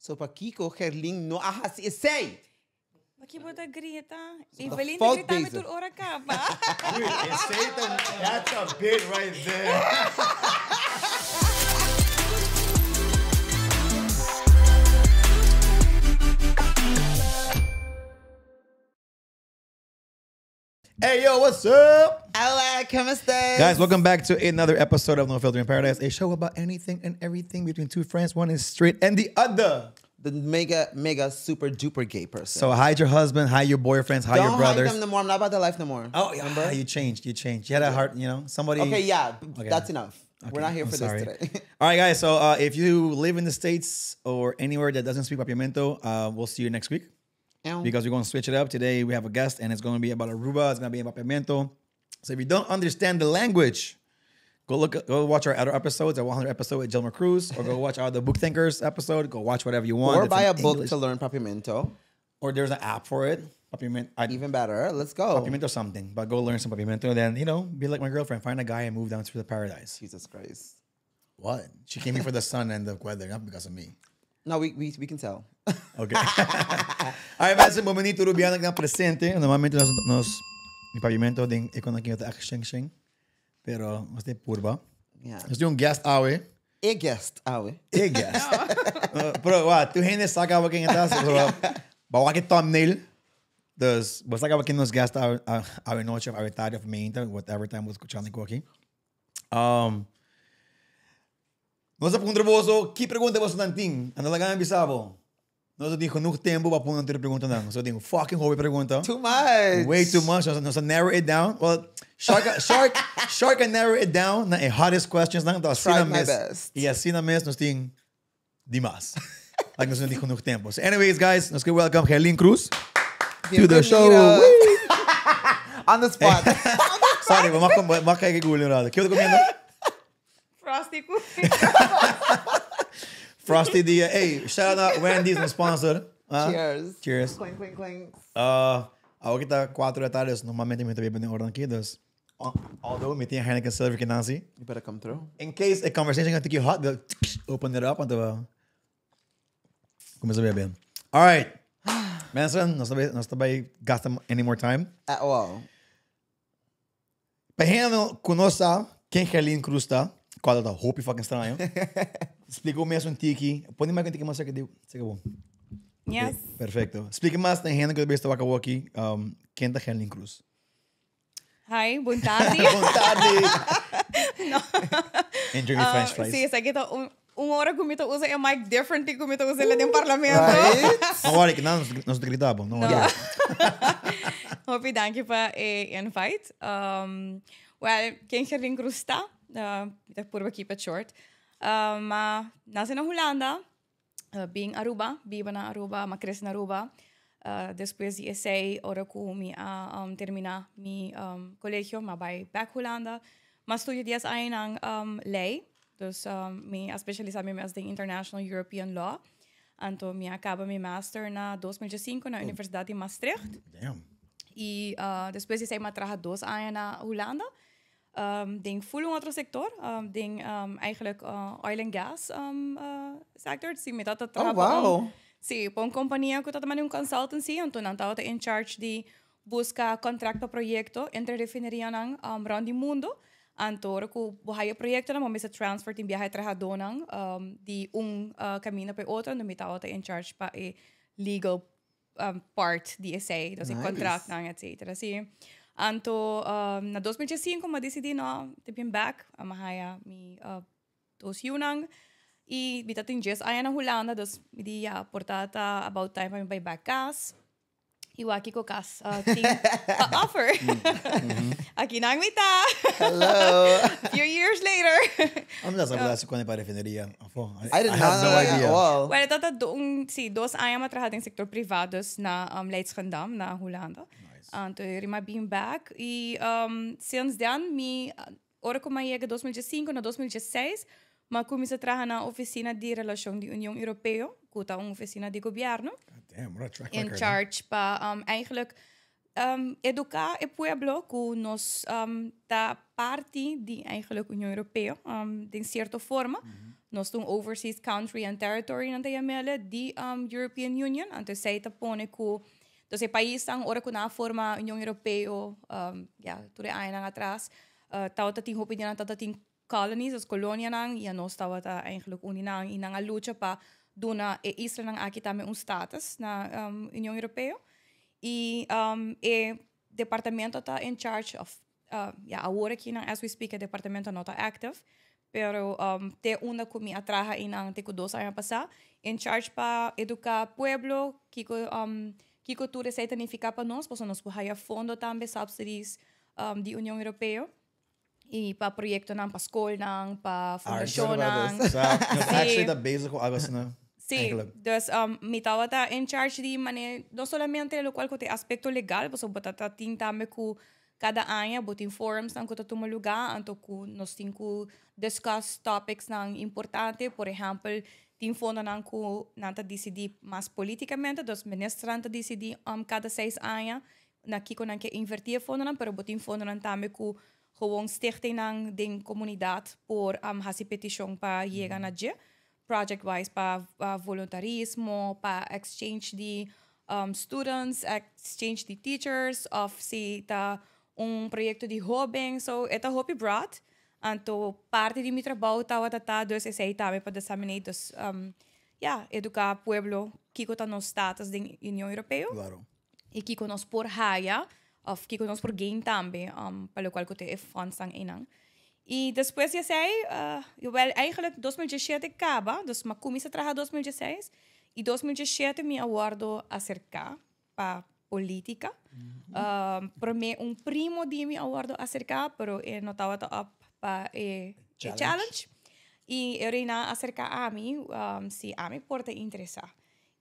So pakiko Gerlin no a hasi esei? Paki bo ta grita? So ta Evelyn ta fout grita mi bezig. tur ora kaba. Uy, esei ta, that's a bit right there. Hey yo, what's up? Hola, ¿cómo estás? Guys, welcome back to another episode of No Filter in Paradise, a show about anything and everything between two friends. One is straight and the other. The mega, mega, super duper gay person. So hide your husband, hide your boyfriends, hide Don't your brothers. hide them no more. I'm not about that life no more. Oh, yeah, you changed. You changed. You had a heart, you know, somebody. Okay, yeah, Okay. that's enough. We're not here I'm for sorry. this today. All right, guys. So if you live in the States or anywhere that doesn't speak Papiamento, we'll see you next week Ow. because we're going to switch it up. Today we have a guest and it's going to be about Aruba. It's going to be about Papiamento. So if you don't understand the language, go look, go watch our other episodes, our 100 episode with Gilmer Cruz, or go watch our The Book Thinkers episode. Go watch whatever you want. or It's buy in a book English. to learn Papiamento. Or there's an app for it. Papiamento. I, Even better. Let's go. Papiamento something, but go learn some Papiamento. Then, you know, be like my girlfriend, find a guy and move down to the paradise. Jesus Christ. What? She came here for the sun and the weather, not because of me. No, we can tell. Okay. All right, mensen, bonbini Rubiano na presente. Normalmente nos, nos in Papiamento den e kon aki ta echt sheng sheng. Pero nos tin purba. Yeah. Nos tin un guest awe. A guest, awe. E guest. Pero wa, tur hende sa kaba ken ta, pero bo wak e thumbnail. Dus, bo sa kaba ken nos guest awe, awe nochi of awe tardi of mainta, whatever time bo skuchando aki. Nos a puntra boso, ki pregunta boso nan tin? Anto laga mi bisa bo. Nos no tin genoeg tempo pa pone tur e preguntanan. Nos tin fucking hopi pregunta. Too much. Way too much. Nos a narrow it down. Well, Shark, Shark, Shark a narrow it down na e hottest questions nan. Anto asina Tried my mes. best. Y asina mes nos tin dimas. Like nos no tin genoeg tempo. So anyways, guys, nos ke welcome Gerlin Cruz to the show. Bienvenidos. On the spot. Sorry, maar mag kijken Google un rato. Kiko ta comiendo? Frosty cookie. Frosty di, hey, shout out Wendy's, nos sponsor. Ah, Cheers. Cheers. Clink, clink, clink. Awor ki ta 4 di tardi, dus normalmente mi ta bebe den ora aki, dus although mi tin Heineken Silver ki Nancy. You better come through. In case a conversation gonna take you hot, they'll open it up anto cuminsa bebe. All right. Mensen, nos ta bay, nos ta bay gasta any more time. At all. Pa hende ku no sa ken Gerlin Cruz ta, cual ta hopi fucking straño, splica un mes un tiki. Pone mic un tiki mas cerca di, cerca bo. Yes. Perfecto. Splica mas na hende ku ta besta wak awoki, ken ta Gerlin Cruz. Hi, bon tardi. Bon tardi. No. Enjoy your french fries. Sí, esaki ta un, un ora ku mi ta usa e mic differently ku mi ta usa el den parlamento. Right? No worry, que nan nos ta grita bo. No worry. No. Hopi danki pa e invite. Well, ken Gerlin Cruz ta? Mi ta purba keep it short. Ma nace na Hulanda, bin Aruba, biba na Aruba, ma crece na Aruba. Despues di esey, ora cu mi a termina mi colegio, ma bay back Hulanda. Ma studia dies añanan ley, dus mi a specialisa mi mes den International European Law. Anto mi a caba mi master na 2005 na Universidad di Maastricht. Damn. Y despues di esey mi a traha 2 aña na Hulanda. Den full un otro sector, den eigenlijk oil and gas sector. Si, mi tata traha Oh, pa un wow. Si, pa un compania cu tata manda un consultancy, anto nan tabata in charge di busca contract pa proyecto entre refinerianan rond di mundo. Anto ora cu bo haya proyectonan, bo mester transfer tin biaha e trahadonan di un caminda pa e otro, anto mi tabata in charge pa e legal part di esey, dus e Nice. contractnan, etcetera. Si. Anto na 2005 mi a dicidi no, te bin back, mi a haya mi dos yiunan y mi ta tin dies aña na Hulanda, dus mi di ya, por ta ta about time pa mi bay back cas. Y wak kico cas tin pa offer. Aki nan mi ta. Hello. Few years later. I'm not sure if I pa refineria. Afo, I did I not had no know that at idea. all. Well, dat dat un, sí, 2 aña mi a traha den sector privado, dus na Leidschendam, na Hulanda. Nice. Anto mi a bin back y sinds dan mi, ora cu mi a yega 2005 na 2016, mi a cuminsa traha na oficina di relacion di Union Europeo, cu ta un oficina di gobierno. God damn, what a track In record, hè? charge pa eigenlijk educa e pueblo cu nos ta parti di eigenlijk Union Europeo, den cierto forma. Nos ta un overseas country and territory nan ta yam'ele di European Union. Anto esei ta pone ku dus e paisnan ora ku nan a forma Union Europeo ya tur e añanan atras tabata tin hopi di nan tabata tin colonies, dus kolonianan, i anos tabata eigenlijk un di nan i nan a lucha pa duna e islanan aki tambe un status na Union Europeo. I e departamento ta in charge of ya awor aki nan as we speak e departamento no ta active pero te unda ku mi a traha einan te ku 2 aña pasá in charge pa eduká pueblo kiko kiko tur esei ta nifiká pa nos pasobra nos por haya fondo tambe subsidies di Union Europeo i pa proyektonan pa skolnan pa fundashonnan. So, actually ta bezig ku algo asina. Sí, dus mi tabata in charge di mane no solamente lokual ku ta e aspekto legal pasobra bo ta tin tambe ku kada aña bo tin forumsnan ku ta tuma lugá anto ku nos tin ku discuss topicsnan importante. Por ehèmpel, tin fondonan ku nan ta disidí mas polítikamente, dus ministernan ta disidí kada 6 aña na kiko nan ke invertí e fondonan, pero bo tin fondonan tambe ku gewoon stichtingnan den komunidat por hasi petishon pa yega na dje. Project wise pa voluntarismo, pa exchange di students, exchange di teachers of si ta un proyecto di hoben. So e ta hopi broad. Anto parti di mi trabou tabata ta dus esey tambe pa disseminate dus ya, educa pueblo kico ta nos status den Union Europeo. Y kico nos por haya of kico nos por gain tambe pa locual cu ta e fundsnan eynan. Y despues di esey, wel eigenlijk 2017 caba, dus mi a cuminsa traha 2016 y 2017 mi a wordo acerca pa politica. Prome un primo di mi a wordo acerca, pero e no tabata up pa e challenge. Y e reina a acerca ami, si ami por ta interesa.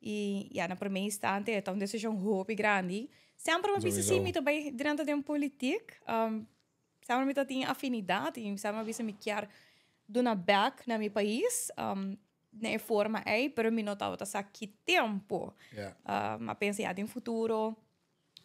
Y ya na prome instante e ta un decision hopi grandi. Semper mi a bisa si mi ta bay drenta den politiek. Semper mi ta tin afinidad y semper mi a bisa mi kier duna back na mi pais na e forma ey, pero mi no tabata sa ki tempo. Mi a pensa ya den futuro,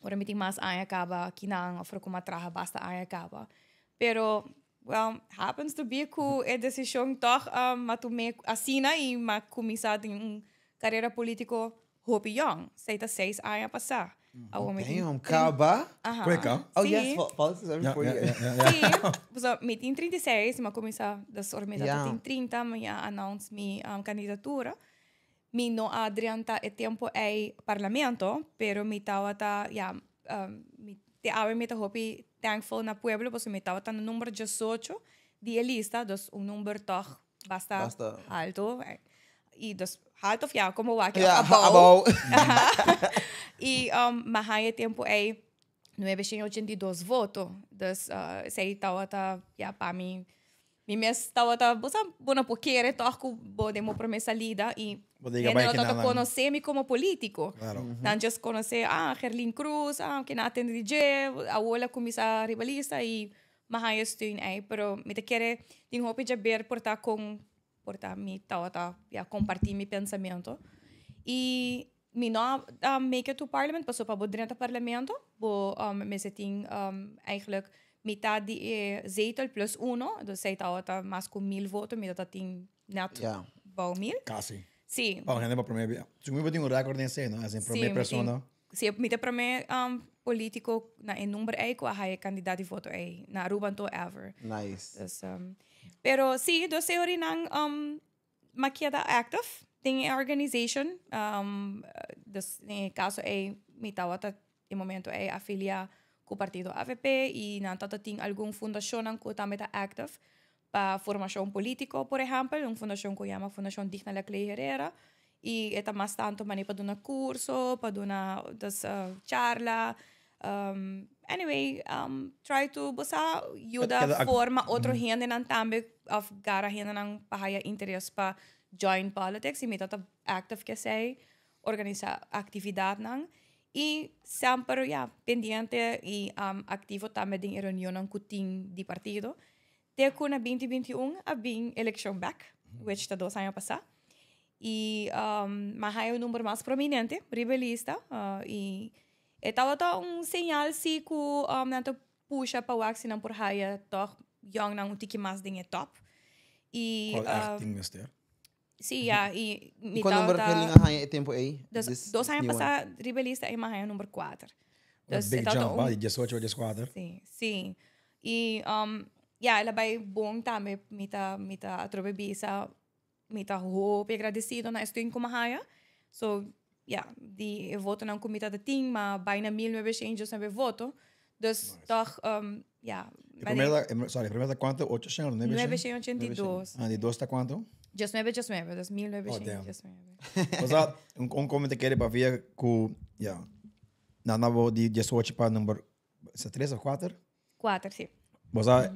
ora mi tin mas aña caba kinan of ora cu mi a traha basta aña caba. Pero, well, happens to be cu e decision toch mi a tum'é asina y mi a cuminsa den un carera politico hopi yong. Esey ta 6 aña pasa. Awor mi tin Damn, caba? Aha. Quick, huh? Oh, Sí. yes, politics every 4 years. Sí. So, mi tin 36, mi a cuminsa, dus ora mi ta tin 30, mi a announce mi candidatura. Mi no a drenta e tempo ey parlamento, pero mi tabata, ja, mi, te awe mi ta hopi thankful na pueblo, pasobra mi tabata na number 18 di e lista, dus un number toch basta Basta. alto. Y dus alto of ja, como wak, Ja, abou. abou. Y mi a haya tempo ey 982 voto. Dus esey tabata, ja, pa mi, mi mes tabata, bo sa, bo no por kere toch cu bo den bo prome salida y Bo diga hende bai no que tabata nan. conoce mi como politico. Nan just conoce, ah, Gerlien Croes, ah, que na atende di dje, awor a cuminsa riba lista y mi a haya steun ey. Pero mi ta kere tin hopi djaber por ta con, por ta mi tabata, ja, comparti mi pensamento. Y mi no a make it to parliament, paso pa bo drenta parlamento, bo mester tin eigenlijk mitad di e zetel plus uno, dus zij tabata mas cu 1000 voto, mi tabata tin net bou 1000. Casi. Sí. Oh, hende pa prome bia. Su mi bo tin un record den esey, no? As in prome Sí, mi persona. tin, sí, mi ta prome politico na e number ey cu a haya candidaat di voto ey na Aruba anto ever. Nice. Dus, pero sí, dus e orinan ma keda active den e organization. Dus den e caso ey mi tabata e momento ey afilia cu partido AVP y nan tata tin algun fundacionnan cu tambe ta active pa formacion politico, por ehempel, un fundacion cu yama Fundacion Digna Laclé Herrera y e ta mas tanto mane pa duna curso, pa duna dus charla. Anyway, try to bo sa yuda Keda ak- forma otro hendenan tambe of gara hendenan pa haya interes pa join politics y mi tata active ke esey, organisa actividadnan y semper, ja, pendiente y activo tambe den e reunionnan cu tin di partido. Te cu na 2021 a bin eleccion back, which ta 2 aña pasa. Y ma haya un number mas prominente riba e lista, y e tabata un señal si cu nan ta pusha pa wak si nan por haya toch young nan un tiki mas den e top. Y, Cual echt tin mester. Sí, ja, y mi Cuál number tata- Gerlin a haña e tempo ey? Dus This dos aña new one. pasá riba e lista ey m'a haña number 4. Dus Big e tata jump, un- ah, di 18 a 14. Sí, sí. Y ja, el a bay bon tambe, mi ta, mi ta atrobe bisa, mi ta hopi agradecido na e steun cu m'a haña. So, ja, di e votonan cu mi tata tin, m'a bay na 1919 voto. Dus toch, ja, E primer ta, e, sorry, e primer ta cuanto? Ocho shen of nuebe shen? Nuebe shen ochenta i dos. Ah, di dos ta cuanto? Diesnuebe, diesnuebe, dus mil nuebe Oh, shen damn. diesnuebe. Osea, un, un come te kere pavia cu, ja, na na bo di diesocho pa number, is dat tres of cuater? Cuater, si. Osea,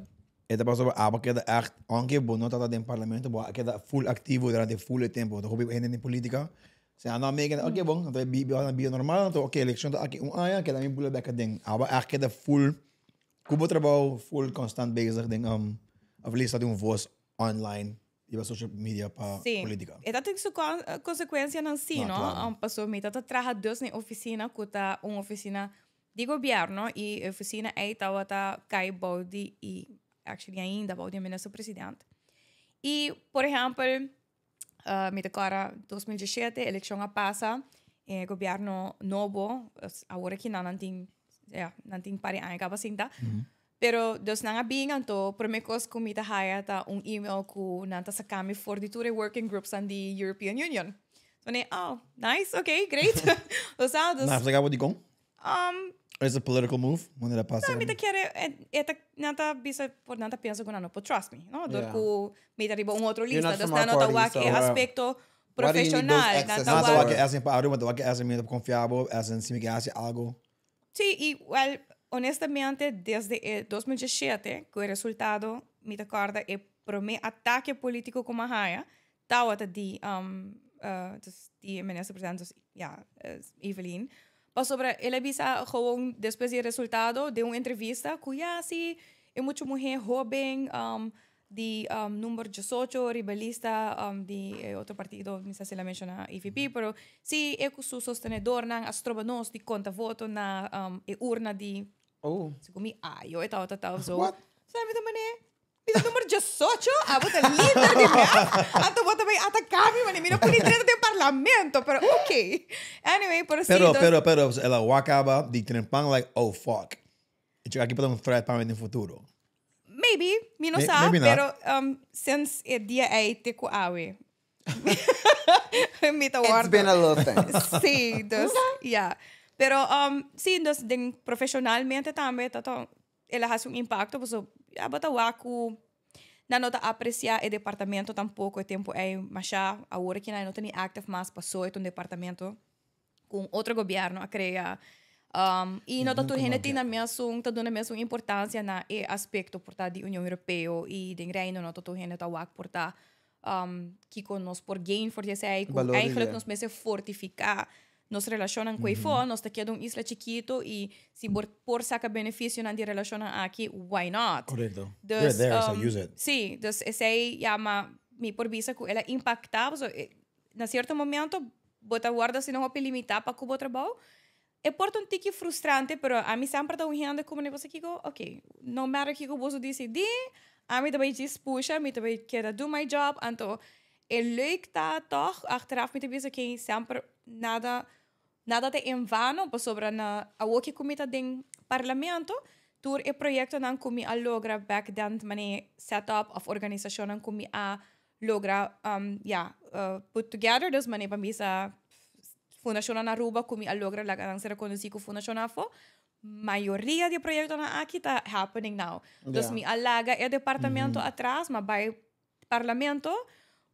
e ta pasobra abo keda echt, aunke bo no tata den parlamento, bo a keda full activo durante full e tempo. Ta hopi hende den politica, si a no meken, oké bon, anto e biba na bida normal, anto oké, eleccion ta aki un aña, keda mi bula bek aden. Abo echt keda full, cu bo trabou, full constant bezig den, of lista di un voz online riba social media pa Sí. politica. E ta tin su consecuencianan sí, No, no? claro. Paso mi ta ta traha dus na e oficina cu ta un oficina di gobierno y e oficina ey tabata cay bou di y actually ainda bou di e minister president. Y por ehempel, mi ta corda 2017 eleccion a pasa, e gobierno nobo, awor aki nan nan tin, ja, nan tin par di aña caba sinta. Pero dus nan a bin, anto prome cos cu mi ta haya ta un email cu nan ta saca mi for di tur e working groupsnan di European Union. So mi, oh, nice, okay, great. O sea, dus Nan a saca bo dicon? Is a political move? Wanneer dat pasa? No, mi ta kere, e ta, nan ta bisa, por nan ta pensa cu nan no por trust me, no? Door cu mi ta riba un otro You're lista, not dus from our nan no ta party, wak so, e aspecto Why do you need those profesional, nan access ta Nan ta wak wak e as in pa Aruba, nan ta wak e as in mi ta confia bo, as in si mi ke haci algo. Sí, y wel, honestamente, desde e 2017, cu e resultado, mi ta corda e prome atake politico cu mi a haya, tawata di, dus di e minister president, dus ja, Evelyn. Pasobra el a bisa gewoon despues di e resultado den un entrevista cu ja, si, e mucha muher hoben, di number diesocho riba lista di e otro partido, mi sa si el a menciona EVP, pero si e cu su sostenedornan a stroba nos di conta voto na e urna di Oh. Segun mi ayo e tabata ta of zo. What? Sa mi ta mane, mi ta number diesocho, abo ta lider di mep, anto bo ta bay ataca mi, mane, mi no por ni drenta den parlamento, pero ok. Anyway, pero si, Pero, dus pero, pero, el a wak aba di trempan like, oh fuck. E chega aki por ta un threat pa mi den futuro. Maybe, mi no May- sa, maybe not. pero since e dia ei te ku awe. Mi ta It's wordo. been a little thing. Sí, dus, ja. Pero, sí, dus den profesionalmente tambe ta ta, el a haci un impacto, paso, ja, bo ta wak ku nan no ta aprecia e departamento tampoco e tempo ei, masha awor ki nan no ta ni active mas, paso e ta un departamento cu un otro gobierno a crea. Y no ta tur hende tin na mesun, ta duna mesun importancia na e aspecto por ta di Union Europeo y den Reino no ta tur hende ta wak por ta kico nos por gain for di esey, cu Balor di eigenlijk idea. nos mester fortifica nos relacionnan cu eyfo, nos ta keda un isla chikito y si bo por saca beneficionan di relacionnan aki, why not? Correcto. Dus, They're there, so use it. Sí, dus esey ya, ma mi por bisa cu el a impacta, pasobra na cierto momento bo ta wordo asina hopi limita pa cu bo trabou. E por ta un tiki frustrante, pero ami semper ta un hende cu manera boso kiko, ok, no matter kiko boso dicidi, ami ta bay djis pusha, mi ta bay keda do my job, anto e leuk ta toch, achteraf mi ta bisa ok, semper nada, nada ta en vano, pasobra na awoki cu mi ta den parlamento, tur e proyectonan cu mi a logra back then, manera set up of organisacionnan cu mi a logra, ja, put together, dus manera pa bisa Fundacionnan Aruba cu mi a logra laga nan ser reconoci cu Fundacion Afo, mayoria di e proyectonan aki ta happening now. Dus mi a laga e departamento atras, ma bay parlamento,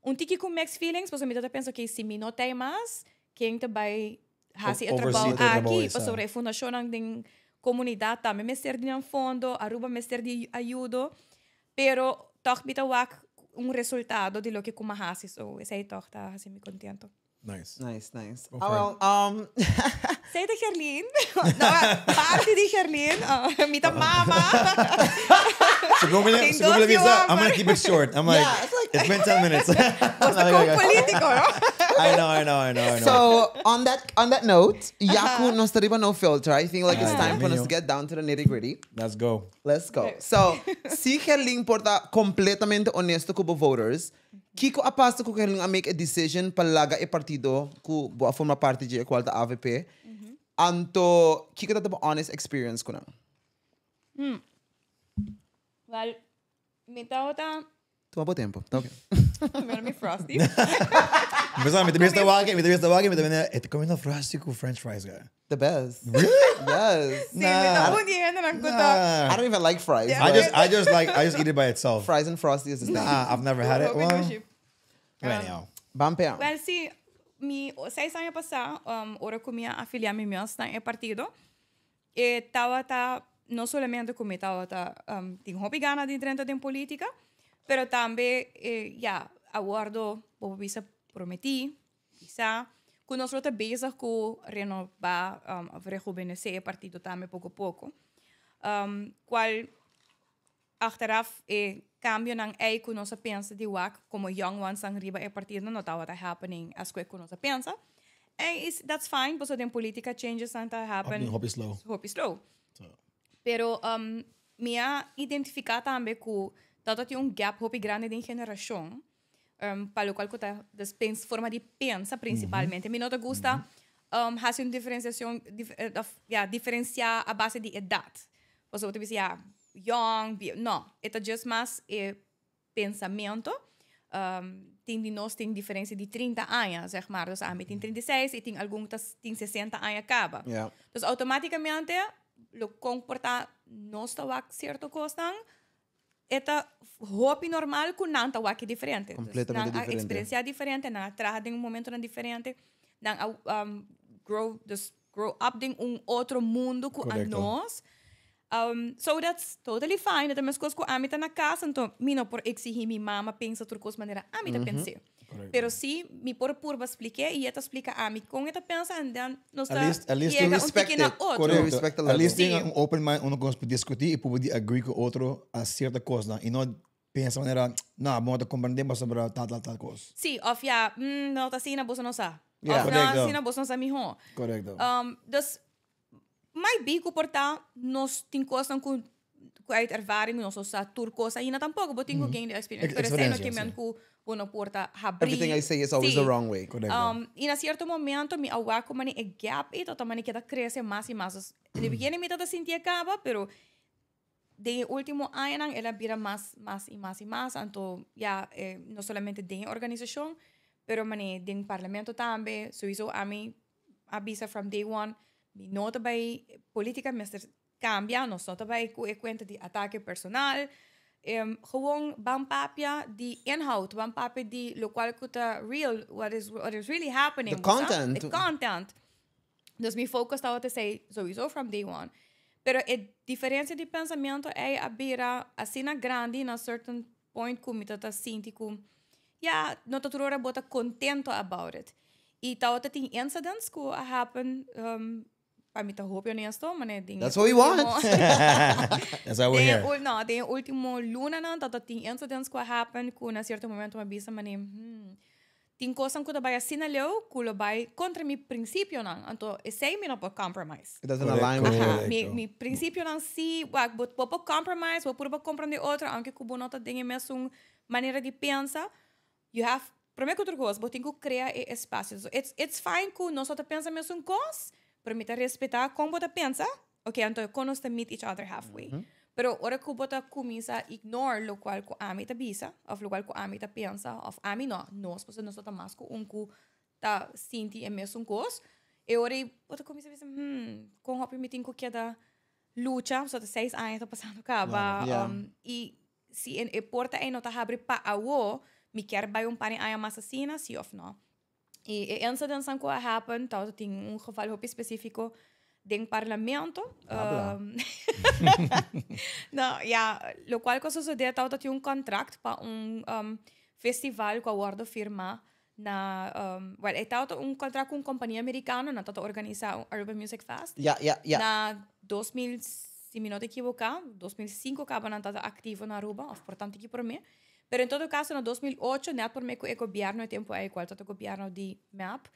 un tiki cu mixed feelings, pasobra mi ta pensa, ok, si mi no ta ey mas, ken ta bay haci e Oversee trabou e trabou aki? esa. Pasobra e fundacionnan den comunidad tambe mester di nan fondo, Aruba mester di ayudo, pero toch mi ta wak un resultado di loke cu mi a haci, so esey toch ta haci mi contento. Nice. Nice, nice. Go Ah, for well, it. Zij de Gerlien. No, party di Gerlien. Oh, mi ta mama. Segun mi, Tin segun mi dos bisa, I'm homber. going to keep it short. I'm like, Yeah, it's like it's been 10 minutes. Bos ta con politico, no? I know, I know, I know, I know. So on that note, ya cu nos ta riba No Filter, I think like it's Ay, time for us Dios to get down to the nitty gritty. Let's go. Let's go. So, si Gerlin por ta completamente honesto cu voters, kico a pasa cu Gerlin a make a decision pa laga e partido cu bo a forma parti di cual ta AVP? Anto, kico ta honest experience cu nan? Well, mi tawata Tuma bo tempo. Okay. Primero mi Frosty. Pensaba, mi tambe ta aki, mi tambe ta aki, mi tambe ta comiendo Frosty cu French fries, guy. The best. Really? Yes. Si, mi ta un dia nan conta. Nah. I don't even like fries. Yeah. I but just eat it by itself. fries and Frosty is the same. Nah, I've never had it. Hopi Well, dushi. anyhow. Ban pe. Well, si, mi 6 aña pasa, ora cu mi a afilia mi mes na e partido, e tawata no solamente cu mi tawata tin hopi gana di drenta den politica, pero tambe ja, a wordo bo bisa prometi, bisa, cu nos ta bezig cu renoba, of rejuvenece e partido tambe poco poco. Cual achteraf cambionan ey cu nos a pensa di wak como young ones ang riba e partido no tawata happening as cu nos a pensa. And that's fine, paso den politica changes nan ta happen. Hopi slow. Hopi slow. So, Pero mi a identifica tambe cu tawata tin un gap hopi grandi di generacion. Pa locual cu ta dus forma di pensa principalmente. Mi no ta gusta haci un diferenciacion of, ja, diferencia a base di edad. Paso bo bisa, ja, young, no, e ta just mas pensamento. Tin di nos tin diferencia di 30 aña, zeg maar. Dus ami tin 36 y tin algun tin 60 aña caba. Dus automaticamente, lo comporta nos ta wak cierto cosnan, e ta hopi normal cu nan ta wak diferente. Dus Completamente nan a diferente. experiencia diferente, nan a traha den un momento nan diferente, nan a grow, dus grow up den un otro mundo cu a Correcto. nos. So that's totally fine. Ta mescos cu ami ta na cas, anto mi no por exigi mi mama pensa tur cos manera ami ta pensa. Correcto. Pero si mi por purba splica y e ta splica ami con e ta pensa and then nos ta At least yega un respect tiki na it. otro. Correcto. Respect the At least level. tin un open mind, uno por discuti y por agree cu otro a cierto cos, no? Y no pensa manera, no, bo ta comprende sobre tal, tal, tal cos. Si, of ja, no ta asina, bo no sa. Of no, Correcto. asina, bo no sa miho. Correcto. Dus might be cu por ta nos tin cos cu uit ervaring nos sa tur cos ainda tampoco, bo tin cu gain the experience. Pero esey no Experiencia, ke men si. cu bo no por ta habri. Everything I say is always Si. the wrong way. Correcto. Y na cierto momento mi a wak como e gap e tot mani keda crece mas y mas. Dus, in the beginning mi tata sinti caba, pero den ultimo añanan el a bira mas, mas y mas y mas. Anto, ja, no solamente den organisacion, pero mani den parlamento tambe. Sowieso ami a bisa from day one, mi no ta bay politica mester cambia, nos no ta bay cu e cuenta di atake personal. Gewoon ban papia di inhoud, ban papia di locual cu ta real, what is really happening. The Bo sa? content. The content. Dus mi focus tawata esey sowieso from day one. Pero e diferencia di pensamento ey a bira asina grandi na certain point cu mi tata sinti cu ja, no ta tur ora bo ta contento about it. Y tawata tin incidents cu a happen, pa mi ta hopi honesto, maar nee, That's what we want. That's why we're here. No, den ultimo lunanan tawata tin incidents cu a happen cu na cierto momento mi a bisa mane, tin cos cu ta bay asina leu, cu lo bay contra mi principionan. Anto, esey mi no por compromise. It doesn't Correcto. align with Aha, you. mi principionan si, wak, bo por compromise, bo por comprende otro, aunke cu bo no ta den e mesun manera di pensa, you have, prome cu otro cos, bo tin cu crea e espacio. So it's fine cu nos no ta pensa mesun cos, pero mi ta respeta con bo ta pensa, ok, anto con nos ta meet each other halfway. Pero ora cu bo ta cuminsa ignore locual cu ami ta bisa, of locual cu ami ta pensa, of ami no, nos, pasobra nos ta mas cu un cu ta sinti e mesun cos, e ora bo ta cuminsa bisa, con hopi mi tin cu keda lucha, so ta 6 aña ta pasando caba, y si e porta ey no ta habri pa awo, mi kier bay un par di aña mas asina, si of no. Y e incidents cu a happen, tawata tin un geval hopi specifico den parlamento. Habla. No, ja, locual cu a sucede, tawata tin un contract pa un festival cu a wordo firma na, well, e tawata un contract cu un compania americano, nan tawata organisa un Urban Music Fest. Na 2000, si mi no ta ekivoca, 2005 caba nan tawata activo na Aruba, of por tanto cu pa mi. Pero en todo caso, na 2008, net prome cu e gobierno e tempo ey, cual ta gobierno di MEP,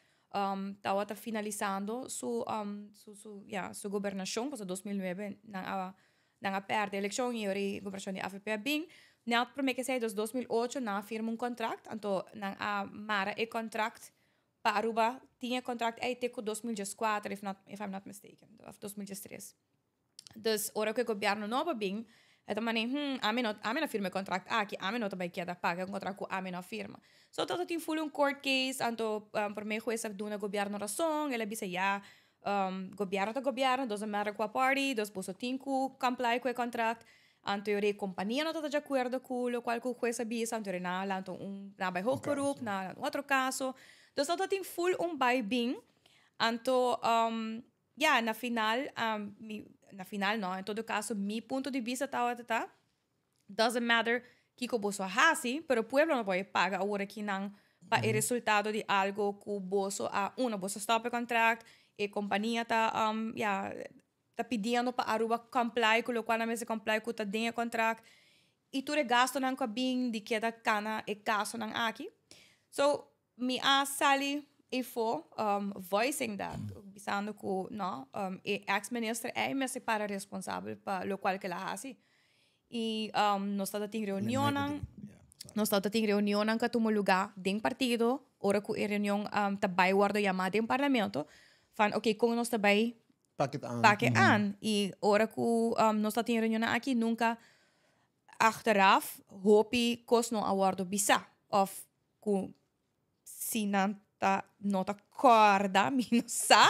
tawata finalisando su, su, su, ja, su gobernacion, pasobra 2009 nan a, nan a perde eleccion y ora e gobernacion di AVP a bin. Net prome cu esey, dus 2008, nan a firma un contract, anto nan a mara e contract pa Aruba tin e contract ey te cu 2014, if not, if I'm not mistaken, of 2013. Dus ora ku e gobièrnu nobo a bin, e ta mane, hmm, ami no, ami no firma e kontrakt aki, ami no ta bai keda paga un kontrakt ku ami no a firma. So tabata tin ful un court case, anto prome hues a duna gobièrnu rason, el a bisa ya, gobièrnu ta gobièrnu, doesn't matter kua party, dus boso tin ku comply ku e kontrakt. Anto e ora e kompania no tabata di akuerdo ku lokual ku hues a bisa, anto e ora nan a lanta un, nan a bai hoog beroep, nan a lanta un otro kaso. Dus tabata tin ful un bai bin, anto Ya, na final, mi, na final no, en todo caso mi punto di vista tabata ta, doesn't matter kiko boso a hasi, pero pueblo no por e paga awor aki nan pa e resultado di algo ku boso a, uno, boso stop e contract, e compania ta, ya, ta pidiendo pa Aruba comply ku lokual nan mester comply ku ta den e contract, i tur e gastonan ku a bin di keda kana e kasonan aki. So, Mi a sali efo voicing that, bisando ku no, e ex minister ei mester para responsabel pa lokual ku el a hasi. I nos tabata tin reunionnan, nos tabata tin reunionnan ku a tuma lugá den partido ora ku e reunion ta bai wòrdu yamá den parlamento, van oke kon nos ta bai pak e an. I ora ku nos tabata tin e reunionnan aki nunka achteraf hopi kos no a wòrdu bisá òf ku si nan ta no ta kòrda mi no sa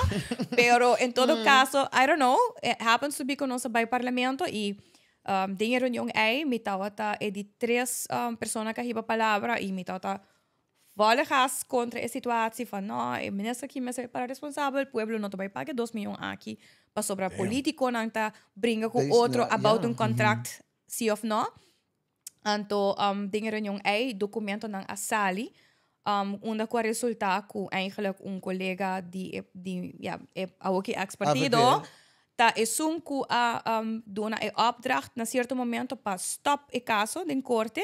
pero en todo caso I don't know it happens to be ku nos a bai parlamento i den e reunion ei mi tabata e di tres persona ku a hiba palabra i mi tabata volle gas kontra e situatie van no e minister aki mester para responsabel pueblo no ta bai paga e 2 miyon aki pasobra politikonan ta bringa ku otro about un contract si of no. Anto den e reunion ei documentonan a sali unda cu a resulta cu eigenlijk un colega di e di ja e awoki ex partido ta esun cu a duna e opdracht na cierto momento pa stop e caso den corte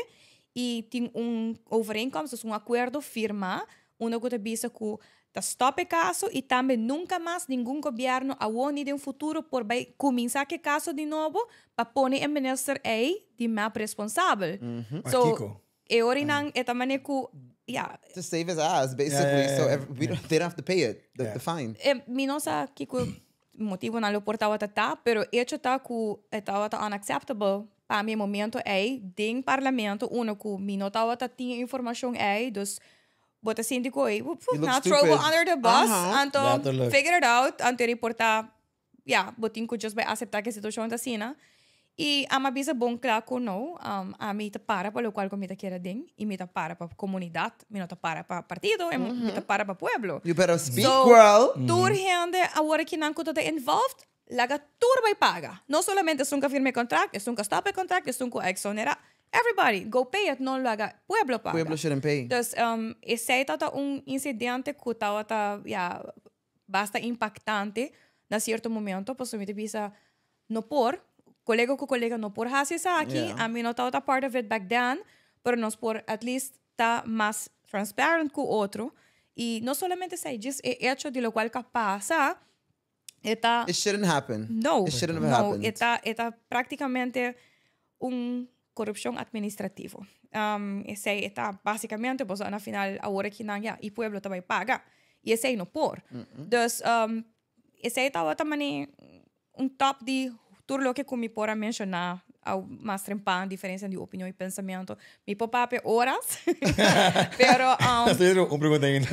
y tin un overeenkomst dus un acuerdo firma unda cu ta bisa cu ta stop e caso y tambe nunca mas ningun gobierno awo ni den futuro por bay cuminsa cu e caso di nobo pa pone e minister ey di mep responsabel. So Pakico? e orinan e ta mane cu ya. To save his ass basically so we don't, they don't have to pay it, the fine. E mi no sa kico motibonan lo por tabata ta, pero hecho ta cu e tabata unacceptable pa mi e momento ey den parlamento, uno cu mi no tabata tin e informacion ey, dus bo ta sinti cu ey, You look na throw bo stupid. under the bus, anto Letterlijk. figure it out, anto e reporta, ja, bo tin cu just bay acepta cu e situacion ta asina. Y ami a bisa bon cla cu no, ami ta para pa locual cu mi ta kere den, y mi ta para pa comunidad, mi no ta para pa partido, mi ta para pa pueblo. You better speak, So, girl. tur hende awor kinan cu ta ta involved, laga tur bay paga. No solamente esun cu a firma e contract, esun cu a stop e contract, esun cu a exonera. Everybody, go pay it, no laga pueblo paga. Pueblo shouldn't pay. Dus esey tabata un incidente cu tabata, ja, basta impactante na cierto momento, pasobra mi ta bisa, no por, colega cu colega no por haci esaki, ami no tabata part of it back then, pero nos por at least ta mas transparent cu otro, y no solamente esey, just e hecho di locual ca pasa, e ta It shouldn't happen. No, It shouldn't have no, happened. e ta practicamente un corupcion administrativo. Esey e ta basicamente, pasobra na final awor aki nan ya, e pueblo ta bay paga. Y esey no por. Dus esey tabata mane un top di tur loke cu mi por a menciona au mas trempan, diferencia di opinion y pensamento. Mi por papia horas, pero Estoy un pregunta ainda.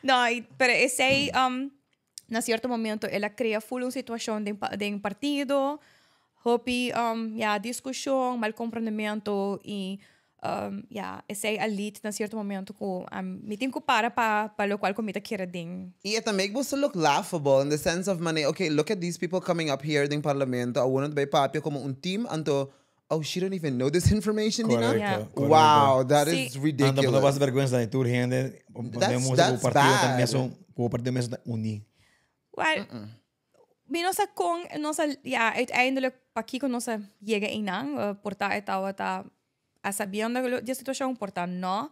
No, pero esey na cierto momento el a crea full un situacion den partido, hopi ja, discusion, mal comprendimento y ja, esey a lead na cierto momento cu mi tin cu para pa locual cu mi ta kere den. Y it make boso look laughable in the sense of money. Okay, look at these people coming up here den parlamento. Awor nan bay papia como un team anto, oh, she don't even know this information, Dina. Correcto, correcto. Wow, that is Si. ridiculous. Anda, no pasa vergüenza de tur hende. That's Partido bad. Mesmo, o partido mesmo uni. Well, mi no sa con nos a, ja, uiteindelijk pakico nos a yega einan, por ta e tabata a sabiendo di e situacion, por ta no.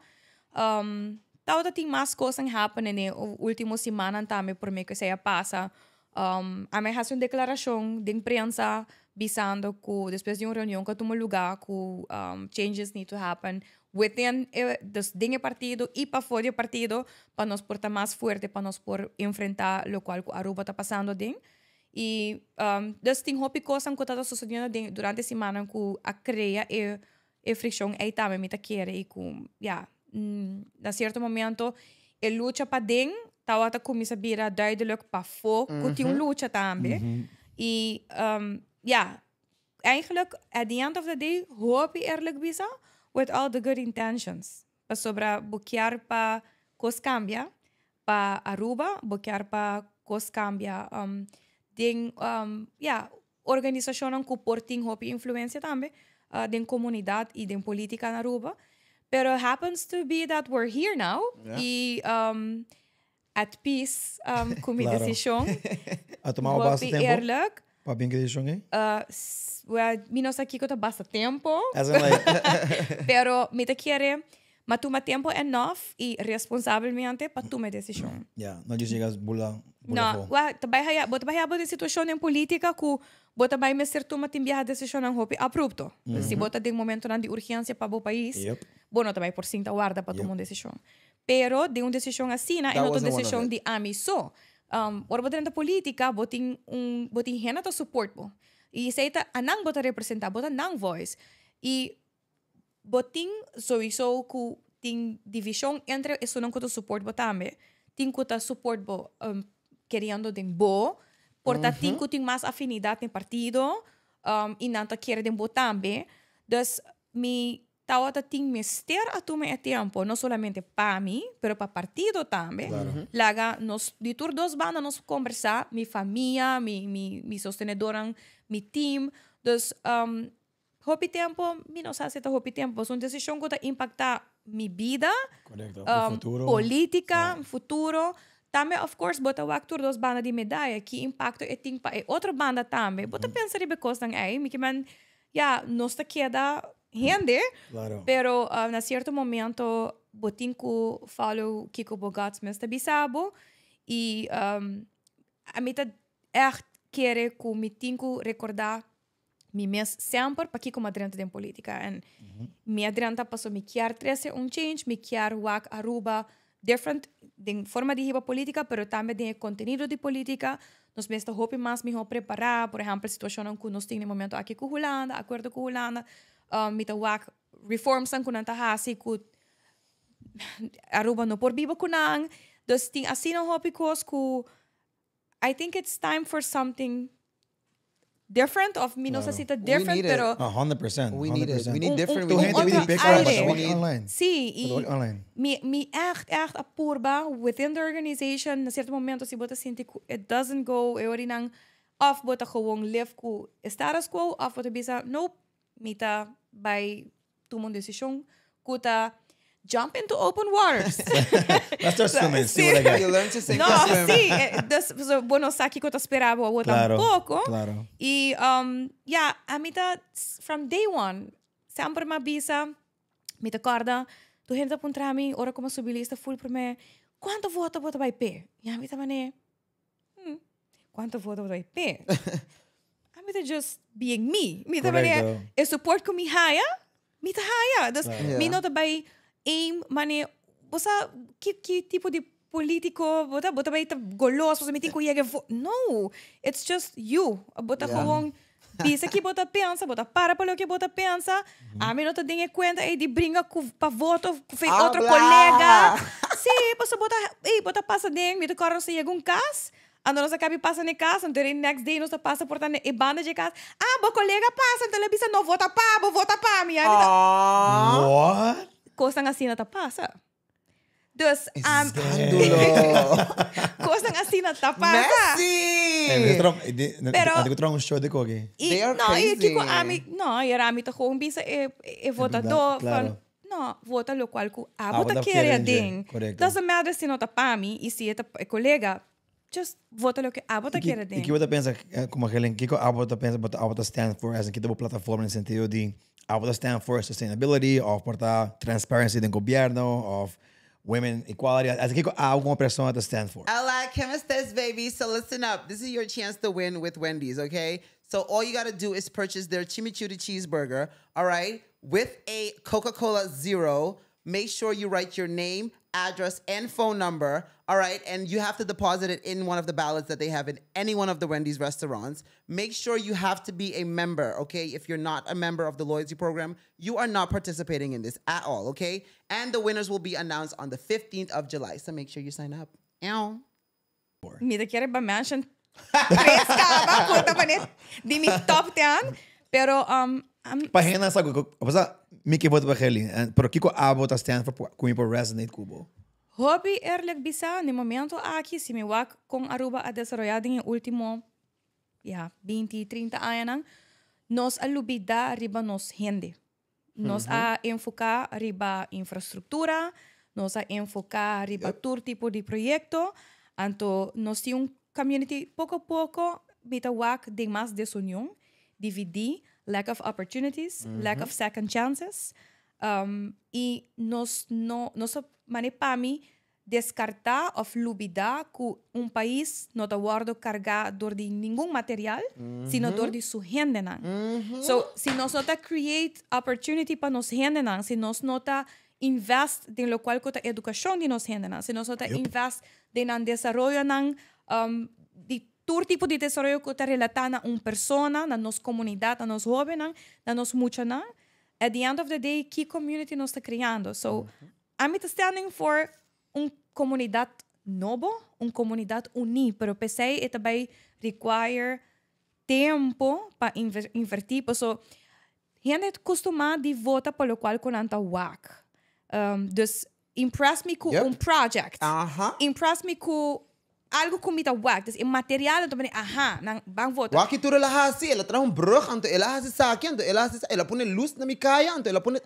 Tabata tin mas cosnan happening e ultimo simannan tambe prome cu esey a pasa. Ami a haci un declaracion den prensa bisando cu despues di un reunion cu a tuma luga cu changes need to happen within e, dus den e partido y pafo di e partido pa nos por ta mas fuerte, pa nos por enfrenta locual cu Aruba ta pasando aden. Y dus tin hopi cosnan cu ta sucediendo den durante e simannan cu a crea e e friccion ey tambe mi ta kere y cu ya na cierto momento e lucha paden tawata cuminsa bira duidelijk pafo cu tin un lucha tambe y ya eigenlijk at the end of the day hopi eerlijk bisa with all the good intentions pasobra bo kier pa cos cambia pa Aruba bo kier pa cos cambia den ya Organisacionnan cu por tin hopi influencia tambe den comunidad y den politica na Aruba. Pero happens to be that we're here now y at peace cu mi decision. A tuma bo basta Hopi tempo eerlijk. pa bin cu e decision ey? Well, mi no sa kico ta basta tempo. As in like. Pero mi ta kere Ma tuma tempo enough y responsabelmente pa tuma e decision. Ya, no djis yega bula bula No, afó. wa, ta bai haya, bo ta bai haya bo den situacion den politica cu bo ta bai mester tuma tin biaha decisionnan hopi abrupto. Si bo ta den momentonan di urgencia pa bo pais, bo no ta bai por sinta warda pa tuma un decision. Pero den un decision asina, e That no ta un wasn't one of decision it. di ami so. Ora bo drenta politica, bo tin un, bo tin hende ta support bo. Y esey ta, anan bo ta representa, bo ta nan voice. Y Bo tin souiso ku tin divishon entre esunnan ku ta support bo tambe. Tin ku ta support bo keriendo den bo. Por ta tin ku tin mas afinidat den partido i nan ta kere den bo tambe. Dus mi tawata tin mester a tuma e tempo, no solamente pa mi, pero pa partido tambe. Laga nos di tur dos banda nos kombersá, mi famia, mi sostenedornan, mi team. Dus Hopi tempo, mi no sa si ta hopi tempo, pasobra un decision cu ta impacta mi bida, Correcto, bo futuro. politica, futuro. Tambe of course bo ta wak tur dos banda di medaya, ki impacto e tin pa e otro banda tambe. Bo ta pensa riba e cosnan ey, mi kimen, ya, nos ta keda hende, Claro. pero na cierto momento bo tin cu follow kico bo guts mes ta bisa bo y ami ta echt kere cu mi tin cu recorda Mi mes semper pakiko m'a drenta den politica en mi a drenta paso mi kier trece un change, mi kier wak Aruba different den forma di hiba politica pero tambe den e contenido di politica. Nos mes ta hopi mas miho prepara, por ehempel situacionnan cu nos tin den momento aki cu Hulanda, acuerdo cu Hulanda, mi ta wak reformsnan cu nan ta haci cu Aruba no por biba cu nan. Dus tin asina hopi cos cu I think it's time for something different of mi no sa si ta different pero A 100%. We need it. We need Un- different. un- We need un we need otro pick aire. up. We need online. Sí, y Work online. mi, mi echt, echt a purba within the organization, na cierto momento si bo ta sinti cu it doesn't go, e orinan of bo ta gewoon live cu e status quo, of bo ta bisa, nope, mi ta bai tuma un decision cu ta jump into open waters. Let's start swimming, see what I got. You learn to sink No, or swim. sí, dus so, bo no sa kico ta spera bo awo Claro, tampoco. claro. Y ja, a mi ta from day one, semper m'a bisa, mi ta corda, tur hende ta puntra mi, ora cu m'a subi lista full prome, cuanto voto bo ta bay pe? Y ami ta mane, cuanto voto bo ta bay pe? Ami ta just being me. Mi ta mane, Correcto. e support cu mi haya, mi ta haya. Dus Claro. mi no ta bay aim mane, bo sa ki, ki tipo di politico bo ta, bo ta bay ta golos, pasobra mi tin cu yega e vo-. No, it's just you. Bo ta gewoon bisa ki bo ta pensa, bo ta para pa loke bo ta pensa. Ami no ta den e cuenta ey di bringa cu pa voto cu fe otro Habla! colega. Sí, pasobra bo ta, ey, bo ta pasa den, mi ta corda nos ta yega un cas, Anto nos a kabi pasa na e kas, anto e next day nos ta pasa por ta na e banda dje kas, ah, bo kolega pasa, anto el a bisa no vota pa bo, vota pa mi. Ami ta, What? Kosnan asina ta pasa. Dus, Escándalo. kosnan asina ta pasa. Messy! Eh, we trom, di, Pero- anto ku trom un show de koki. I, They are no, i crazy. kiko ami, no, i era ami ta gewoon bisa e, e votadó Claro. van, no, vota lokual ku abo Abo ta ta kere kere dje, aden. korekto. Doesn't matter si no ta pa mi i si e ta pa e kolega. Just vota loke abo ta kere I den. kiko bo ta pensa, komo Helen, kiko abo ta pensa bo ta abo ta stand for as in kita bo plataforma den sentido di Abo ta stand for sustainability of por ta transparency den gobierno of women equality. Asina kiko abo como persona ta stand for? Hola, ¿cómo estás, baby? So listen up. This is your chance to win with Wendy's, okay? So all you gotta do is purchase their chimichurri cheeseburger, all right, with a Coca-Cola Zero. Make sure you write your name, address, and phone number, all right? And you have to deposit it in one of the ballots that they have in any one of the Wendy's restaurants. Make sure you have to be a member, okay? If you're not a member of the loyalty program, you are not participating in this at all, okay? And the winners will be announced on the 15th of July. So make sure you sign up. Ow. Mi ta kier ba mention tres caba cu ta pone di mi top 10, pero um, Pa hende sa cu, o mi ke vota pa Gerlin, pero kico abo ta stand for cu mi por resonate cu bo? Hopi eerlijk bisa, na momento aki, si mi wak con Aruba a desaroya den ultimo, ja, 20, 30 aña, nos a lubida riba nos hende. Nos a enfoca riba infrastructura, nos a enfoca riba tur tipo di proyecto, anto nos tin un community poco poco mi ta wak den mas desunion, dividi, lack of opportunities, lack of second chances. Y nos no nos mane pa mi descarta of lubida cu un pais no ta wordo carga door di ningun material, sino door di su hendenan. So, si nos no ta create opportunity pa nos hendenan, si nos no ta invest den locual cu ta educacion di nos hendenan, si nos no ta invest den nan desaroyo nan di tur tipo di desaroyo cu ta relata na un persona, na nos comunidad, na nos hobennan, na nos muchanan, at the end of the day, ki community nos ta creando? So, I'm standing for un comunidad nobo, un comunidad uni, pero p'esey e tambe require tempo pa inverti, so hende costuma di vota pa locual cu nan ta wak. Dus impress me cu un project. Impress me cu algo cu mi ta wak. Dus e material, anto mi aha, nan ban vota. Wak tur el a hasi, el a traha un brug, anto el a hasi esaki, anto el a hasi, el a pone luz na mi caya, anto el a pone.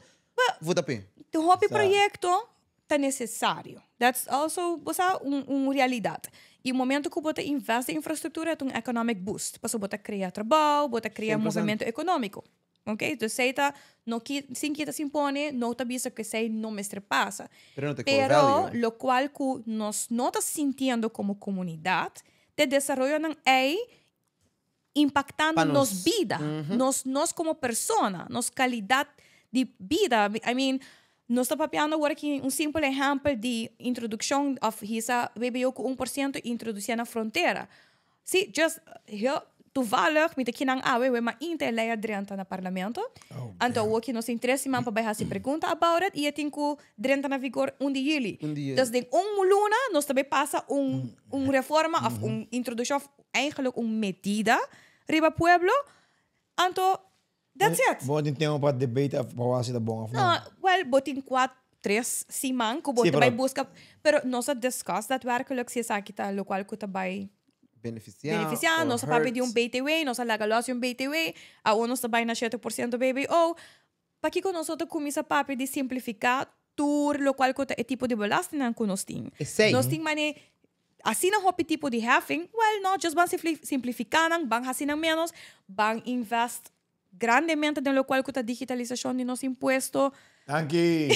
Vota p'e. E hopi proyecto ta necesario. That's also, bo sa, un realidad. Y momento cu bo ta invest den infrastructura, ta un economic boost. Paso bo ta crea trabou, bo ta crea 100%. movimento economico. Ok? Dus esey ta, no ki, sin kita sin pone, no ta bisa cu esey no mester pasa. Pero no ta core Pero, value. locual cu nos no ta sintiendo como comunidad, e desaroyo nan ey impactando Pa nos nos. bida, nos como persona, nos calidad di bida. I mean, nos ta papiando awor aki un simpel ehempel di introduccion of hisa BBO cu 1% introduci na frontera. Si, just heel toevallig, mi ta kinan awe, we ma inte lei a drenta na parlamento. Oh, Anto awor cu nos tin 3 siman pa bay haci pregunta about it, y e tin cu drenta na vigor 1 di juli. 1 di juli. Dus den un luna, nos tambe pasa un reforma of un introduccion of eigenlijk un medida riba pueblo. Anto, that's it. Bo tin tempo pa debate of pa wak si ta bon of No, no. well, bo tin 4, 3 siman cu bo Si, ta bay pero- busca, pero nos a discuss daadwerkelijk si esaki ta locual cu ta bay Beneficia. beneficia, Or nos a papia di un hurt. BTW, nos a laga los un BTW, awor nos ta bay na 7% BBO. Pakico nos no ta cuminsa papia di simplifica tur locual cu ta e tipo di belasting cu nos tin? Esey. Nos tin mane asina hopi tipo di heffing, well, no, just ban simplifica nan, ban haci nan menos, ban invest grandemente den locual cu ta digitalisacion di nos impuesto. Danki.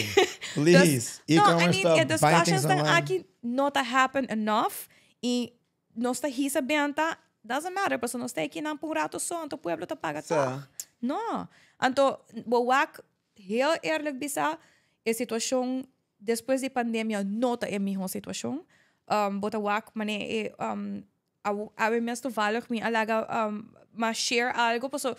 Please. Dus, no, I E-commerce mean, stuff, e buying things discussions dan online. aki no ta happen enough y nos ta hisa benta, doesn't matter, paso nos ta aki nan pa un rato so, anto pueblo ta paga Sa. toch. No. Anto, bo wak, heel eerlijk bisa, e situacion despues di pandemia no ta e miho situacion. Bo ta wak, mane, e, awe mes toevallig mi a laga m'a share algo, paso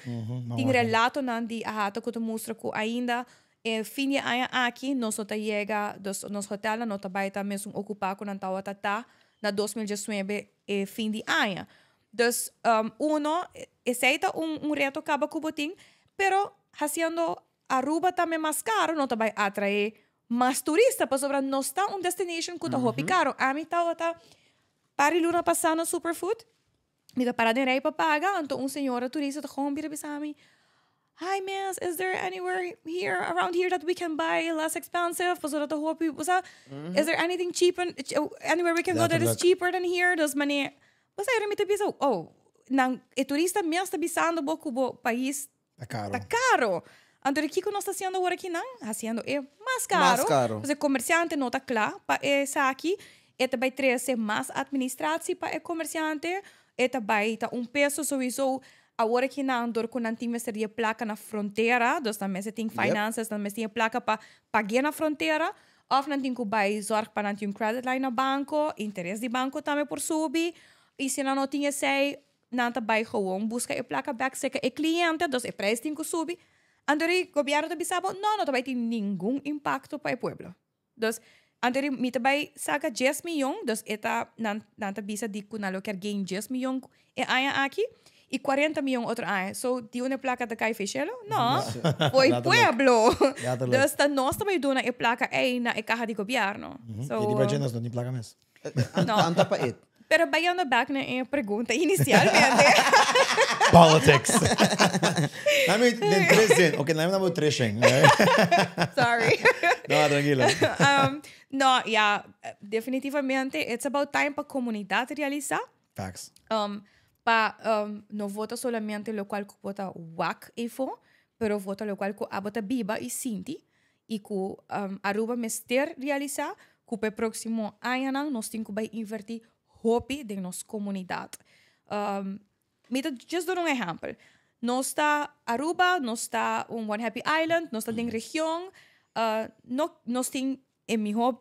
tin relato nan di AHATA cu ta mustra cu ainda e fin di aña aki nos no ta yega, dus nos hotel no ta bay ta mesun ocupa cu nan tawata ta na 2019 e fin di aña. Dus uno, esey ta un reto caba cu bo tin, pero haciendo Aruba tambe mas caro, no ta bay atrae mas turista, pasobra nos ta un destination cu ta hopi caro. Ami tawata par di luna pasa na Superfood, mi ta para den rij pa paga, anto un señora turista ta gewoon bira bisa mi, "Hi miss, is there anywhere here, around here that we can buy less expensive? Pasobra ta hopi, o is there anything cheap and anywhere we can go that is Letterlijk. cheaper than here?" Dus mane, basta mi ta bisa, oh, nan, e turista mes ta bisando bo cu bo pais Ta caro. ta caro. Anto kiko nos ta hasiendo awor aki nan? Hasiendo e mas caro. Mas caro. E comerciante no ta cla pa esaki. E ta bay trece mas administratie pa e comerciante. E ta bay ta un peso sowieso. Awor aki nan door cu nan tin mester di placa na frontera, dus dan mester tin finances, dan mester tin placa pa paga na frontera. Of nan tin cu bay zorg pa nan tin un credit line na banco, interes di banco tambe por subi. Y si nan no tin esey, nan ta bay gewoon busca e placa back serca e cliente, dus e prijs tin cu subi. Anto e gobierno ta bisa bo, no, no ta bay tin ningun impacto pa e pueblo. Dus anto mi ta bay saca 10 miljoen, dus e ta nan ta bisa di cu nan lo kier gain 10 miljoen e aña aki y 40 miljoen otro aña. So di unda placa ta cay fechelo? No, foi pueblo. Letterlijk. Dus ta nos ta bay duna e placa ey na e caha di gobierno. So, Y di budget nos no tin placa mes. No. Anta pa it. Pero bayendo back na e pregunta inicialmente. Politics. I mean, den tres zin. Okay, laat me nou tres zin. Sorry. No, tranquilo. No, ja, definitivamente it's about time pa comunidad realisa. Facts. Pa no vota solamente lo cual ku vota wak efo, pero vota lo cual ku abota biba y sinti y ku Aruba mester realisa ku pe próximo aña nan nos tin ku bay inverti hopi den nos comunidad. Mi ta just duna un ehempel. Nos ta Aruba, nos ta un One Happy Island, nos ta den region, no, nos tin e miho,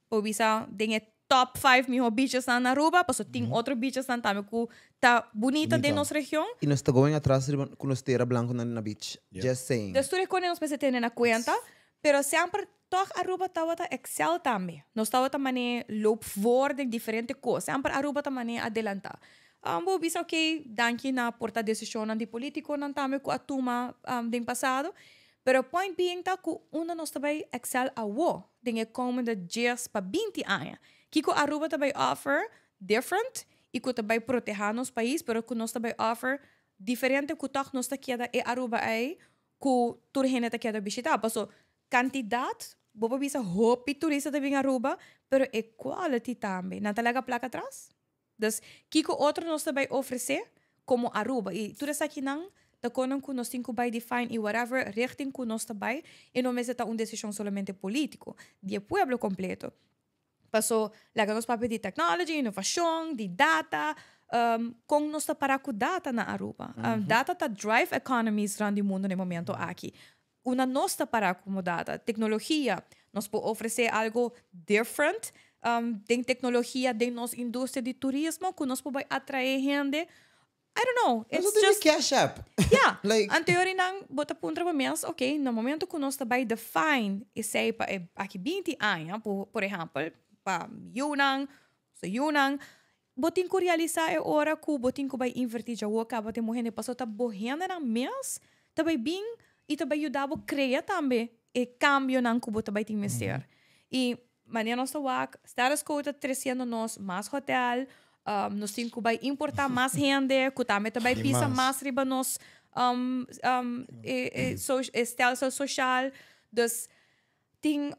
por bisa, den e top 5 miho beaches na Aruba, paso tin otro beaches nan tambe cu ta bunita den Bunita. nos region. Y nos ta going atras cu nos tera blanco na beach. Yeah. Just saying. Dus tur e cosnan nos mester tene na cuenta, pero semper toch Aruba tawata excel tambe. Nos tawata mane loop voor den diferente cos. Semper Aruba ta mane adelanta. Bo bisa, ok, danki na porta decisionan di politiconan tambe cu a tuma den pasado. Pero point being ta cu unda nos ta bay excel awo den e komende 10 pa 20 aña. Kiko Aruba ta bay offer different y cu ta bay proteha nos pais, pero cu nos ta bay offer diferente cu toch nos ta keda e Aruba ei cu tur hende ta keda bishita. Paso cantidad, bo por bisa hopi turista ta bin Aruba, pero e quality tambe. Nan ta laga placa atras? Dus kiko otro nos ta bay ofrece como Aruba. Y tur esaki nan ta konan cu nos tin cu bay define y whatever richting cu nos ta bay, y no mester ta un decision solamente politico, di e pueblo completo. Paso, laga nos papia di technology, innovacion, di data, con nos ta para cu data na Aruba. Data ta drive economies rond di mundo na momento aki. Unda nos ta para como data. Tecnologia, nos por ofrece algo different, den tecnologia, den nos industria di turismo, cu nos por bay atrae hende. I don't know. Nos It's tin just Cash App. Yeah. Like Anterior nan bota puntra pa mes, ok, no momento cu nos ta bay define esey pa e aki 20 aña, por ehempel, pa yunan, so yunan, bo tin cu realisa e ora cu bo tin cu bay inverti djawo caba te muhende paso ta bo hende nan mes, ta bay bin y ta bay yuda bo crea tambe e cambio nan cu bo ta bay tin mester. Y manera nos ta wak, status quo ta treciendo nos mas hotel, nos tin cu bay importa mas hende, cu tambe ta bay Di pisa mas. mas riba nos e stelsel social. Dus tin,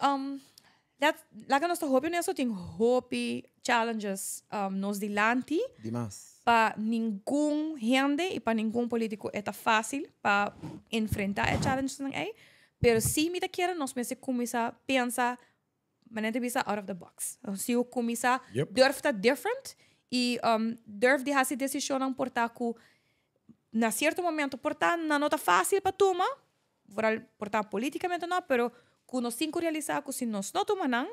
dat, laga nos ta hopi honesto, tin hopi challenges nos dilanti. Di mas. Pa ningun hende y pa ningun politico e ta facil pa enfrenta e challenges nan ei. Pero si mi ta kere nos mester cuminsa pensa, manera bisa out of the box. Si eu cuminsa durf ta different y durf di hasi decisionan por ta cu na cierto momento por ta na no ta facil pa tuma, vooral por ta politicamente no, pero cu nos tin cu realisa cu si nos no tuma nan,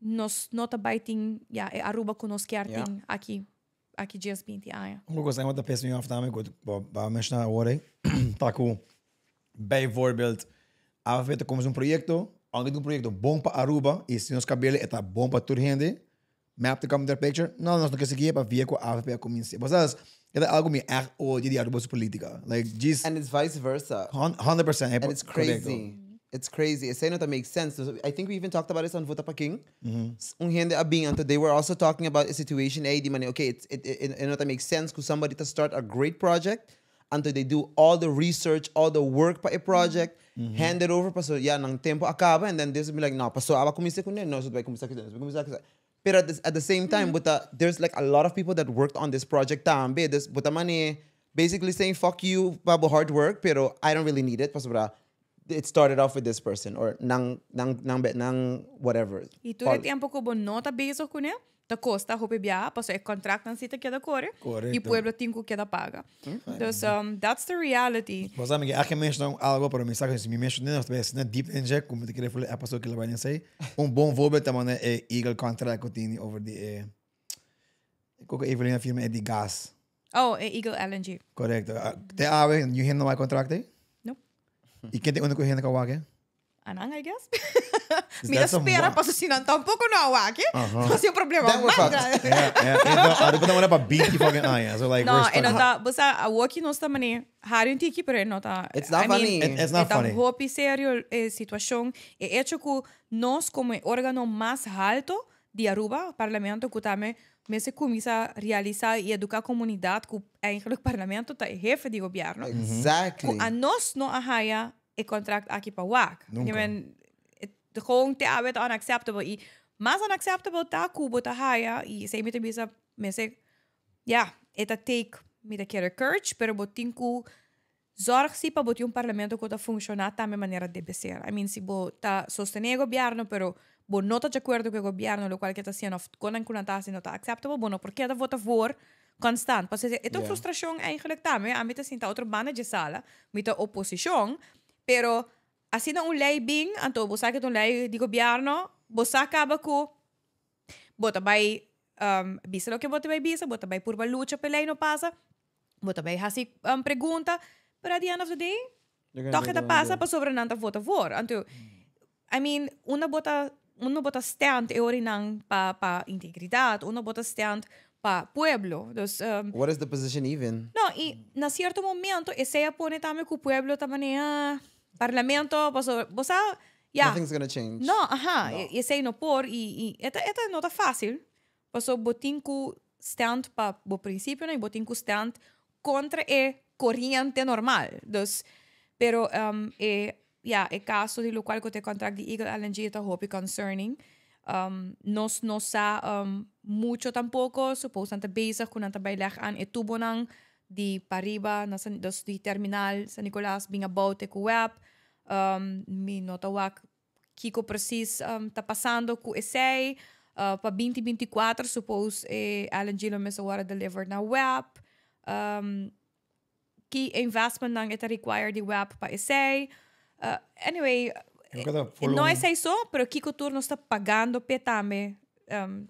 nos no ta bay tin, ja, e Aruba cu nos kier tin aki dies 20 aña. Un cos wat ta piss me off tambe, cu bo a menciona awor, ta cu bijvoorbeeld AVP ta cuminsa un proyecto, aunke ta un proyecto bon pa Aruba, y si nos cabele e ta bon pa tur hende, map to come their picture, no, nos no kier sigui pa via cu AVP a cuminsa. Bo sabes, e ta algo mi echt odia di Aruba su politica. Like, just And it's vice versa. 100%, And it's correcto. crazy. It's crazy. It's saying that makes sense. So I think we even talked about this on Vota Pa King. Un hende a bin, and they were also talking about a situation, di money. Okay, it makes sense because somebody to start a great project until they do all the research, all the work pa a project, hand it over, paso, ya, nang tempo acaba, and then this will be like, no, paso, aba kumisa kundi, no, so bay kumisa kundi, so kumisa kundi. Pero at the same time, but there's like a lot of people that worked on this project tambe. This, but money basically saying, fuck you, babo hard work, pero I don't really need it, paso, bra. It started off with this person or nan nan nan nan whatever. Y tur e tempo cu bo no ta bezig cune, ta costa hopi biaha, paso e contractnan si ta keda core y pueblo tin cu keda paga. Dus that's the reality. Bo sa mi ke aki menciona algo pero mi sa cu si mi menciona nos ta bay asina deep den dje cu mi ta kere for e episode cu lo bay den esey. Un bon voorbeeld ta manera e Eagle contract cu tini over di e cu cu Evelyn a firma e di gas. Oh, e Eagle LNG. Correcto. Te awe niun hende no wak e contract ey? Nope. Y ken ta e unico hende cu a wak e? Anan, I guess. Mi ta spera paso si nan tampoco no a wak e, nos tin un problema Then we're mas fucked. grande. Yeah, yeah. E no, Aruba ta manda pa 20 fucking aña. So like, No, we're e no stuck. ta, bo sa, awoki nos ta mane hari un tiki, pero e no ta, It's not I mean, funny. It's not e ta funny. hopi serio e situacion. E hecho cu nos como e organo mas halto di Aruba, Parlamento, cu tambe mester cuminsa realisa y educa comunidad cu eigenlijk Parlamento ta e hefe di gobierno. Exactly. Cu anos no a haya e contract aki pa wak. Nunca. I mean, e gewoon te awe ta unacceptable. Y mas unacceptable ta cu bo ta haya, y esey mi ta bisa mester, ja, e ta take, mi ta kere courage, pero bo tin cu zorg si pa bo tin un parlamento cu ta funciona tambe manera debe ser. I mean, si bo ta sostene e gobierno, pero bo no ta de acuerdo cu e gobierno, locual ke ta haciendo of con nan cu nan ta haci no ta acceptable, bo no por keda vota voor constant. Pasobra e ta un frustracion eigenlijk tambe. Ami ta sinta otro banda dje sala, mi ta oposicion, pero asina un ley bin, anto bo sa ke ta un ley di gobierno, bo sa caba cu bo ta bay bisa loke bo ta bay bisa, bo ta bay purba lucha pa e ley no pasa, bo ta bay haci pregunta, pero at the end of the day, toch e ta pasa pasobra nan ta vota voor. Anto, I mean, unda bo ta, unda bo ta stand e ora nan pa, pa integridad, unda bo ta stand pa pueblo. Dus, What is the position even? No, y na cierto momento esey a pone tambe cu pueblo ta manera, parlamento, pasobra, bo sa, ya. Nothing's gonna change. No, aha, esey no por, y, y e ta, e ta no ta facil, pasobra bo tin cu stand pa bo principionan y bo tin cu stand contra e coriente normal. Dus, pero e, ya, e caso di locual cu ta e contract di Eagle LNG ta hopi concerning. Nos no sa mucho tampoco, suppose nan ta bezig cu nan ta bay leg aan e tubonan di pariba na San, dus di terminal San Nicolas bin abou te cu web. Mi no ta wak kiko precies ta pasando cu esey. Pa 2024 suppose e LNG lo mester worde delivered na web. Ki investmentnan e ta require di web pa esey. Anyway, no esey so, pero kiko tur nos ta pagando p'e tambe,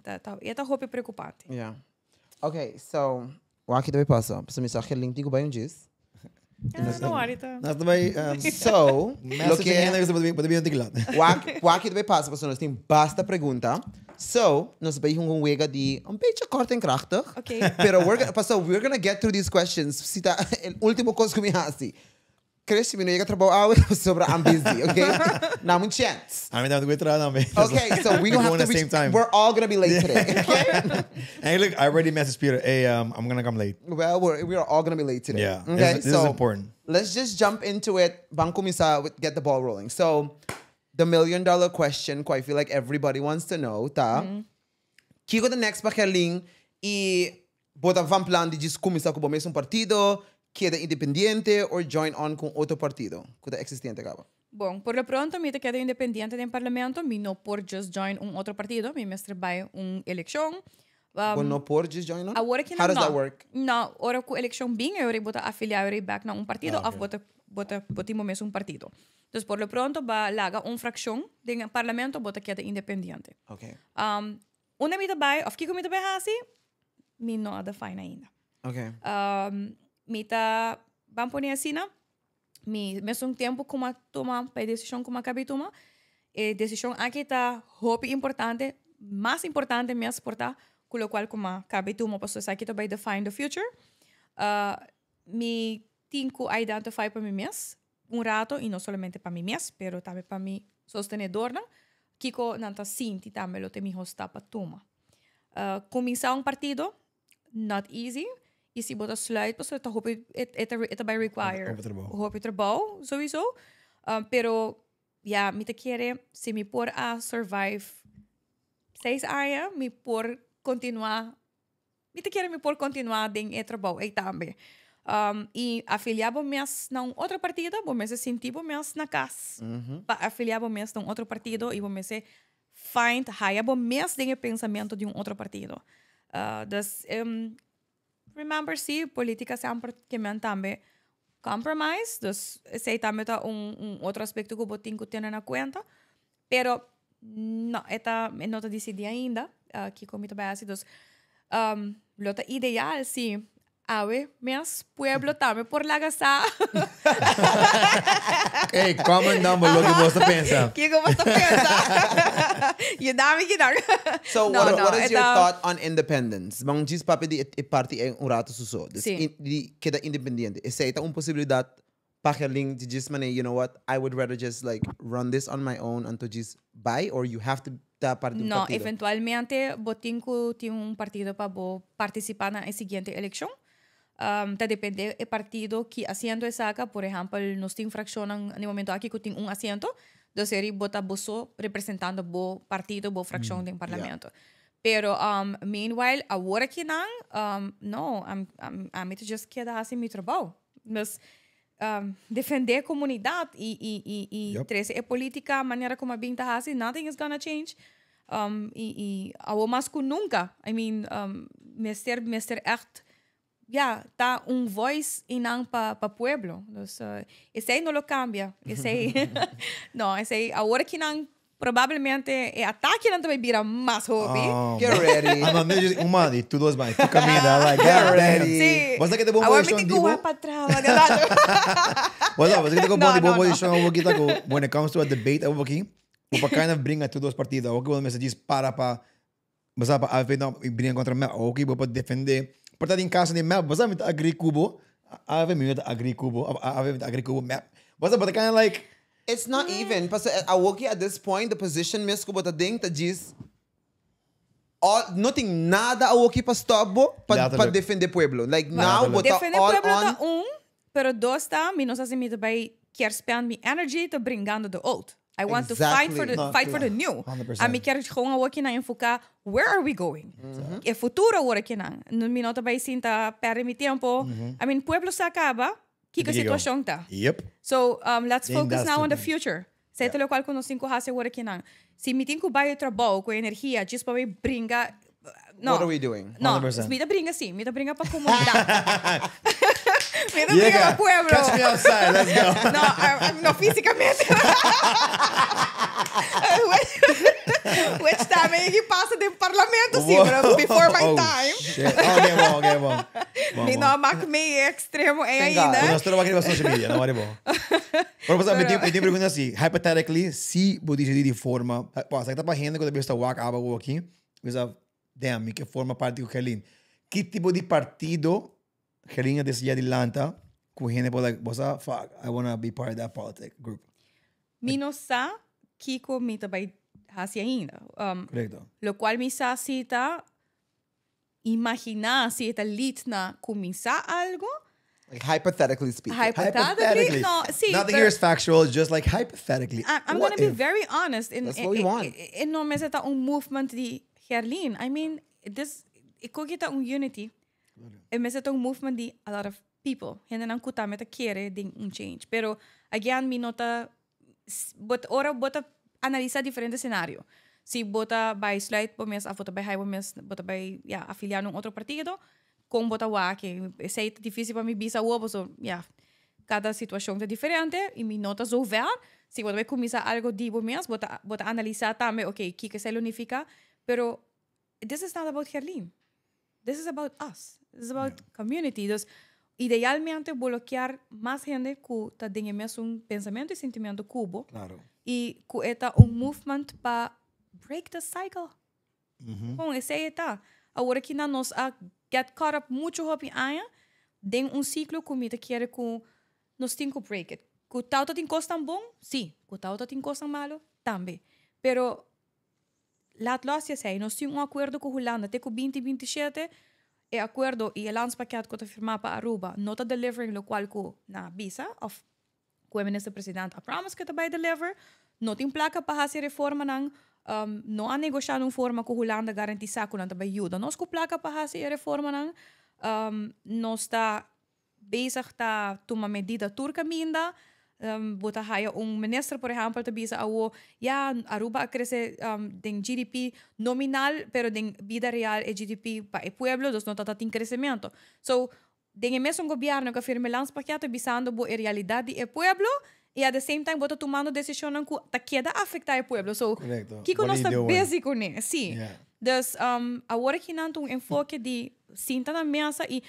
ta, ta, e ta hopi preocupante. Yeah. Okay, so, wak ki ta bay pasa? Pasobra mi sa Gerlin tin cu bay un djis. Ah, no worry, ta. Nos ta bay, So, lo message ke hende ku bo ta bin antiglat. Wak, wak ki ta bay pasa pasobra nos tin basta pregunta. So, nos ta bay hunga un wega di un beetje kort en krachtig. Okay. Pero we're gonna, pasobra we're gonna get through these questions. Si ta el ultimo kos ku mi hasi. Chris, mi no yega trabou awe pasobra I'm busy, okay? Nam un chance. Ami tambe ta traha tambe. Okay, so we We gonna going have to the same reach, time. we're all gonna be late today, okay? Eigenlijk, I already messaged Peter, hey, I'm gonna come late. Well, we are all gonna be late today. Yeah, Okay, this is so important. Let's just jump into it. Ban cuminsa with get the ball rolling. So, the million dollar question, cu I feel like everybody wants to know, ta, Kico ta next pa Gerlin y bo ta van plan di djis cuminsa cu bo mes un partido, keda independiente or join on cu un otro partido cu ta existente caba? Bon, por lo pronto mi ta keda independiente den parlamento, mi no por just join un otro partido, mi mester bay un eleccion. Bo no por just join on? Awor aki How does no. that work? No, ora cu eleccion bin, e ora bo ta afilia e ora bek na un partido Ah, of ok. bo tin bo mes un partido. Dus por lo pronto ba laga un fraccion den parlamento, bo ta keda independiente. Ok. Unda mi ta bay of kico mi ta bay haci, mi no a define ainda. Ok. Mi ta, ban pone asina, mi mesun tempo cu a tuma pa e decision cu a cabi tuma, e decision aki ta hopi importante, mas importante mes por ta cu locual cu a cabi tuma, pasobra esaki ta bay define the future. Mi tin cu identify pa mi mes un rato, y no solamente pa mi mes, pero tambe pa mi sostenedornan, kico nan ta sinti tambe lo te miho stap pa tuma. Cuminsa un partido, not easy, y si bo ta sluit, pasobra ta hopi, e ta bay require Hopi trabou. hopi trabou, sowieso. Pero, ja, mi ta kere, si mi por a survive 6 aña, mi por continua, mi ta kere mi por continua den e trabou ey tambe. I afiliá bo mes na un otro partido, bo mester sinti bo mes na kas pa afiliá bo mes na un otro partido i bo mester find, haya bo mes den e pensamentu di un otro partido. Dus, remember si, polítika semper ke men tambe compromise, dus esei tambe ta un otro aspekto ku bo tin ku tene na kuenta. Pero no, e ta, e no ta disidí ainda kiko mi ta bai hasi. Dus lo ta ideal si awe mes pueblo tambe por laga sa. Hey, comment down below kiko bos ta pensa. Kiko bos ta pensa. Yuda mi kinan. So No, what, no, what is e your ta- thought on independence? Ban djis papia di e, e parti ei un rato suso. Dus Sí. in, di keda independiente. Esei ta un posibilidad pa Gerlin di djis manera, you know what, I would rather just like run this on my own anto djis bai or you have to ta parti di un No, partido? eventualmente bo tin ku tin un partido pa bo partisipá na e siguiente elekshon. Ta depende e partido ki asiento e saka. Por ehèmpel, nos tin frakshonnan na e momento aki ku tin un asiento, dus eri bo ta bo so representando bo partido, bo frakshon den parlamento. Pero meanwhile, awor akinan, no, ami ta just keda hasi mi trabou. Dus defende comunidad y, y, y, y trece e politica manera como a bin ta haci, nothing is gonna change. Y, y awo mas cu nunca. I mean, mester echt, ja, ta un voice inan pa pueblo. Dus esey no lo cambia. Esey, no, esey awor kinan probablemente e atakenan ta bay bira mas hopi. Oh, Get ready. Ah, no, no, un man, y tú dos man, tu camina, like, Get God damn. ready. Sí. Basta que te bom Awor mi position tin di cu bo. wak pa atras, wak adelante. What's up? Basta que te bom No, di bom no, no. position awor kita ku when it comes to a debate awor aki, bo pa kind of bringa tu dos partido. Awor ki bo mester djis para pa basta pa AFP no y bringa contra MEP. Awor ki bo pa defende por ta den caso di MEP, basta mi ta agree ku bo, AFP mi no ta agree ku bo, AFP mi ta agree ku bo, MEP. Basta bo ta kind of like It's not even, pasobra awoki at this point the position mes ku bo ta den ta djis all, no tin nada awoki pa stop bo pa pa Letterlijk. defende pueblo. Like now bo ta Defende all pueblo on. ta un, pero dos ta, mi no sa si mi ta bay kier spend mi energy ta bringando de old. I want to fight for the, No, fight for the claro. new. 100%. Ami kier gewoon awoki na enfoca where are we going? E futuro awor nan. Mi no ta bay sinta perde mi tempo. I mean, pueblo sa caba, kiko Kiko. situacion ta. So let's Then focus that's now the on the thing. future. Esey ta locual cu nos tin cu haci awor akinan. Si mi tin cu bay trabou cu energia just pa bay bringa, no. What are we doing? No, 100%. mi ta bringa si, mi ta bringa pa comunidad. Mi ta bringa Yega. pa pueblo. Catch me outside, let's go. No, no fisicamente. Which tambe ki pasa den parlamento, si, pero before my Oh, time. shit. Okay, bon, okay, bon. Bon, Mi bon. no a mak mee extremo ei Thank God. ainda. Nos tur a riba social media, no worry bo. Pero basta, mi tin pregunta si, hypothetically, si bo dicidi di forma, bo, sa ta pa hende cu ta bisa wak aba bo aki, bisa, damn, mi ke forma parti cu Gerlin. Ki tipo di partido Gerlin a decidi adelanta cu hende por like, bo sa, fuck, I wanna be part of that politic group? Mi no sa kiko mi ta bay haci ainda. Correcto. Locual mi sa si ta imagina si e ta lead na cuminsa algo. Like hypothetically speaking. Hypothetically, no, si, Nothing pero here is factual, just like hypothetically. I'm What gonna be if? very honest. In, That's what we want. E no mester ta un movement di Gerlin. I mean, this, e koki ta un unity. E mester ta un movement di a lot of people. Hendenan ku tambe ta kere den un change. Pero, again, mi no ta, but ora bo ta analisa diferente scenario. Si bo ta bai sluit bo mes, of bo ta bai hai bo mes, bo ta bai, ja, afilia na un otro partido, con bo ta wak, esey ta dificil pa mi bisa awor, paso, ja, cada situacion ta diferente y mi no ta zo ver. Si bo ta bai cuminsa algo di bo mes, bo ta analisa tambe, ok, kiko esey lo nifica, pero this is not about Gerlin. This is about us. This is about community. Dus idealmente bo lo kier mas hende cu ta den e mesun pensamento y sentimento cu bo. Y cu e ta un movement pa break the cycle. Bon, esey e ta. Awor aki nan nos a get caught up mucho hopi aña den un ciclo cu mi ta kere cu nos tin cu break it. Cu tawata tin cosnan bon? Si. Cu tawata tin cosnan malo? Tambe. Pero laat los esey. Nos tin un acuerdo cu Hulanda te cu 2027. E acuerdo y e landspakket cu ta firma pa Aruba no ta delivering locual cu na bisa of cu e minister president a promise cu ta bay deliver. No tin placa pa haci reformanan. No a negosha un forma cu Hulanda garantisa cu nan ta bay yuda nos cu placa pa haci e reformanan. Nos ta Bezig ta tuma medida tur caminda. Bo ta haya un minister, por ehempel, ta bisa awo, ja, Aruba a crece den GDP nominal, pero den bida real e GDP pa e pueblo, dus no ta tin crecemento. So, den e mesun gobierno cu a firma e landspakket ta bisando bo e realidad di e pueblo y at the same time bo ta tumando decisionnan cu ta keda afecta e pueblo. So, kico What nos are ta you doing? busy cune? Si. Dus, awor aki nan ta un enfoke di sinta na mesa y,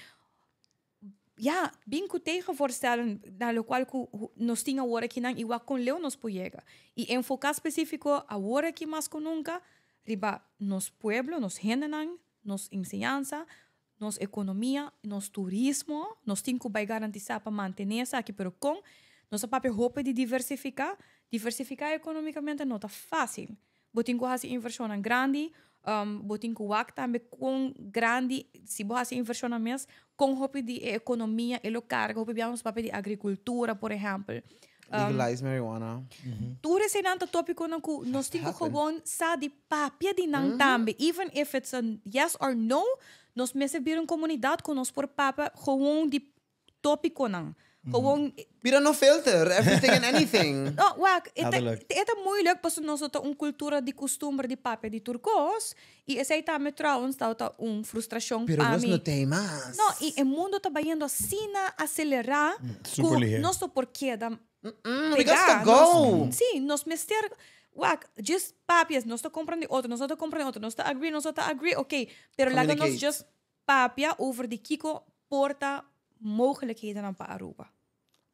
ja, bin cu tegenvoorstellen na locual cu nos tin awor aki nan y wak con leu nos por yega. Y enfoca specifico awor aki mas cu nunca riba nos pueblo, nos hendenan, nos enseñansa, nos economia, nos turismo. Nos tin cu bay garantisa pa mantene esaki, pero con nos a papia hopi di diversifica. Diversifica economicamente no ta facil. Bo tin cu haci inversionnan grandi, bo tin cu wak tambe con grandi, si bo haci inversionnan mes, con hopi di e economia e lo carga. Hopi bia nos papia di agricultura, por ehempel. Legalize marijuana. Tur eseinan ta topiconan cu nos tin cu Happen. gewoon sa di papia di nan tambe. Even if it's a yes or no, nos mester bira un comunidad cu nos por papia gewoon di topiconan. Gewoon Bira no filter, everything and anything. No, wak, e ta, Duidelijk. e ta moeilijk, pasobra nos no ta un cultura di custumber di papia di tur cos. Y esey tambe trouwens ta un frustracion Pero pa nos mi. no tin mas. No, y e mundo ta bayendo asina acelera Super cu lihe. nos no por keda We got pega. to go. Nos, sí, nos mester, wak, just papia, nos ta comprende otro, nos ta comprende otro, nos ta agree, nos ta agree, ok. Pero laga nos Communicate. just papia over di kico por ta mogelijkheden pa Aruba.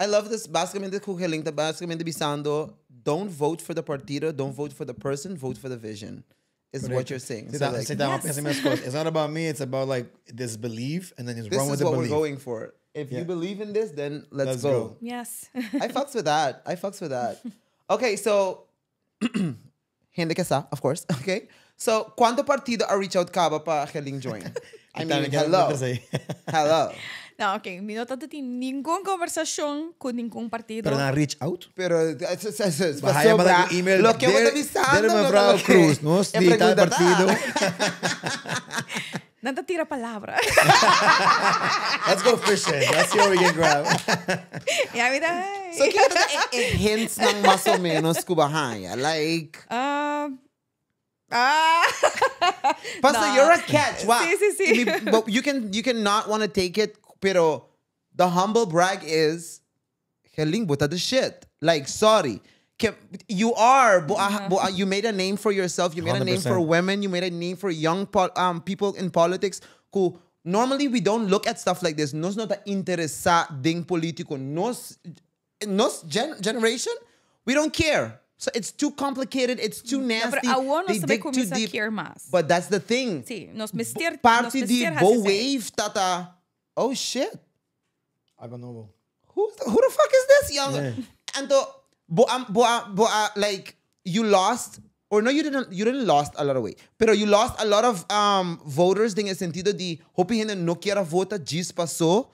I love this. Basicamente, cu Gerlin ta basicamente bisando, don't vote for the partido, don't vote for the person, vote for the vision. Is what you're saying. Sit So, down, like, sit down. Yes. Pensa mes cos. It's not about me. It's about like this belief, and then just this run with is the what we're belief. going for. If you believe in this, then let's Let's go. go. Yes. I fucks with that. I fucks with that. Okay, so hende ke sa, of course. Okay. So, cuanto partido a reach out caba pa Gerlin join? I mean, hello. Hello. No, ok. Mi no tin ningun conversacion cu ningun partido. Pero nan reach out. Pero Bahaya sobra, manda un email. Lo que Dear- vos avisando, dear no mevrouw lo que- Cruz, nos E di tal pregunta ta. partido. Nan ta tira palabra. Let's go fishing. Let's see what we can grab. Ja, weet je. So, kico ta e hints nan mas o menos cu bahaya? Like, Ah. Pastor, No. you're a catch. Wow. Sí, sí, sí. But you cannot want to take it, pero the humble brag is, Gerlin, bo ta the shit. Like, sorry. You are, bo, you made a name for yourself. You made a name for 100%. women. You made a name for young people in politics. Who normally we don't look at stuff like this. Nos no ta interesa den politico. Nos generation, we don't care. So it's too complicated. It's too No, nasty. pero awor They nos tambe dig too cuminsa deep. care mas. But that's the thing. Sí, nos mester, Party nos di mester bo haci esey. wave tata. Oh shit. Algo nobo. Who the fuck is this young? Yeah. Anto bo like you lost or no, you didn't lost a lot of weight. Pero you lost a lot of voters den sentido di hopi hende no kier a vota djis paso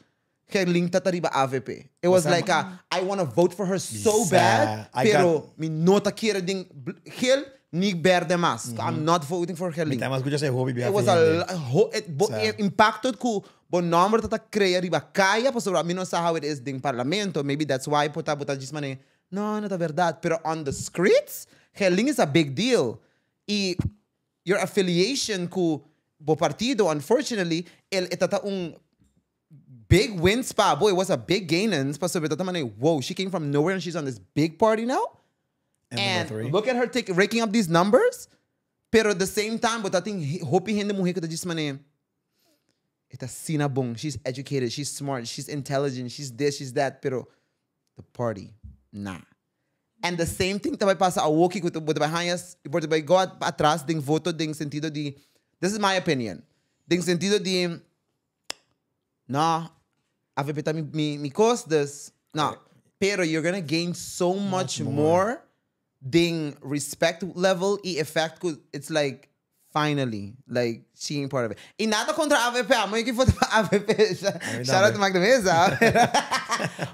Gerlin ta riba AVP. It was like a, I want to vote for her so Bisa, bad, I pero got- mi no ta kier den geel ni berde mas. I'm not voting for Gerlin. Mi ta scucha esey hopi It was a it, bo, Sa. e impacto cu bo nomber ta crea riba caya pasobra mi no sa how it is den parlamento. Maybe that's why por ta bo ta djis mane no, no ta berdad, pero on the streets Gerlin is a big deal y your affiliation cu bo partido, unfortunately, e ta un big win pa bo. It was a big gain pasobra ta mane, whoa, she came from nowhere and she's on this big party now And and number three. look at her take raking up these numbers. Pero at the same time, but I think hopi hende muhe ku ta djis mane, e ta asina bon. She's educated, she's smart, she's intelligent, she's this, she's that. Pero the party, nah. And the same thing tambe pasa awoki ku bo ta bay haya, bo ta bay go atras den voto den sentido di, this is my opinion. Den sentido di, no, AVP ta mi cos, dus, no. Pero you're gonna gain so much more den respect level y effect ku it's like finally like seeing part of it. Y nada contra AVP, amo que vota pa AVP. Shout out to Mike de Meza.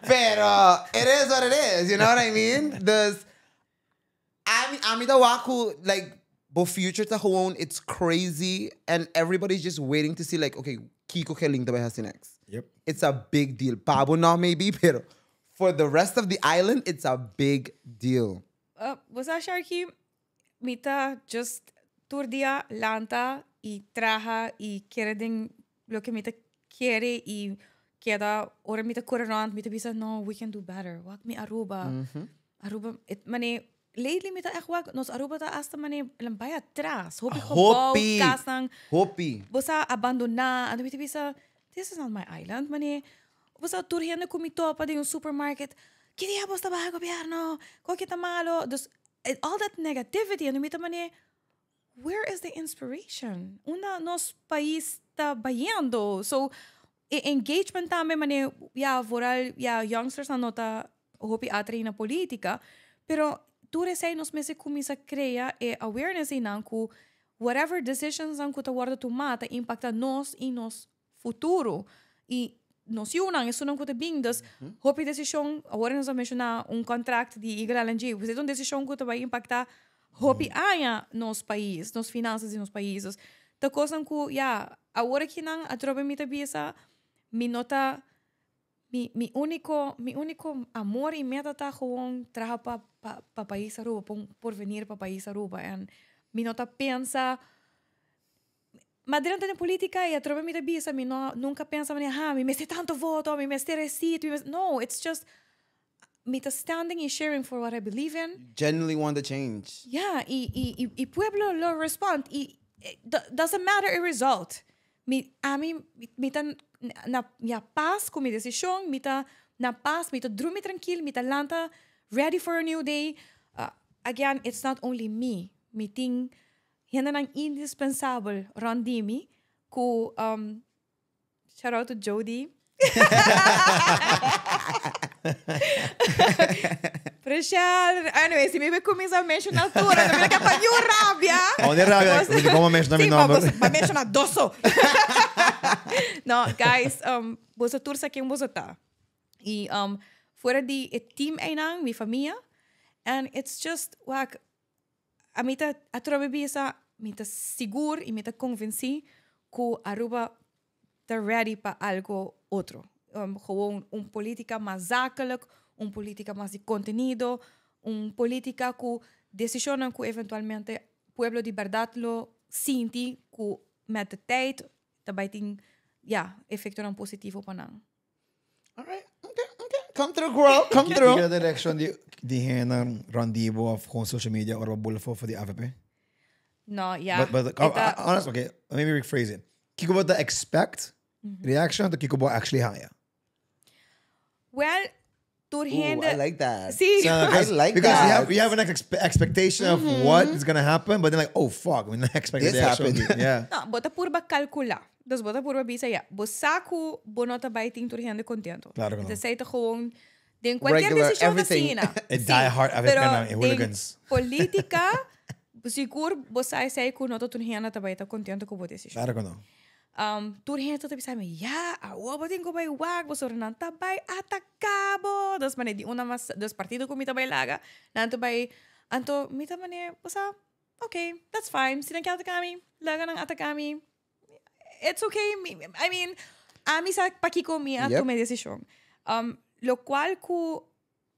Pero it is what it is, you know what I mean? Dus ami ta wak ku like bo future ta gewoon, it's crazy and everybody's just waiting to see like, okay, kiko Gerlin ta bay haci next. Yep. It's a big deal. Pa bo no maybe, pero for the rest of the island, it's a big deal. Bo sa Sharky, mi ta just tur dia lanta y traha y kere den loke mi ta kere y keda ora mi ta kore rond mi ta bisa no we can do better wak mi Aruba Aruba mane lately mi ta echt wak nos Aruba ta hasta mane bai atras hopi gebouw kasnan Hopi. Bo sa abandona anto mi ta bisa this is not my island mane bo sa tur hende ku mi topa den un supermarket ki dia bo sta baha gobierno koke ta malo dus all that negativity anto mi ta mane where is the inspiration unda nos pais ta bayendo so e engagement tambe mane ya vooral ya youngsters nan no ta hopi atraí na politica pero tur esei nos mester cuminsa crea e awareness einan cu whatever decisions nan cu ta wordo tuma ta impacta nos y nos futuro y nos yunan esunnan cu ta bin dus hopi decision awor nos a menciona un contract di Eagle LNG pues e ta un decision cu ta bay impacta hopi aña nos pais nos finanzas di nos pais dus ta cosnan cu ya awor akinan atrobe mi ta bisa mi no ta mi mi unico mi unico amor y meta ta gewoon traha pa pa pa pais Aruba pa un porvenir pa pais Aruba en mi no ta pensa Ma drenta den politica y atrobe mi ta bisa mi no nunca pensa manera ha mi mester tanto voto, mi mester e sit, mi mester no it's just mi ta standing y sharing for what I believe in. You genuinely want the change. Yeah y y y y pueblo lo respond y doesn't matter e result mi ami mi ta na ya paz cu mi decision mi ta na paz mi ta drumi trankil mi ta lanta ready for a new day again it's not only me mi tin Hendenan indispensabel rond di mi ku shout out to Jody. Precial. Anyway, si mi be kuminsá menshoná tur, anto mi ta ke pa niun rabia. Onde rabia? Bos- Di como menshoná mi Sí, pa nomber. bos- pa menshoná doso. No, guys, boso tur sa ken boso ta. I fuera di e team einan, mi famia, and it's just, wak, Ami ta atrobe bisa mi ta sigur y mi ta convenci cu Aruba ta ready pa algo otro. Gewoon un politica mas zakelijk, un politica mas di contenido, un politica cu decisionnan cu eventualmente pueblo di berdad lo sinti cu met de tijd ta bay tin, ya, efectonan positivo pa nan. All right, okay, okay. Come through, girl. Come through. Kiko direction di di hendenan rond di bo of gewoon social media ora bo bula for for di AVP? No, ja. But E ta- honest, okay, let me rephrase it. Kiko bo ta expect reaction to kiko bo actually haya? Well, tur Ooh, hende. I like that. Sí. So, I like because that. we have an expectation of what is gonna happen, but then like, oh fuck, we not expect This the actual happened. Yeah. No, bo ta purba calcula. Dus bo ta purba bisa ya. Bo sa cu bo no ta bay tin tur hende contento. Claro que no. Esey ta gewoon den cualkier Regular decision ta everything. asina. E Sí, die hard pero AVP den hooligans. Politica, sigur bo sa esey cu no ta tur hende ta bay ta contento cu bo decision. Claro que no. Tur hende ta bisa mi, ya, awor bo tin ku bai wak, boso nan ta bai ataká bo. Dus manera di una mas, dus partido ku mi ta bai laga, nan ta bai, anto mi ta manera, bo sa, ok, that's fine, si nan ke ataká mi, laga nan ataká mi, it's ok, mi, I mean, ami sa pakiko mi a tuma e desishon. Lokual ku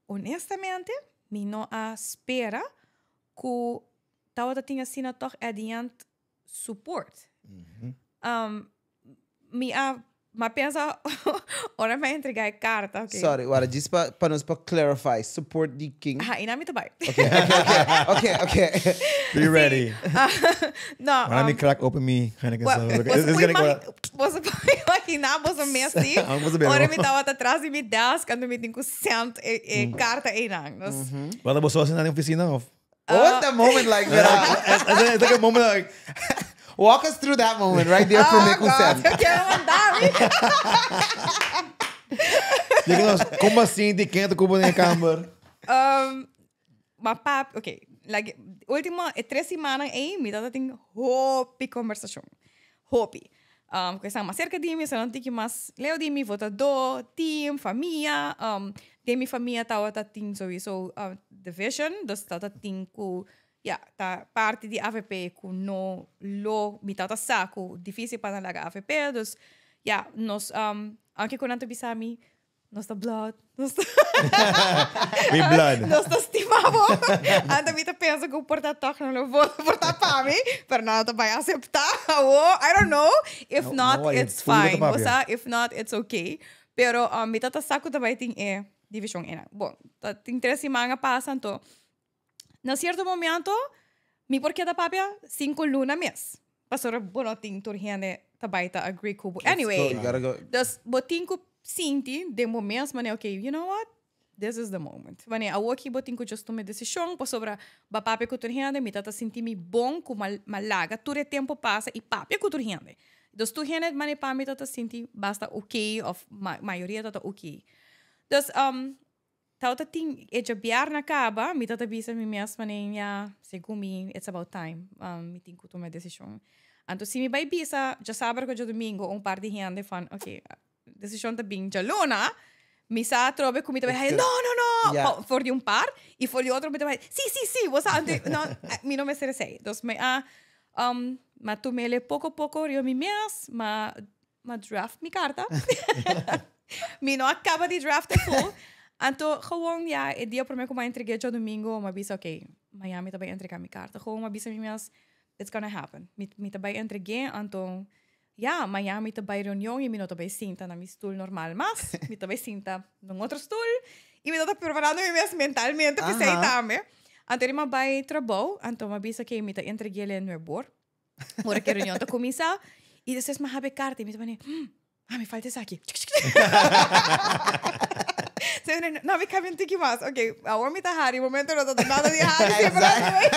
honestamente mi no a spera ku tabata tin asina tòg at the end support. Mi a, m'a pensa ora mi a entrega e carta, okay. Sorry, wara, djis pa, pa nos pa clarify, support di ken? Aha, i nan mi ta bai. Okay, okay, okay, okay. Be ready. No, Ora mi crack open mi Heineken. Well, so, boso it's por gonna go imagi- boso por imagina boso mes si. Ah, boso bebe. Ora mi tabata atrás di mi desk, anto mi tin ku send e, e carta einan. Dus, Wat boso hasi na de oficina of? What was that moment like, Vera? It's like a moment like Walk us through that moment right there for Oh, me God, consent. eu quero mandar. Diga nos, como assim de quem tu cubo na kamer? Ma pap, ok. Like, último e tres semanas ei, mi tata tin hopi conversacion. Hopi. Ku esnan mas cerca di mi, esnan tiki mas leu di mi, votadó, team, famia. Den mi famia tabata tin sowieso division, dus tabata tin ku ya, ta parti di avp ku no lo, mi tabata sa ku dificil pa nan laga avp, dus Ja, nos, aunke ku nan ta bisa mi, nos ta blood, nos ta We blood. Nos ta stima bo. Anto mi ta pensa ku por ta tòg nan lo vota por ta pa mi, pero nan no ta bai aseptá. Awo, I don't know. If No, not, no, it's full bo ta fine. papia. Bo sa, if not, it's okay. Pero mi ta ta sa ku ta bai tin e divishon einan. Bon, ta tin tres siman a pasa, anto na sierto momento mi por keda papia sinku luna mes. Pasobra bo no tin tur hende ta bai ta agree ku bo. Anyway, You gotta go. dus bo tin ku sinti den bo mes manera, okay, you know what? This is the moment. Wanneer awoki bo tin ku just tuma e desishon pasobra bo a papia ku tur hende, mi ta ta sinti mi bon ku m'a m'a laga tur e tempo pasa i papia ku tur hende. Dus tur hende manera pa mi ta ta sinti basta okay of ma mayoria ta ta okay. Dus Tawata tin e djabièrnè kaba, mi ta ta bisa mi mes mané, ya, segun mi, it's about time, mi tin ku tuma e desishon. Anto si mi bai bisa djasabra ku djadumingu un par di hende van, oké, desishon ta bin djaluna, mi sa atrobe ku mi ta bai haña, no, no, no, pa for di un par, i for di otro mi ta bai, si, si, si, bo sa, anto no, mi no mester esei. Dus mi a, mi a tum'el poko poko riba mi mes, m'a Ma draft mi carta. Mi no a caba di draft e full. Anto gewoon ja, e dia prome cu m'a entregue djadomingo, m'a bisa ok, mañana mi ta bay entrega mi carta. Gewoon m'a bisa mi mes, it's gonna happen. Mi, mi ta bay entregue, anto ja, mañana mi ta bay reunion y mi no ta bay sinta na mi stoel normal mas. Mi ta bay sinta na un otro stoel. Y mi ta preparando mi mes mentalmente p'esey tambe. Anto eri m'a bay trabou, anto m'a bisa ok, mi ta entreguele e nuebor. Ora que reunión ta cuminsa y después me habe carta y mi ta pone, ah, me falta esaki. So, no, no, mi cambia un tiki mas. Ok, awor mi ta hari, momento no ta nada di hari. Sí, pero, anyway.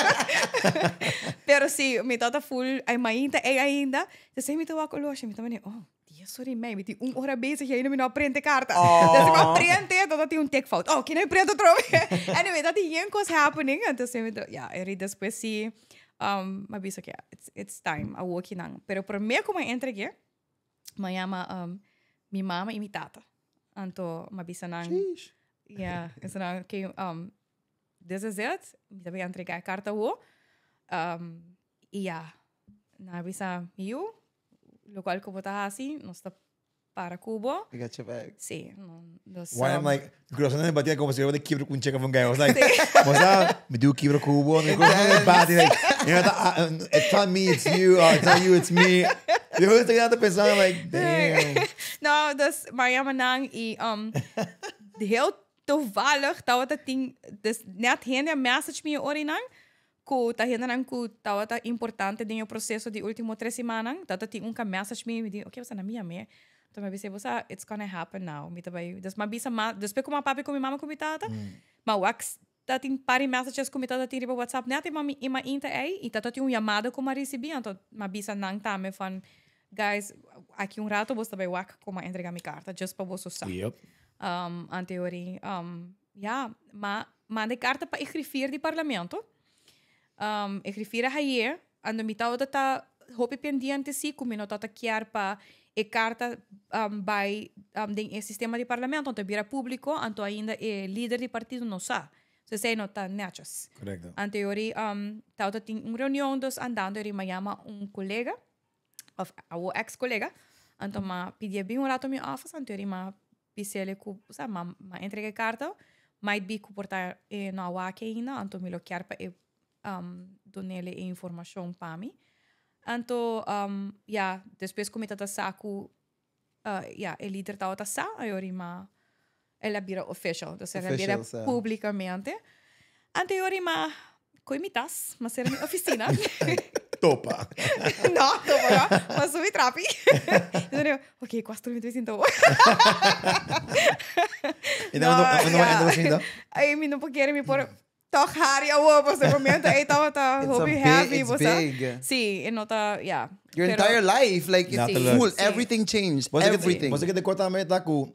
Pero sí, mi tata full, ay mainta ey ainda. Después mi ta wak oloshi, mi ta pone, oh, 10 ora y media, mi tin un ora bezig y ainda mi no a prende carta. Oh. Después mi a prende, tata tin un tikfout. Oh, kina mi prende otro vez? Anyway, dat tin yen cos happening. Entonces, mi ta, ja, eri después sí, mi a bisa, okay, it's time, awor kinan. Pero prome cu mi a entregue, mi a yama mi mama y mi tata. Anto, mi a bisa nan, Sheesh. ja, mi a bisa nan, okay, this is it, mi ta bay entrega e carta awor. Y ja, nan a bisa mi yu, locual cu bo ta haci, nos ta para cu bo. We got your back. Sí, no, dus, Why I'm like, mi corazón me batía como si yo de kibro con checa van guy. I was like, o sea, mi do kibro cubo, mi corazón me bate. Like, you know, it's not me, it's you. It's not you, it's me. Yo estoy quedando pensando, like, damn. No, dus, maar ja, nan y heel toevallig tabata tin, dus net hende a message mi ora nan, ku ta hendenan ku tabata importante den e proceso di ultimo tres simannan, tabata tin un ka message mi, mi di, ok, bosa na mi yam'é. Enton mi a bisa, bosa, it's gonna happen now. Mi ta bai, dus mi a bisa mas, despues ku mi a papia ku mi mama ku mi tata, mi a wak ta tin par di messages ku mi tata tin riba WhatsApp net i mami i mainta ei, i tata tin un yamada ku mi a risibi, anto mi a bisa nan tambe van, guys, aki un rato boso ta bai wak ku mi a entrega mi karta, just pa boso sa. Anteori, ja, ma manda e karta pa e griffier di parlamento. E griffier a haye, ando mi tabata ta hopi pendiente si ku mi no tabata kier pa e karta bai den e sistema di parlamento, anto e bira públiko, anto ainda e lider di partido no sa. So esei no ta netjes. Korekto. Anteori tabata tin un reunion, dus andando eri mi a yama un kolega, of awo ex kolega, anto m'a pidié bin un rato mi office, anto eri m'a bis'ele ku, sa, m'a m'a entrega e karta, might be ku por ta e no a wak ainda, anto mi lo kier pa e dun'ele e informashon pa mi. Anto ya, despues ku mi tabata sa ku ya, e lider tabata sa, ayori m'a el a bira official, dus el a bira Official, sa. publicamente. Anto ayori m'a koe mi tas, m'a sera mi oficina. Topa. No, topa no. M'a subi trapi. Enton digo, ok, kua stoel mi ta bai sinta awor? Y dan no, no, no, sinta? Ay, mi no por kere, mi por toch hari awor, pasobra e momento ey tabata It's a hopi big, heavy, it's bo sa. big. Sí, e no ta, ja. Your Pero entire life, like, it's Letterlijk. full, Sí. everything changed, Bo sa everything. Bo sa ke te korta me ta ku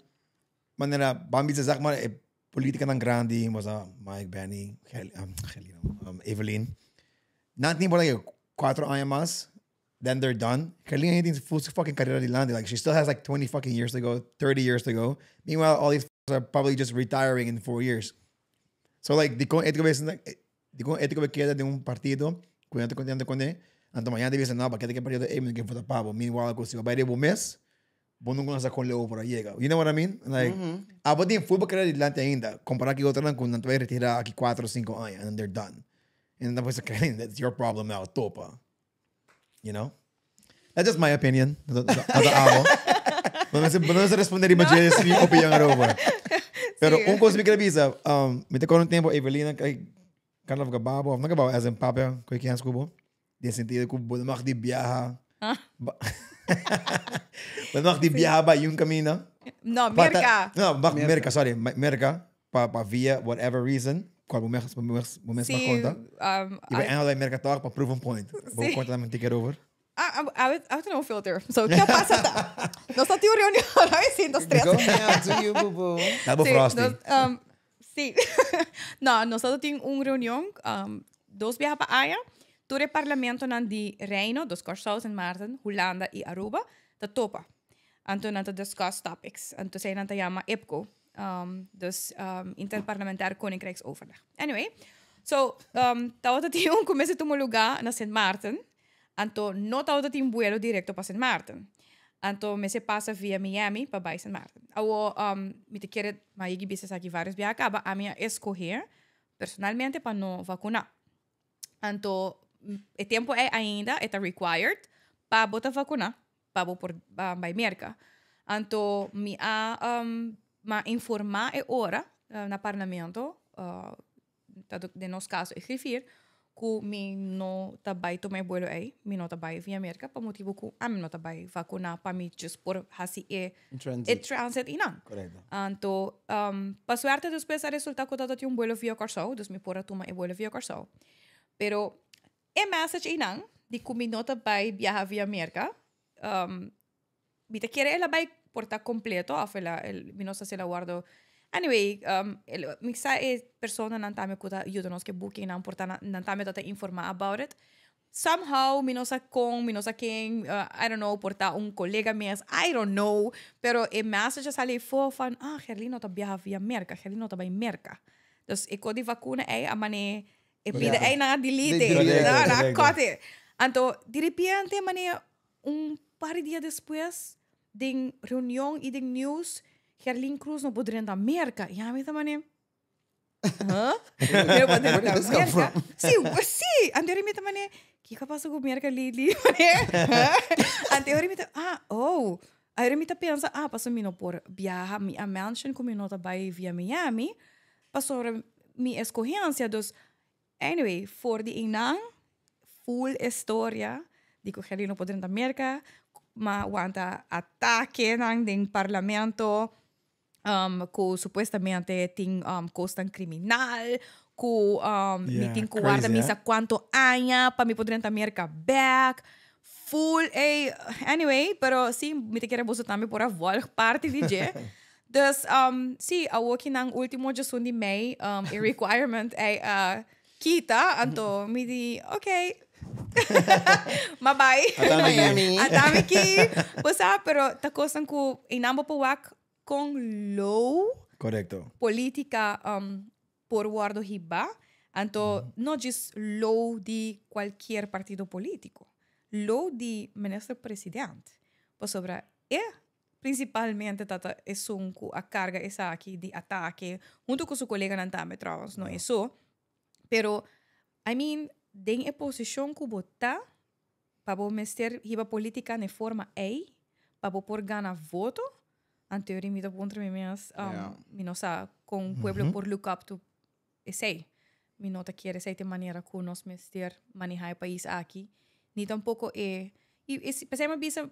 manera ban bisa zeg maar e politikanan grandi, bo sa Mike, Benny, Gel, Gelino, Evelyn. Nan tin por like 4 aña mas, then they're done. Gelina tin full fucking carrera dilanti, like she still has like 20 fucking years to go, 30 years to go. Meanwhile, all these are probably just retiring in 4 years. So like, dikon etico bes, dikon etico be keda den un partido ku nan ta contento kuné, anto mañana ta bisa no, pa keda ke partido ei mi no ke vota pa bo. Meanwhile, ku si bo bai riba bo mes, Bo no conoce con leu por a yega. You know what I mean? Like, abo tin futbol carrera dilanti ainda, compara ki otronan cu nan ta bay retira aki 4 o 5 aña and then they're done. And then pues that's your problem now, topa. You know? That's just my opinion. No ta abo. Bo no mester responde riba dje, es mi opinion erover. Pero un cos mi quier bisa, mi ta acorda un tempo Evelina kind of gababo, of no gababo, as in papia, cu e kens cu bo. Den sentido ku bo no mag di biaha. Bo no mag di biaha bai un camino. No, Merca. No, mag Merca, sorry. Merca, pa via whatever reason, cual bo mes, bo mes, bo mes mag conta. Y bo eindelijk bai Merca toch pa prove un point. Bo conta nan un ticket over. Ah, ah, ah, no filter. So, ke pasa ta? Nos ta tin un reunion, ahora mi sinto stress. Go ahead, do you, boo boo. Dal bo Sí, frosty. nos, sí. No, nos ta tin un reunion, dos biaha pa aña. Tur e parlamentonan di Reino, dus Kòrsou, Sint Maarten, Hulanda i Aruba, ta topa. Anto nan ta discuss topics. Anto esei nan ta yama IPCO. Dus Interparlementair Koninkrijksoverleg. Anyway, so tabata tin un ku mester tuma lugá na Sint Maarten. Anto no tabata tin buelo directo pa Sint Maarten. Anto mester pasa via Miami pa bai Sint Maarten. Awo mi ta kere, ma yegi bisa esaki varios biaha caba, ami a escoge personalmente pa no vacuna. Anto e tempo ei ainda e ta required pa bo ta vacuna pa bo por bai Merca. Anto mi a ma informa e ora na parlamento ta den nos caso e griffier, cu mi no ta bay tuma e vuelo ey, mi no ta bay via Merca pa motibo cu ami no ta bay vacuna pa mi just por haci e e transit eynan. Correcto. Anto, pa suerte despues a resulta cu tabata tin un vuelo via Corsou, dus mi por a tuma e vuelo via Corsou. Pero e message eynan di cu mi no ta bay biaha via Merca, Mi ta kere el a bai por ta completo of el a, el, mi no sa si el a wordo. Anyway, el, mi sa e personanan tambe cu ta yuda nos cu e bookingnan por ta nan tambe ta ta informa about it. Somehow, mi no sa con, mi no sa ken, I don't know, por ta un colega mes, I don't know. Pero e message a sali afo van, ah, Gerlin no ta biaha via Merca, Gerlin no ta bai Merca. Dus e co di vacuna ey a mane, e pida ey nan a delete, nan a cut it. Anto, di repente mane Un par di dia despues, den reunion y den news, Gerlin Cruz no por drenta Merca. Y ami ta mane, huh? No por drenta Merca? Sí, sí. Anto mi ta mane, kiko a pasa cu Merca lately? Mane, huh? Anto mi ta, ah, oh. Ahora mi ta pensa, ah, pasobra mi no por biaha, mi a mention cu mi no ta bay via Miami, pasobra mi escogencia. Dus, Anyway, for di einan, full e storia di cu Gerlin no por drenta Merca, ma wanta atakenan den parlamento, cu supuestamente tin cosnan criminal, cu mi tin cu warda mi sa cuanto aña pa mi por drenta Merca bek. Full e, anyway, pero si, mi ta kere boso tambe por a volg parti di dje. Dus, sí, awoki nan ultimo djasun di mei, e requirement ei a kita, anto mi di, ok. Ma bai. Atami ki. Miami. Atami ki. Bo sa, pero ta kosnan ku einan bo por wak kon low Correcto. politica por wordo hiba, anto no djis low di cualkier partido politico, low di minister president, pasobra e principalmente ta ta esun cu a carga esaki di atake, hunto cu su coleganan tambe trouwens, no e so, pero I mean den e posicion cu bo ta, pa bo mester hiba politica na e forma ey, pa bo por gana voto, anto yori mi ta puntra mi mes, mi no sa con pueblo por look up to esey. Mi no ta kier esey ta e manera cu nos mester maneha e pais aki, ni tampoco e, y pesey mi a bisa,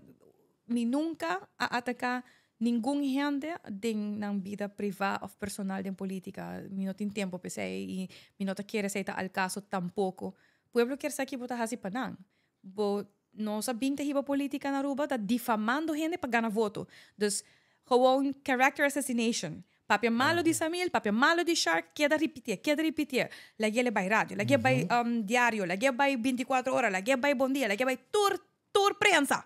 mi nunca a ataca ningun hende den nan bida priva of personal den politica. Mi no tin tempo p'esey y mi no ta kier esey ta al caso tampoco. Pueblo kier sa ki bo ta haci pa nan. Bo no sa bin ta hiba politica na Aruba, ta difamando hende pa gana voto. Dus gewoon character assassination. Papia malo di Samil, papia malo di Shark, keda ripitié, keda ripitié. Lag'é bai radio, lag'é bai diario, lag'é bai 24 ora, lag'é bai Bon Dia, lag'é bai tur, tur prensa.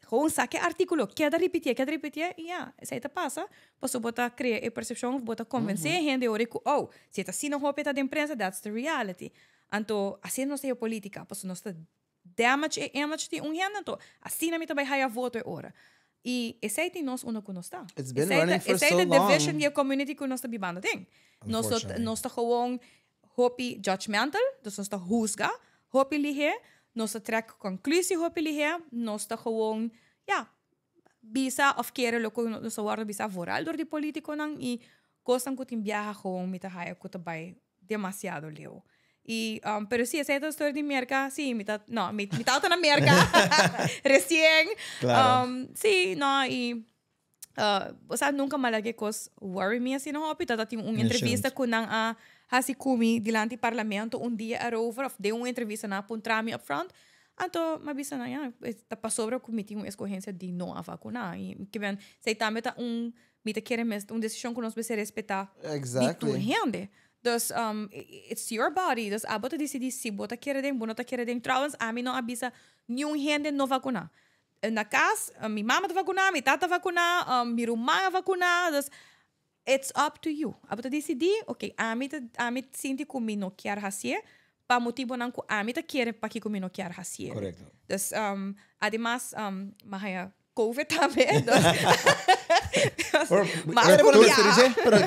Gewoon saka e artíkulo, keda ripitié, keda ripitié, i ya, esei ta pasa, pasobra bo ta krea e persepshon òf bo ta konvensé e hende ora ku, oh, si e ta asina hopi e ta den prensa, that's the reality. Anto, asina nos ta haya polítika, pasobra nos ta damage e image di un hende, anto asina mi ta bai haya voto e ora. Y esey tin nos unda cu nos ta. It's been running for so Esey ta long. division di e community cu nos ta bibando den. Nos ta, Unfortunately. nos ta gewoon hopi judgmental, dus nos ta huzga hopi lihe, nos ta trek conclusie hopi lihe, nos ta gewoon, ja, bisa of kere loke nos ta wordo bisa vooral door di politiconan y cosnan cu tin biaha gewoon mi ta haya cu ta bay demasiado leu. Y, pero si, esey ta storia di Merca, si, mi ta, no, mi tata na Merca, recien. Claro. Si, no, y, o sea, nunca m'a laga e cos worry mi asina hopi. Tata tin un Ni entrevista shouldn't. cu nan a haci cu mi dilanti parlamento un dia erover, of den un entrevista nan a puntra mi up front. Anto, m'a bisa nan, ja, ta pasobra cu mi tin un escogencia di no a vacuna. Y ke ben, esey tambe ta un, mi ta kere mes, un decision cu nos mester respeta di tur hende. Dus, it's your body. Dus abo ta decidi si bo ta kere den, bo no ta kere den. Trouwens, ami no a bisa niun hende no vacuna. Na cas, mi mama ta vacuna, mi tata vacuna, mi ruman a vacuna. Dus, it's up to you. Abo ta decidi, ok, ami sinti cu mi no kier hacié, pa motibonan cu ami ta kere pakiko mi no kier hacié. Correcto. Dus, ademas, m'a haya COVID tambe. Dus, Pero, maar pero, por tur- ya. pero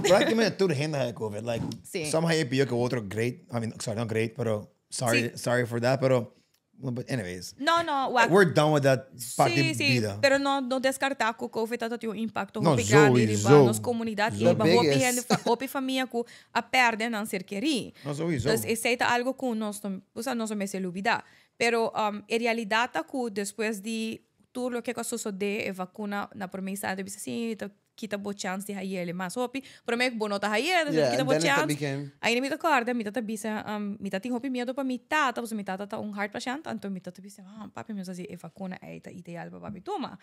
prácticamente tur hende haya COVID. Like, Sí. some haya pior que otro great. I mean, sorry, not great, pero sorry, Sí. sorry for that, pero, well, but anyways. No, no, wak. We're done with that parte Sí, di sí, bida. pero no, no descarta cu COVID ta tin un impacto No, hopi grandi riba sowieso. nos comunidad y The riba hopi biggest. hende hopi famia cu a perde nan ser keri. No, sowieso. Dus esey ta algo cu nos no, o sea, nos no mester lubida. Pero e realidad ta cu despues di tur loke cu a sucede, e vacuna na prome instante bisa si, ta kita bo chance di hayele mas hopi. Prome bo no ta hayele, dus Yeah, kita and bo then it chance. became Ainda mi ta corda, mi tata bisa, mi tata tin hopi miedo pa mi tata, pasobra mi tata ta un hart patient, anto mi tata bisa, ah, papi, mi sa si e vacuna ei ta ideal pa papi tuma.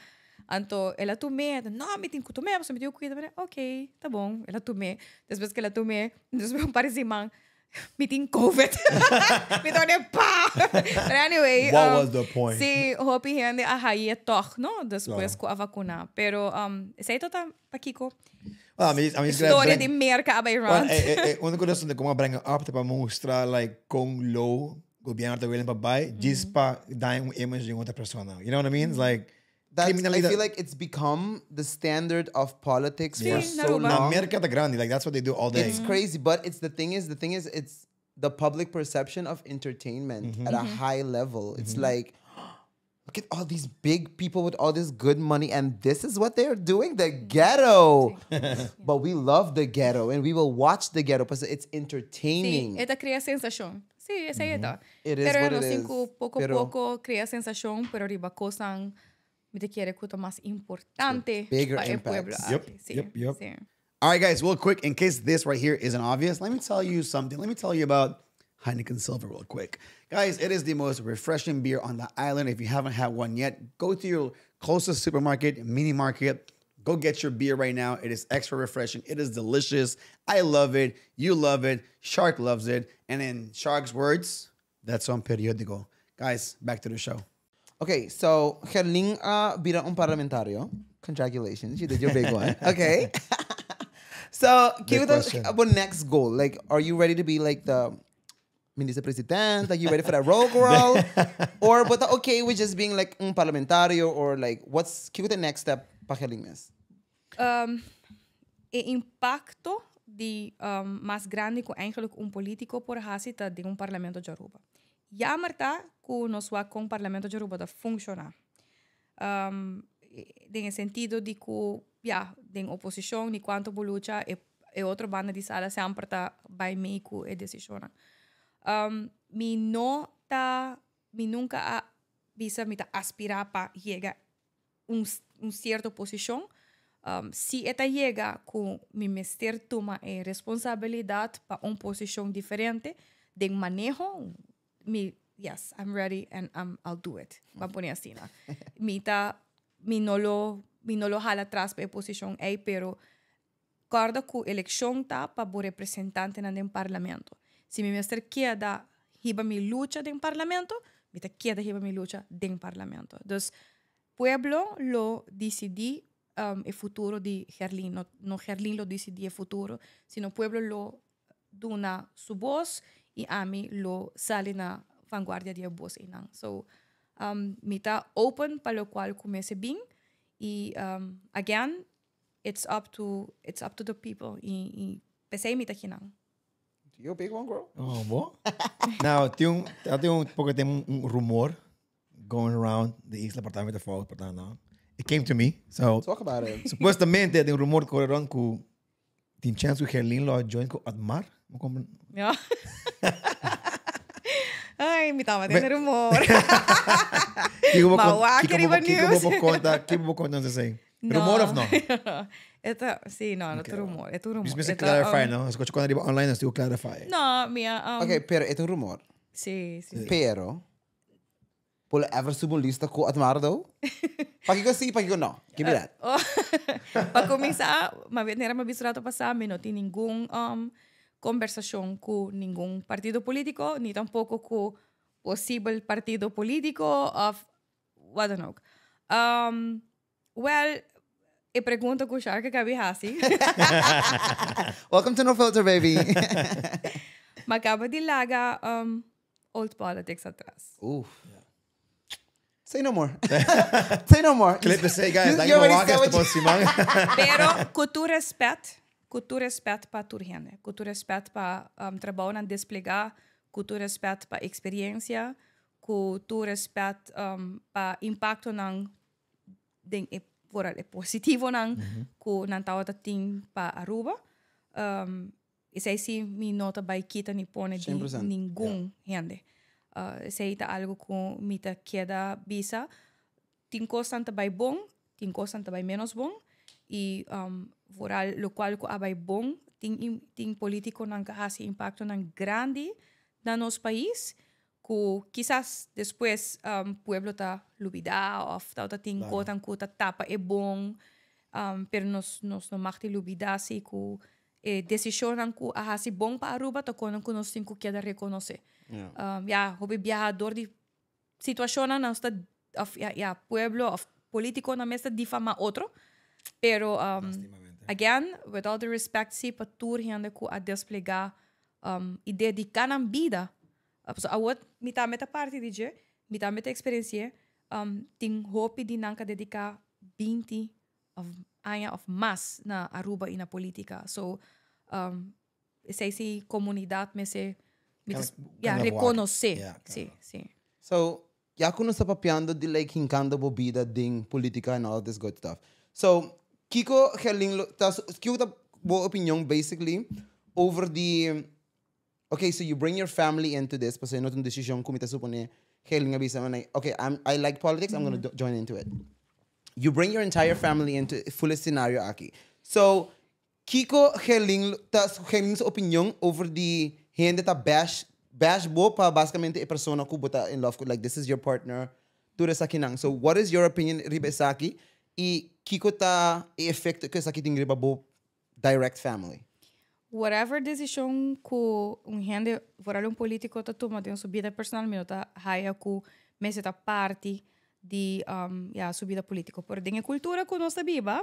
Anto el a tum'é, no, mi tin cu tum'é, pasobra mi tin cu cuida, mi ok, ta bon, el a tum'é. Despues cu el a tum'é, despues un par di siman, mi tin COVID. Mi ta pone pa! But anyway, What was the point? Si, hopi hende a haye toch, no? Despues Claro. cu a vacuna. Pero, esey ta pakico. Well, I mean, I'm just gonna Historia bring di Merca a bay Well, rond. un curioso de como bring up pa mostra like con low gobierno ta willing pa buy just pa dar un image de outra persona. You know what I mean? It's like That's, I criminalidad. feel like it's become the standard of politics for Sí, so na Aruba. Na long. America ta grande, like that's what they do all day. It's crazy, but it's the thing is it's the public perception of entertainment at a high level. It's like, look at all these big people with all this good money, and this is what they're doing, the ghetto. But we love the ghetto, and we will watch the ghetto because it's entertaining. Si, e ta crea sensacion. Si, esey ta. It is Pero what nos it tin is. cu poco poco crea sensacion, pero riba cosnan mi ta kere cu ta mas importante Bigger pa e impacts. pueblo aki. Si, si. All right, guys, real quick, in case this right here isn't obvious, let me tell you something. Let me tell you about Heineken Silver real quick. Guys, it is the most refreshing beer on the island. If you haven't had one yet, go to your closest supermarket, mini market, go get your beer right now. It is extra refreshing. It is delicious. I love it. You love it. Shark loves it. And in Shark's words, that's on periódico. Guys, back to the show. Okay, so Gerlin bira un parlamentario. Congratulations, you did your big one. Okay. So, Big kico question. ta next goal? Like, are you ready to be like the minister president? Like, you ready for that role, girl? Or, but okay with just being like un parlamentario, or like, what's kico the next step pa Gerlin mes? E impacto di mas grandi cu eigenlijk un politico por haci ta den un parlamento di Aruba. Jammer ta cu nos wak con parlamento di Aruba ta funciona. Den sentido di cu, ja, den oposicion, ni cuanto bo lucha, e otro banda di sala semper ta bay mee cu e decision. Mi no ta, mi nunca a bisa mi ta aspira pa yega un cierto posicion. Si e ta yega cu mi mester tuma e responsabilidad pa un posicion diferente den maneho, mi, yes, I'm ready and I'll do it. Ban pone asina, no? Mi ta, mi no lo hala atras pa e posicion ey, pero corda cu eleccion ta pa bo representantenan den parlamento. Si mi mester keda hiba mi lucha den parlamento, mi ta keda hiba mi lucha den parlamento. Dus pueblo lo dicidi e futuro di Gerlin. No, no Gerlin lo dicidi e futuro, sino pueblo lo duna su voz y ami lo sali na vanguardia di e voz einan. So, mi ta open pa locual cu mester bin. Y again, it's up to the people. Y p'esey mi ta akinan. You big one, girl. Oh, bon. Now, tin un, pasobra tin un rumor going around the isla, apartamento fout, portanto, no. It came to me. So, Talk about it. Supuestamente tin un rumor core rond cu tin chance cu Gerlin lo join cu Otmar. Ja. Ay, mi taba den rumor. Kiko bo Ma wak kiko riba kiko news. bo conta, kiko bo conta esey? No. Rumor of no? E ta, si, no, no ta rumor, e ta rumor. Just mester E ta, clarify, no? Escucha cuando riba online, nos clarify. No, mi, Ok, pero e ta un rumor. Si. Pero, bo lo ever subi un lista cu Otmar? Pakico si, pakico no? Give me that. Oh, pa cuminsa, ma manera mi a bisa rato pasa, mi no tin ningun conversacion cu ningun partido politico, ni tampoco cu posibel partido politico of wat dan ook. Well, e pregunta cu Sharka a caba di hasi. Welcome to No Filter, baby. M'a caba di laga old politics atras. Oof. Say no more. Say no more. Clip to say, guys, You you already already said what you- Simon. Pero cu tur respet, cu tur respet pa tur hende, cu tur respet pa trabounan desplega, cu tur respet pa experiencia, cu tur respet pa impactonan den e vooral e positivonan cu nan tawata tin pa Aruba. Esey si mi no ta bay kita ni pone di 100%. ningun hende. Esey ta algo cu mi ta keda bisa. Tin cos ta bay bon, tin cos ta bay menos bon y vooral locual cu a bay bon, tin politiconan cu a haci impactonan grandi na nos pais cu kisas despues pueblo ta lubida of ta tin cosnan cu ta tapa e bon, pero nos no mag di lubida si cu decisionnan cu a hasi bon pa Aruba ta cosnan cu nos tin cu keda reconoce. Ja, hopi biaha door di situacionnan nos ta of ja, pueblo of politiconan mes ta difama otro, pero again, with all the respect si pa tur hende cu a desplega y dedica nan bida. So awor mi tambe ta parti di dje, mi tambe ta experiencia, tin hopi di nan a dedica 20 of aña of mas na Aruba y na politica. So esey si comunidad mester mi ja, reconoce. Si. So, ya cu nos ta papiando di like hincando bo bida den politica and all this good stuff. So, Kiko Gerlin, kiko ta bo opinion basically over the, okay, so you bring your family into this, pasobra no ta un decision cu mi ta supone Gerlin a bisa, like, okay, I like politics, I'm gonna join into it. You bring your entire family into full scenario aki. So, Kiko Gerlin, ta Gerlin's opinion over the hende ta bash bo pa basicamente e persona cu bo ta in love cu, like this is your partner, tur esakinan. So, what is your opinion riba esaki? Y kiko ta e efecto cu esaki tin riba bo direct family? Whatever decision cu un hende, vooral un politico, ta tuma den su bida personal, mi no ta haya cu mester ta parti di ja, su bida politico. Pero den e cultura cu nos ta biba,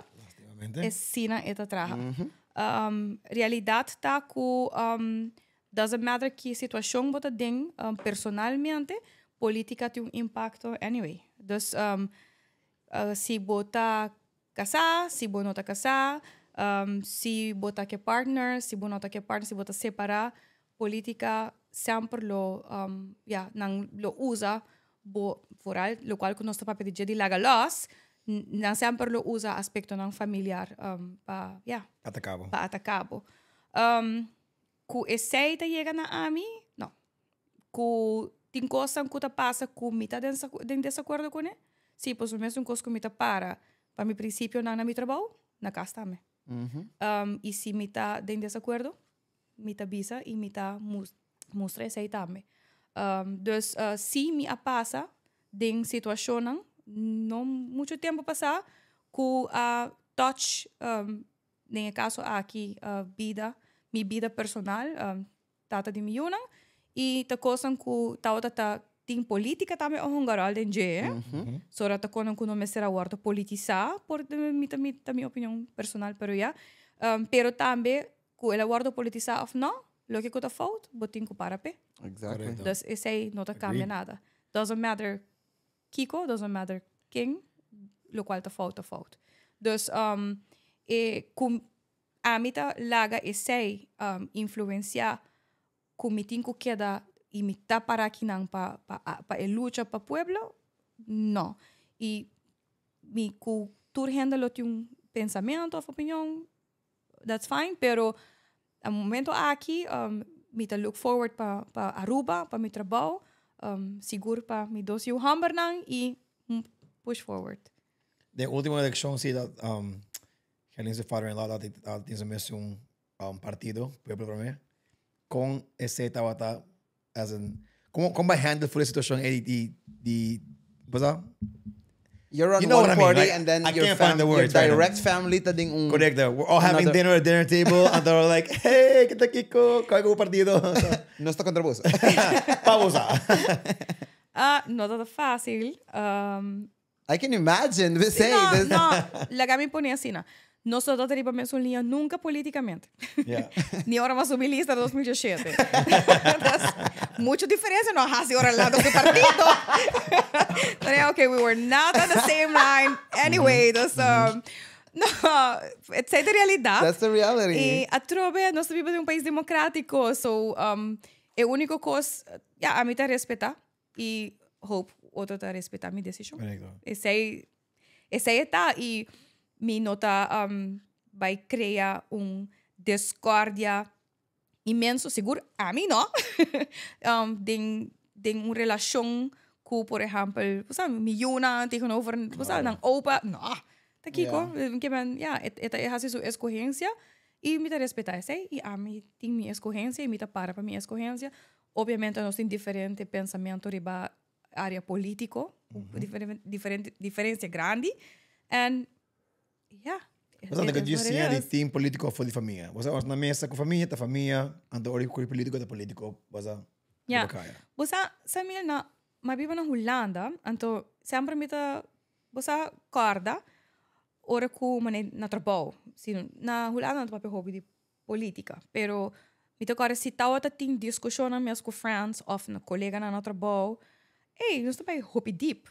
asina e ta traha. Realidad ta cu doesn't matter ki situacion bo ta den personalmente, politica tin un impacto anyway. Dus si bo ta casa, si bo no ta casa, si bo ta cu partner, si bo no ta cu partner, si bo ta separa, politica semper lo ja, nan lo usa bo, vooral locual cu nos ta papia di laga los, nan semper lo usa aspectonan familiar pa, ja, Ataca bo. Pa ataca bo. Cu esey ta yega na ami, no. Cu tin cos cu ta pasa cu mi ta den desacuerdo cu ne? Si, pues o mesun cos cu mi ta para pa mi principionan na mi trabou, na cas tambe. Y si mi ta den desacuerdo, mi ta bisa y mi ta mustra esey tambe. Dus si mi a pasa den situacion no mucho tempo pasa cu a touch den caso aki bida, mi bida personal, tata di mi yiunan, y ta cosnan cu ta tin politica tambe a hunga rol den dje. So ta cosnan cu no mester a wordo politisa por mi opinion personal, pero ja. Pero tambe cu el a wordo politisa of no, loke cu ta fout, bo tin cu para pe. Dus esey no ta cambia nada. Doesn't matter kiko, doesn't matter ken. Lokual ta fout ta fout. Dus e ku ami ta laga esei influensiá ku mi tin ku keda i mi ta para akinan pa pa pa e lucha pa pueblo? No. I mi ku tur hende lo tin un pensamentu òf opinion, that's fine, pero na momento aki mi ta look forward pa pa Aruba, pa mi trabou, sigur pa mi dos yu hòmbernan i push forward. Den ultimo elekshon si dat Gerlin su father in law tabata tin su mesun partido, Pueblo Prome. Kon esei tabata as in kon kon bo a handle for e situashon ei di di bo sa? You're on You know one what I mean, party like, and then I your can't find fam the your words right now. direct family ta den un Correcto. We're all having another dinner at dinner table and they're like, hey, kita kiko, koi ku partido. Nos ta kontra boso. Pa boso. Ah, no ta fácil. I can imagine. We say No, this. no. Laga mi pone asina. Nos no ta riba mesun liña nunca politicamente. Yeah. Ni ora mas subi lista 2017. Dus, mucho diferencia no hasi ora lado ku partido. Pero okay, we were not on the same line. Anyway, dus, no, esei ta realidad. That's the reality. Y atrobe, nos ta biba den un pais democratico, so e unico cos, ja, ami ta respeta y hope otro ta respeta mi decision. Correcto. Esei, esei ta y mi no ta bai crea un discordia inmenso, sigur ami no, den, den un relacion cu, por ehempel, bo sa, mi yunan tegenover, bo sa, nan opa, no, ta kico, ke men, ja, e ta haci su escogencia y mi ta respeta esei y ami tin mi escogencia y mi ta para pa mi escogencia. Obviamente nos tin diferente pensamento riba area politico, diferente, diferencia grandi en ja. Bo sa ku djis siña di team politico for di famia. Bo sa ora na mesa ku famia ta famia, anto ora ku politico ta politico. Bo sa Ja. Bo sa Samuel na mi a biba na Hulanda, anto semper mi ta bo sa kòrda ora ku manera na trabou. Si na Hulanda no ta papia hopi di politica, pero mi ta kòrda si tawata tin diskushonnan mes ku friends òf na koleganan na trabou, ey nos ta bai hopi diep,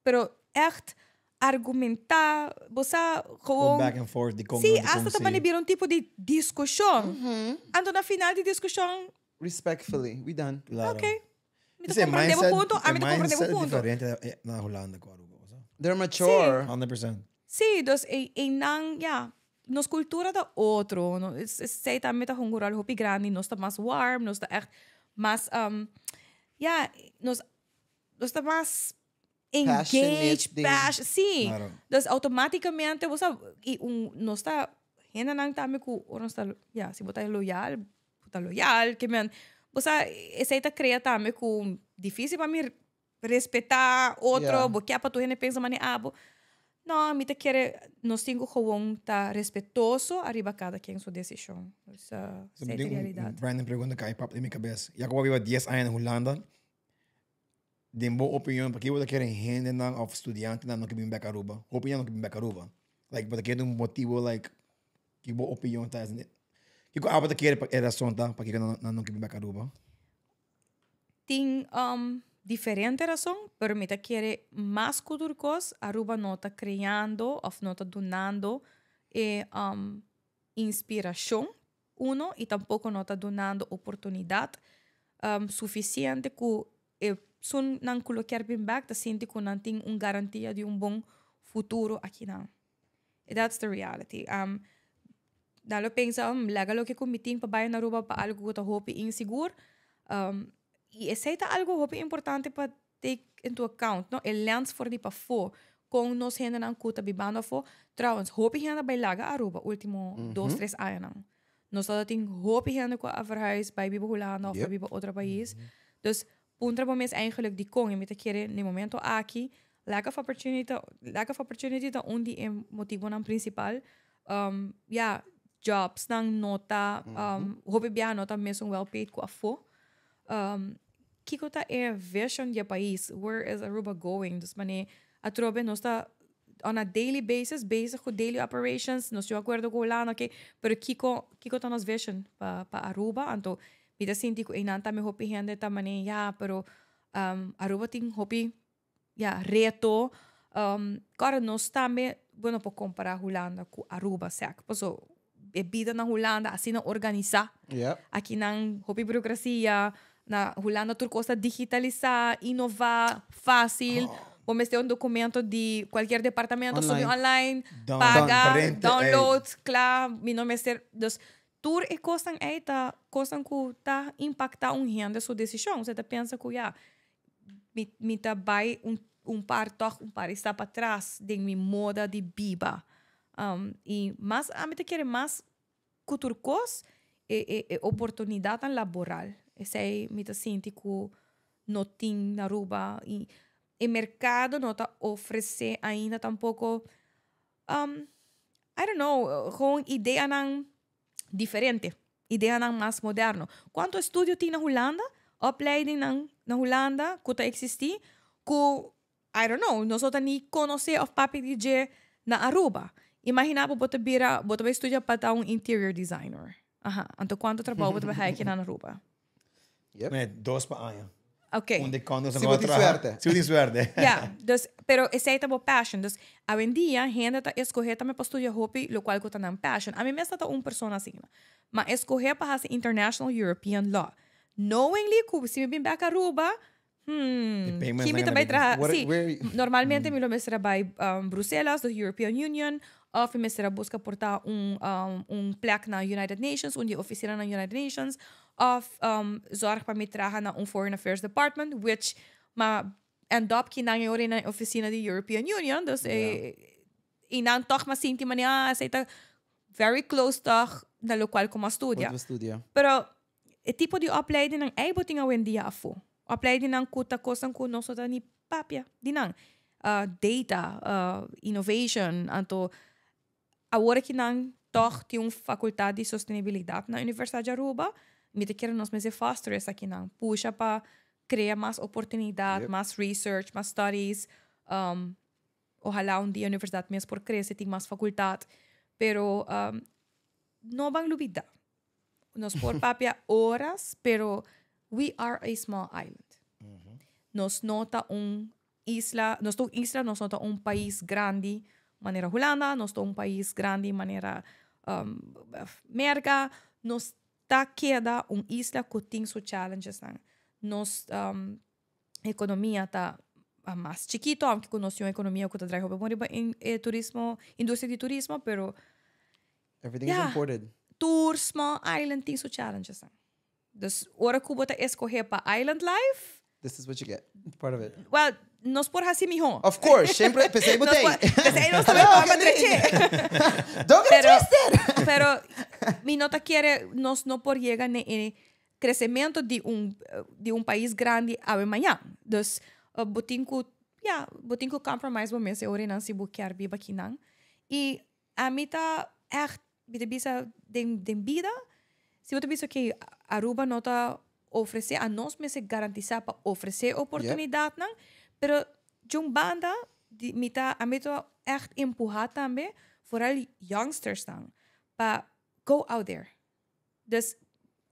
pero ègt argumentá, bo sa gewoon Go back and forth di kon sí, no, di kon asta ta sí. bani bira un tipo di diskushon. Anto na final di diskushon Respectfully, we done. Claro. Ok. Mi ta Ese comprende bo mindset- punto, ami e ta comprende bo mindset punto. diferente na Hulanda ku Aruba, bo sa? They're mature. 100%. Sí, dus einan, ja, nos cultura ta otro. No, esei tambe ta hunga un rol hopi grandi. Nos ta mas warm, nos ta echt mas, ja, nos, nos ta mas engaged, Passionate den. sí. Claro. Dus automáticamente bo sa, y un, nos ta hendenan tambe cu ora nos ta, ja, si bo ta loyal, bo ta loyal, ke men, bo sa, esei ta crea tambe cu dificil pa mi respetá otro, bo kia pa tur hende pensa manera abo. No, mi ta kere nos tin ku gewoon ta respetuoso ariba kada ken su desishon. Dus, So, esei mi ta tin un realidat. random pregunta kai pap den mi kabes. Ya ku bo a biba dies aña na Hulanda, den bo opinion pakiko bo ta kere hendenan òf studiantenan no ke bin bèk Aruba? Hopi nan no ke bin bèk Aruba. Like bo ta kere un motibu like ki bo opinion ta? Kiko abo ta kere pa e rason ta pakiko nan no ke bin bèk Aruba? Tin diferente rason, pero mi ta kere mas ku tur kos Aruba no ta kreando òf no ta dunando e inspirashon, uno, i tampoko no ta dunando oportunidat sufisiente ku e esunnan ku lo kier bin bèk ta sinti ku nan tin un garantia di un bon futuro akinan. That's the reality. Nan lo pensa, laga loke ku mi tin pa bai na Aruba pa algu ku ta hopi insigur. I esei ta algu hopi importante pa take into account, no? E lens for di pafó, kon nos hendenan ku ta bibando afó. Trouwens, hopi hende a bai laga Aruba ultimo dos, tres añanan. Nos tabata tin hopi hende ku a verhuis bai biba Hulanda òf bai biba otro pais. Dus puntra bo mes eigenlijk dikon i mi ta kere na e momento aki lack of opportunity ta lack of opportunity ta un di e motibonan principal. Ya, jobsnan no ta hopi biaha no ta mesun well paid ku afó. Kiko ta e vision di e pais? Where is Aruba going? Dus manera atrobe nos ta on a daily basis bezig ku daily operations, nos tin un akuerdo ku Hulanda, oke, pero kiko kiko ta nos vision pa pa Aruba? Anto mi ta sinti ku einan tambe hopi hende ta manera ya, pero Aruba tin hopi ya reto. Awor nos tambe, bueno, por compara Hulanda cu Aruba, sek. Paso, e bida na Hulanda asina organisa. Aki nan hopi burocracia, na Hulanda tur cos ta digitalisa, innova, facil. Bo mester un documento di cualkier departamento, subi Online. online, Down- paga, print, ey. download, cla, mi no mester. Dus tur e cosnan ey ta cosnan cu ta impacta un hende su decision. Bo ta pensa cu ja, mi ta bay un par toch un par stap atras den mi moda di biba. Y mas ami ta kere mas cu tur cos e oportunidad laboral. Esey mi ta sinti cu no tin na Aruba y e mercado no ta ofrece ainda tampoco, I don't know, gewoon ideanan diferente, ideanan mas moderno. Cuanto estudio tin na Hulanda? Opleiding na Hulanda cu ta existi, cu, I don't know, nos no ta ni conoce of papia di dje na Aruba. Imagina bo ta bira, bo ta bay studia pa ta un interior designer. Aha, anto cuanto trabou bo ta bay haya aki na Aruba? Nee, 2 pa aña. Ok. Un di cuando Si se bo tin traha. suerte. Si bo tin suerte. Ja, dus, pero esey ta bo passion. Dus, awendia, hende ta escoge tambe pa studia hopi, lo cual cu ta nan passion. Ami mes ta un persona asina. Ma escoge pa haci international European law. Knowingly, cu si mi bin back Aruba, E payments kimi nan tambe gana traha, What, si, where normalmente mi lo mester bay Bruselas, the European Union, of mi mester busca por ta un plek na United Nations, un di oficina na United Nations, of zorg pa mi traha na un Foreign Affairs Department, which m'a end up ki nan ora na oficina di European Union, dus y nan toch m'a sinti mani, ah, esey ta very close toch na lo cual cu m'a studia. Wat we studia. Pero e tipo di opleiding nan ei bo tin awendia afo. Opleiding nan ku ta kosan ku nos no ta ni papia di nan. Data, innovation, anto awor ki nan toch tin un facultad di sostenibilidad na Universidad di Aruba, mi ta kere nos mester foster esaki nan. Pusha pa crea mas oportunidad, mas research, mas studies. Ojalá un dia universidad mes por crece, tin mas facultad. Pero no ban lubida. Nos por papia horas, pero we are a small island. Nos no ta un isla, nos ta un isla, nos no ta un pais grandi manera Hulanda, nos ta un pais grandi manera Merca, nos ta keda un isla cu tin su challenges nan. Nos economia ta mas chikito, aunke cu nos tin un economia cu ta draai hopi bon riba turismo, industria di turismo, pero Everything is imported. Tur small island tin su challenges nan. Dus ora cu bo ta escoge pa island life, This is what you get. Part of it. Well, nos por haci miho. Of course, sempre pensei Nos botei. por, pensei nos tambe Hello, por Kelly. treche. Don't get Pero, twisted. pero mi no ta kiere, nos no por yega ne e crecimento di un pais grandi awe mañan. Dus bo tin cu, ja, bo tin cu compromise bo mes e ora nan si bo kier biba akinan. Y ami ta echt, mi ta bisa den bida, si bo ta bisa que Aruba no ta ofrece, a nos mester garantisa pa ofrece oportunidad nan, pero di un banda, di, mi ta, ami ta echt empuha tambe, vooral youngsters dan, pa go out there. Dus,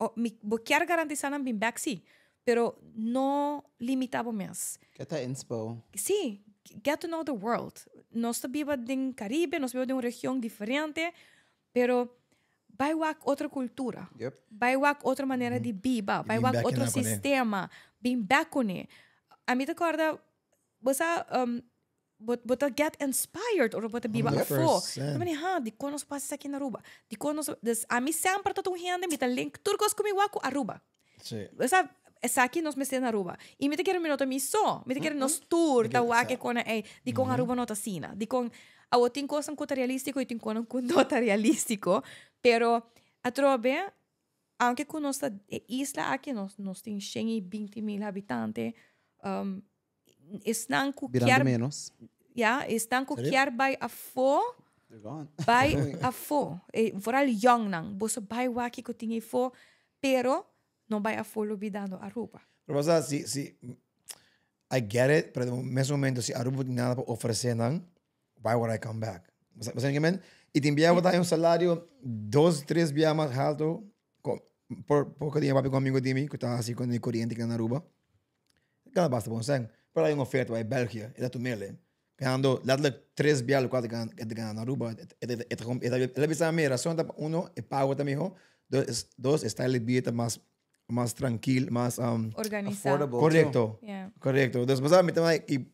oh, mi, bo kier garantisa nan bin back si, pero no limita bo mes. Get that inspo. Si, get to know the world. Nos ta biba den Caribe, nos ta biba den un region diferente, pero bay wak otro cultura. Bay wak otro manera di biba, bay Bin wak back otro na cune. sistema, bin back cune. Ami ta corda, bo sa, bo ta get inspired ora bo ta biba afo. 100%. Mani, ha, di con nos pasa aki na Aruba. Di con nos, dus, ami semper ta un hende, mi ta link tur cos cu mi wak cu Aruba. Bo sa, esaki nos mester na Aruba. Y mi ta kere mi no ta mi so, mi ta kere nos tur, ta wak con ey, di con Aruba no ta asina. Di con, awo tin cosnan cu ta realistico y tin cosnan cu no ta realistico, pero atrobe, aunke cu nos ta e isla aki, nos tin 120 mil habitante, esnan cu Birando kier menos. Ja, esnan cu Serio? kier bay afo, They're gone. bay afo. Vooral young nan, boso bay wak kico tin afo, pero no bay afo lubidando Aruba. Pero pasa, si, I get it, pero en mesmo momento, si Aruba tin nada pa ofrece nan, why would I come back? Bo sa kico? Y tin biaha un salario 2, 3 biaha mas halto, por poco dia papi cu amigo di mi, cu ta asina cu e coriente aki na Aruba. Gana basta bon cen. Pero tin un oferta pa Belgia, e ta tumele. Ganando letterlijk tres bia locual ta gana, ta gana na Aruba. El a bisa mi, razon ta pa uno, e pago ta miho. Dos, dos e style di bida ta mas, mas trankil, mas um, Organisa. Affordable. Correcto. Yeah. Correcto. Dus, mas mi ta like, y,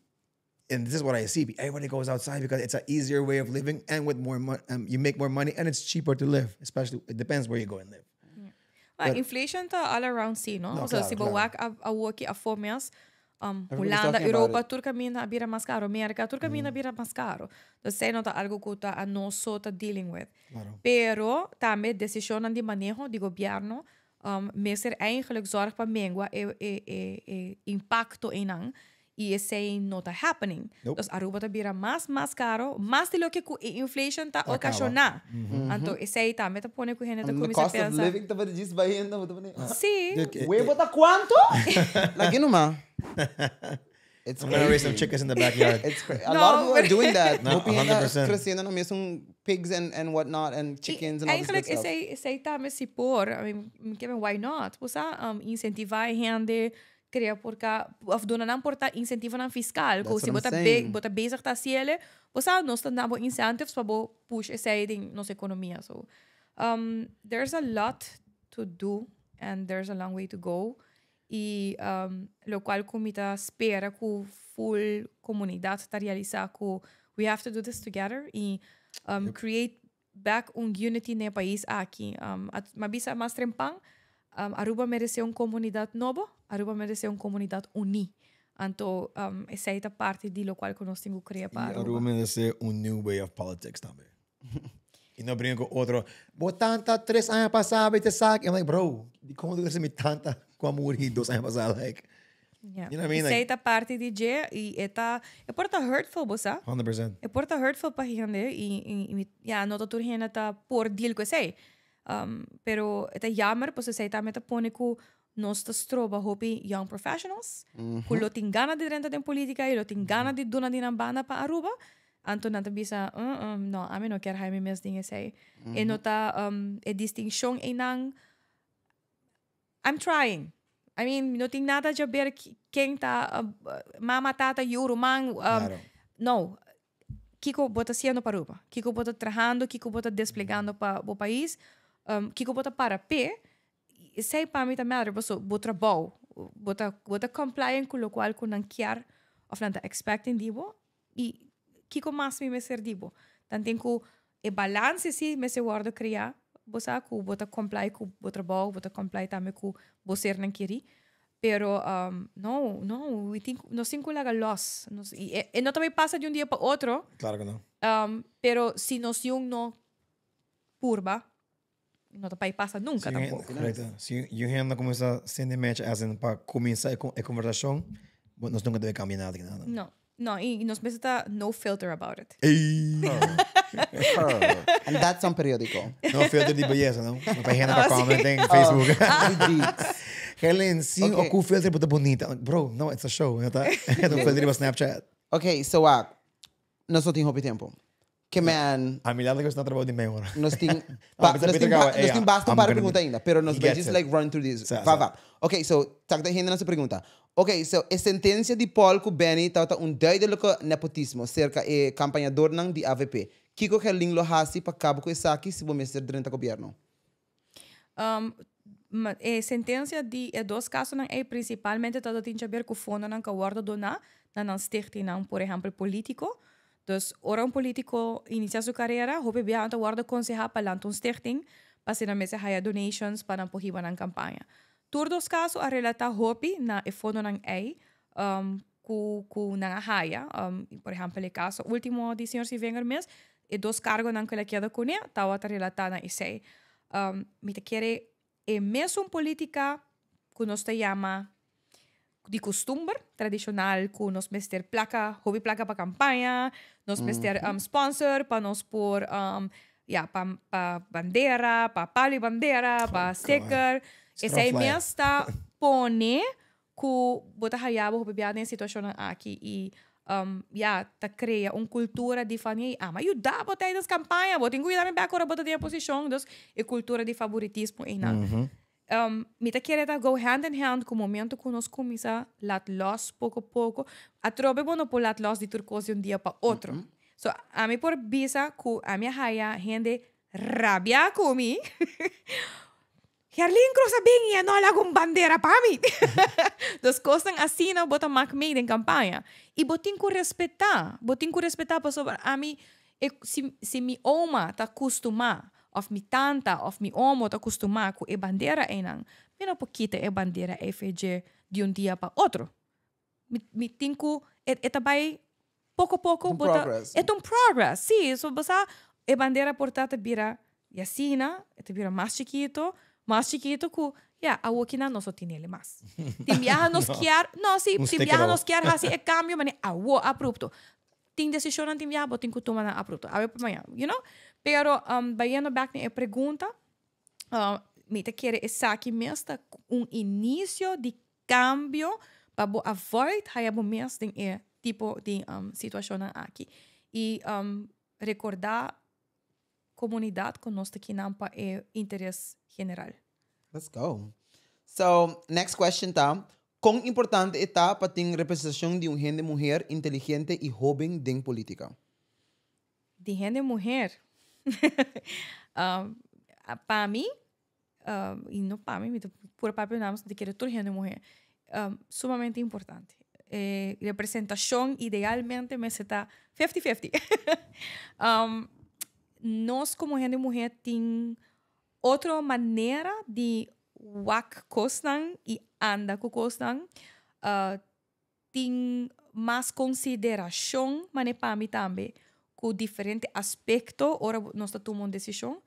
and this is what I see. Everybody goes outside because it's an easier way of living and with more money, you make more money and it's cheaper to live. Especially, it depends where you go and live. Maar inflation ta all around si, no? No, So, claro, si bo claro. wak a woki afó mes, Everybody's Hulanda, talking about Europa, it. tur caminda a bira mas caro. America, tur caminda a bira mas caro. Dus esey no ta algo cu ta a nos so ta dealing with. Claro. Pero tambe decisionnan di maneho di gobierno mester eigenlijk zorg pa mengua e impacto eynan y esey no ta happening. Nope. Dus Aruba ta bira mas mas caro, mas di loke cu e inflation ta Ta caba. ocasiona. Anto esey tambe ta pone cu hende ta And the cuminsa cost of pensa. living ta djis bayendo, bo ta pone, Sí. Webo ta cuanto? Lagi numa. It's I'm gonna raise some crazy. chickens in the backyard. It's crazy. A No, lot of people are but- doing that. No, Hopi hende 100%. creciendo na mesun pigs and whatnot and chickens and all this good Eigenlijk stuff. esey tambe si por, I mean, mi ke men why not? Bo sa, incentiva e hende crea por ca, of duna nan por ta incentivonan fiscal, cu That's si what bo I'm ta be, saying. bo ta bezig ta haciele, bo sa, nos ta duna bo incentives pa bo push esey den nos economia. So, there's a lot to do and there's a long way to go. Y locual cu mi ta spera cu full comunidad ta realisa cu we have to do this together y create back un unity den e pais aki. M'a bisa mas trempan, Aruba merece un comunidad nobo, Aruba merece un comunidad uni. Anto esey ta parti di locual cu nos tin cu crea pa Y Aruba. Aruba merece un new way of politics tambe. Y no brinca cu otro. Bo tanta 3 aña pasa bay te sak. I'm like, bro, di con tu mi tanta cu a muri 2 aña pasa? Like, Yeah. you know what I mean? Esey Like, ta parti di dje y e ta, e por ta hurtful, bo sa? 100%. E por ta hurtful pa hende y ja, no ta tur hende ta por deal cu esey. Pero e ta jammer, pues esey tambe ta pone cu nos ta stroba hopi young professionals, cu lo tin gana di drenta den politica y lo tin gana di duna di nan banda pa Aruba. Anto nan ta bisa, no, ami no kier haimi mes den esey. E no ta, e distincion einan, I'm trying. I mean, no tin nada di haber ken ta, mama, tata, yu, ruman, Claro. no. Kiko bo ta haciendo pa Aruba? Kiko bo ta trahando? Kiko bo ta desplegando pa bo pais? Kiko bo ta para p'e? Esey pa mi ta matter, paso bo trabou, bo ta complying cu locual cu nan kier of nan ta expecting di bo, y kiko mas mi mester di bo? Dan tin cu e balance si mester wordo crea, bo sa cu bo ta comply cu bo trabou, bo ta comply tambe cu bo sernan keri. Pero no, no, we tin, nos tin cu laga los. Nos, y, e no tambe pasa di un dia pa otro. Claro cu no. Pero si nos yung no purba, no ta pasa nunca Si tampoco. Correcto. Si un hende no cuminsa sende mecha as in pa cuminsa e conversacion, bo, nos nunca debe cambia nada, nada. No, no, y nos mester ta no filter about it. Ey. And that's on Periodico. No filter di belleza, no? No pa hende pa Oh, sí. comment en Facebook. Oh. Helen, sin Okay. o cu filter bo ta bunita. Bro, no, it's a show. No ta un filter riba Snapchat. Okay, so nos no tin hopi tempo. Ke men A mi lado cu na trabou di meia ora. Nos tin Ah, nos Peter tin Gawa, nos tin ey, basta un I'm par de gonna pregunta ainda, pero nos He bay gets just it. like run through this. Sa, Va, sa. va. Okay, so tak de hende nan pregunta. Okay, so e sentencia di Paul cu Benny tawata un duidelijke nepotismo cerca e campañadornan di AVP. Kiko Gerlin lo hasi pa cabo cu esaki si bo mester drenta gobierno? Ma, e sentencia di e dos casonan ey principalmente ta tin haber cu fondonan cu wordo dona na nan stichtingnan, por ehempel, politico. Dus ora un politico inicia su carera, hopi bia ta wordo conseha pa lanta un stichting, pa asina mester haya donations pa nan por hiba nan campaña. Tur dos caso a relata hopi na e fondonan ey cu nan a haya. Por ehempel, e caso ultimo di señor Sievinger mes, e dos cargonan cu el a keda cune, tawata relata na esey. Mi ta kere e mesun politica cu nos ta yama di custumber tradicional cu nos mester placa, hopi placa pa campaña, nos mester sponsor pa nos por ja, pa bandera, pa palo y bandera, pa sticker. Esey Scrum flyer. mes ta pone cu bo ta haya bo hopi bia den situacion aki y ja, ta crea un cultura di van, hey, ah, ma yuda bo tijdens campaña, bo tin cu yuda mi bek ora bo ta den posicion, dus e cultura di favoritismo einan. Mi ta kere ta go hand in hand ku momento ku nos kuminsá lat lòs poko poko. Atrobe bo no por lat lòs di tur kos di un dia pa otro. So ami por bisa ku ami a haya hende rabia ku mi. Gerlin Cruz a bin i a no laga un bandera pa mi. Dus kosnan asina bo ta mak mee den kampaña. I bo tin ku respetá. Bo tin ku respetá pasobra ami e si si mi oma ta kustumá òf mi tanta òf mi omo ta kustumá ku e bandera einan, mi no por kita e bandera ei fe dje di un dia pa otro. Mi mi tin ku e e ta bai poko poko Un bo ta progress. e ta un progress, sí. So bo sa e bandera por ta ta bira di asina, e ta bira mas chikito, mas chikito ku ya awokinan nos no tinele mas. Tin biaha nos kier, no sí, Un tin sticker biaha awo. nos kier hasi e kambio manera awo abrupto. Tin desishonnan tin biaha bo tin ku tuma nan abrupto, awe pa mañana, you know. Pero bayendo bek na e pregunta, mi ta kere esaki mes ta un inisio di kambio pa bo avoid haya bo mes den e tipo di situashonnan aki. I rekordá komunidat ku nos ta kinan pa e interes general. Let's go. So, next question ta, kon importante e ta pa tin representashon di un hende muher inteligente i hoben den politica? Di hende muher? Pa mi, i no pa mi, mi ta pura papia namens di kere tur hende muher, sumamente importante. E representashon idealmente mester ta fifty fifty. Nos komo hende muher tin otro manera di wak kosnan i anda ku kosnan. Tin mas konsiderashon manera pa mi tambe ku diferente aspekto ora nos ta tuma un desishon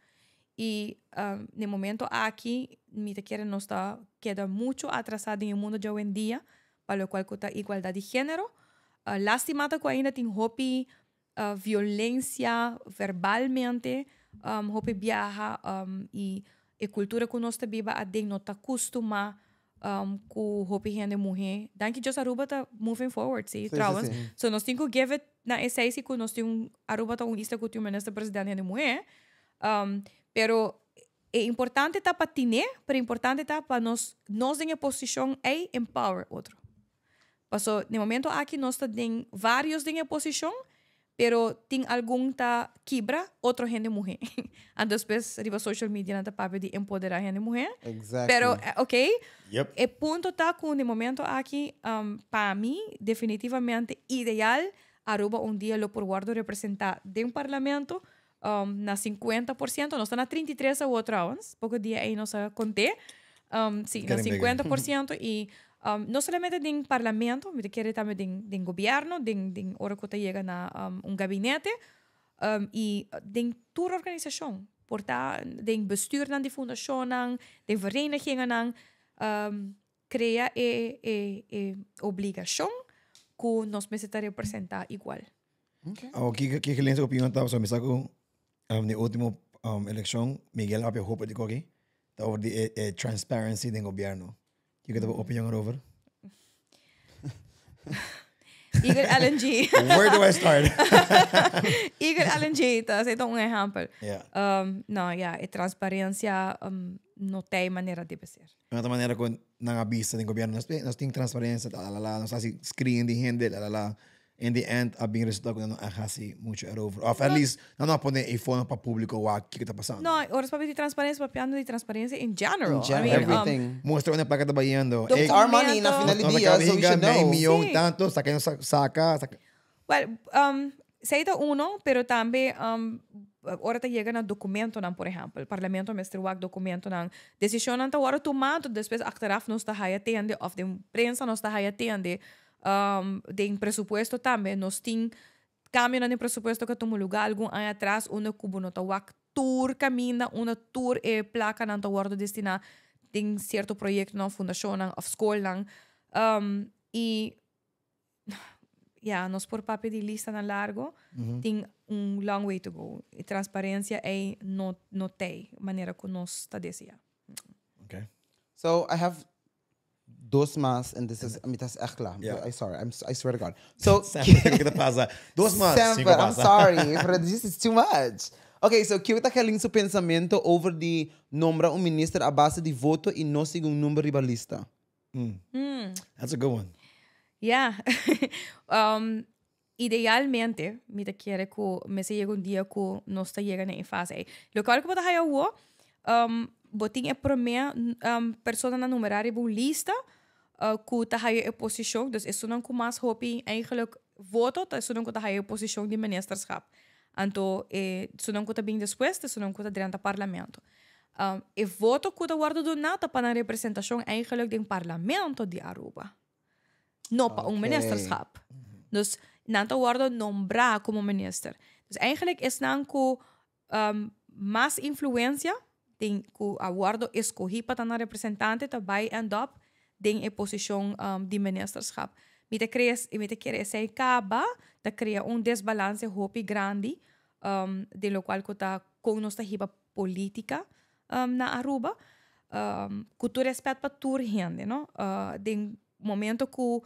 i na e momento aki mi ta kere nos ta keda muchu atrasá den e mundo di awendia pa lokual ku ta igualdat di género. Lastima ta ku ainda tin hopi violencia verbalmente hopi biaha y e cultura cu nos ta biba aden no ta custuma cu hopi hende muhe. Danki Dios Aruba ta moving forward si trouwens. So nos tin cu give it na esey si cu nos tin un Aruba ta un isla cu tin un minister president hende muhe. Pero e importante ta pa tine pero importante ta pa nos nos den e posicion ey empower otro. Paso den momento aki nos ta den varios den e posicion, pero tin algun ta kibra otro hende muhe. Anto despues riba social media nan ta papia di empodera hende muhe. Exactly. Pero ok, Yep. e punto ta cu den momento aki pa mi definitivamente ideal Aruba un dia lo por wordo representa den parlamento na 50%, nos ta na 33 awor trouwens, poco dia ey nos a conté, si, na Getting bigger. 50% y no solamente den parlamento, mi ta kere tambe den, den gobierno, den, den ora cu ta yega na un gabinete y den tur organisacion, por ta den bestuurnan di fundacionnan, den verenigingennan, crea e, e, e obligacion cu nos mester ta representa igual. Okay. Awo, kiko kiko Lenzo opinion ta? So mi sa ku um, di último um, elekshon Miguel a papia hopi di koki ta over di e, e transparency den gobierno. Kiko ta bo opinion erover? Eagle LNG. Where do I start? Eagle LNG, ta esei ta un ehempel. Yeah. Um, no, ja, e transparencia um, no ta e manera debe ser. Un otro manera ku nan a bisa den gobierno, nos, nos tin transparencia, la la la, nos hasi screen di hende, la la la. In the end a bin resulta ku nan no a hasi mucho erover. Of at least nan no a pone e fono pa publico wak kiko ta pasando. No, ora papia di transparencia, papiando di transparencia in general. In general. I mean, Everything. Muestra unda e placa ta bayendo. It's our money na final di Nos dia, acaba so we hinga should mei know. miyon Sí. tanto, saka nos saca, saca. Well, um, esei ta uno, pero tambe um, ora ta yega na documentonan, por ehempel. Parlamento mester wak documentonan. Decisionnan ta worde tuma, despues achteraf nos ta haya tende, of den prensa nos ta haya tende. Um, den presupuesto tambe nos tin cambionan den presupuesto que tuma lugar algun aña atras, unda cu bo no ta wak tur caminda, unda tur e placanan ta wordo destina den cierto proyectonan, fundacionnan of scolnan. Um, y ja, nos por papia di listanan largo, tin un long way to go. E transparencia ey no, no t'ey manera cu nos ta desea. Okay. So I have dos mas and this is, mi ta echt klaar. Yeah. I sorry, I swear to God. So Semper kiko ta pasa. Dos mas, Semper, cinco I'm pasa. sorry, but this is too much. Ok, so kico ta Gerlin su pensamento over di nombra un minister a base di voto y no segun number riba lista? That's a good one. Ja. Idealmente, mi ta kere cu mester yega un dia cu nos ta yega na e fase ey. Locual cu bo ta haya awo, bo tin e prome persona na numera riba un lista cu ta haya e posicion. Dus esunnan cu mas hopi eigenlijk voto ta esunnan cu ta haya e posicion di ministerschap. Anto e esunnan cu ta bin despues ta esunnan cu ta drenta parlamento. E voto cu ta wordo duna ta pa nan representacion eigenlijk den parlamento di Aruba. No pa un ministerschap. Dus nan ta wordo nombra como minister. Dus eigenlijk esnan cu mas influencia den cu a wordo escogi pa ta nan representante ta bay end up den e posicion di ministerschap. Mi ta crea, mi ta kere esey caba ta crea un desbalance hopi grandi den locual cu ta con nos ta hiba politica na Aruba. Cu tur respet pa tur hende, no? Den momento cu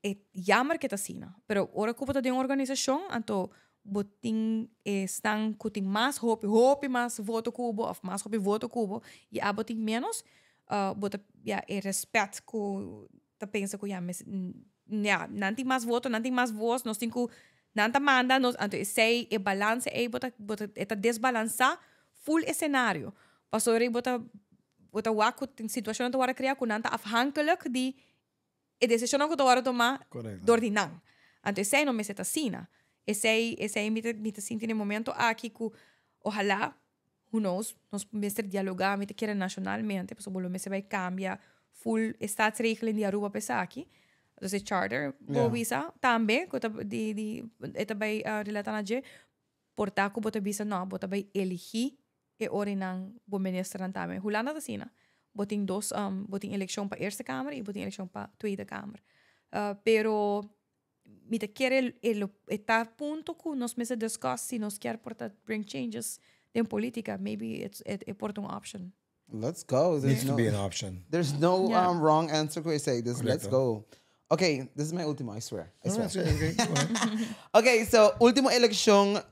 e jammer cu ta asina, pero ora cu bo ta den un organisacion, anto bo tin esnan cu tin mas hopi, hopi mas voto cu bo of mas hopi voto cu bo y abo tin menos, bo ta, ya, e respet cu ta pensa cu ya, mes, ya, nan tin mas voto, nan tin mas voz, nos tin cu, nan ta manda nos, anto esey e balance ey bo ta, bo ta, e ta desbalansa full escenario. Pasobra bo ta, bo ta wak cu tin situacionnan ta worde crea cu nan ta afhankelijk di e decisionnan cu ta worde toma door di nan. Anto esey no mester ta asina. Esey, esey mi ta, mi ta sinti na e momento aki cu ohala, who knows, nos mester dialoga, mi ta kere nacionalmente, pasobra bo lo mester bay cambia full e staatsregeling di Aruba pa esaki. Dus e charter, bo bisa tambe, cu ta di, di, e ta bay relata na dje, por ta cu bo ta bisa no, bo ta bay eligi e orinan bo ministernan tambe. Hulanda ta asina. Bo tin dos, bo tin eleccion pa Eerste Kamer y bo tin eleccion pa Tweede Kamer. Pero mi ta kere e lo e ta punto cu nos mester discuss si nos kier por ta bring changes den politica. Maybe it's e e por ta un option. Let's go. There's Needs to be an option. There's no wrong answer cu esey. Dus let's go. Okay, this is my ultimo, I swear. I No, swear. that's okay. Go ahead. Okay, so ultimo eleccion,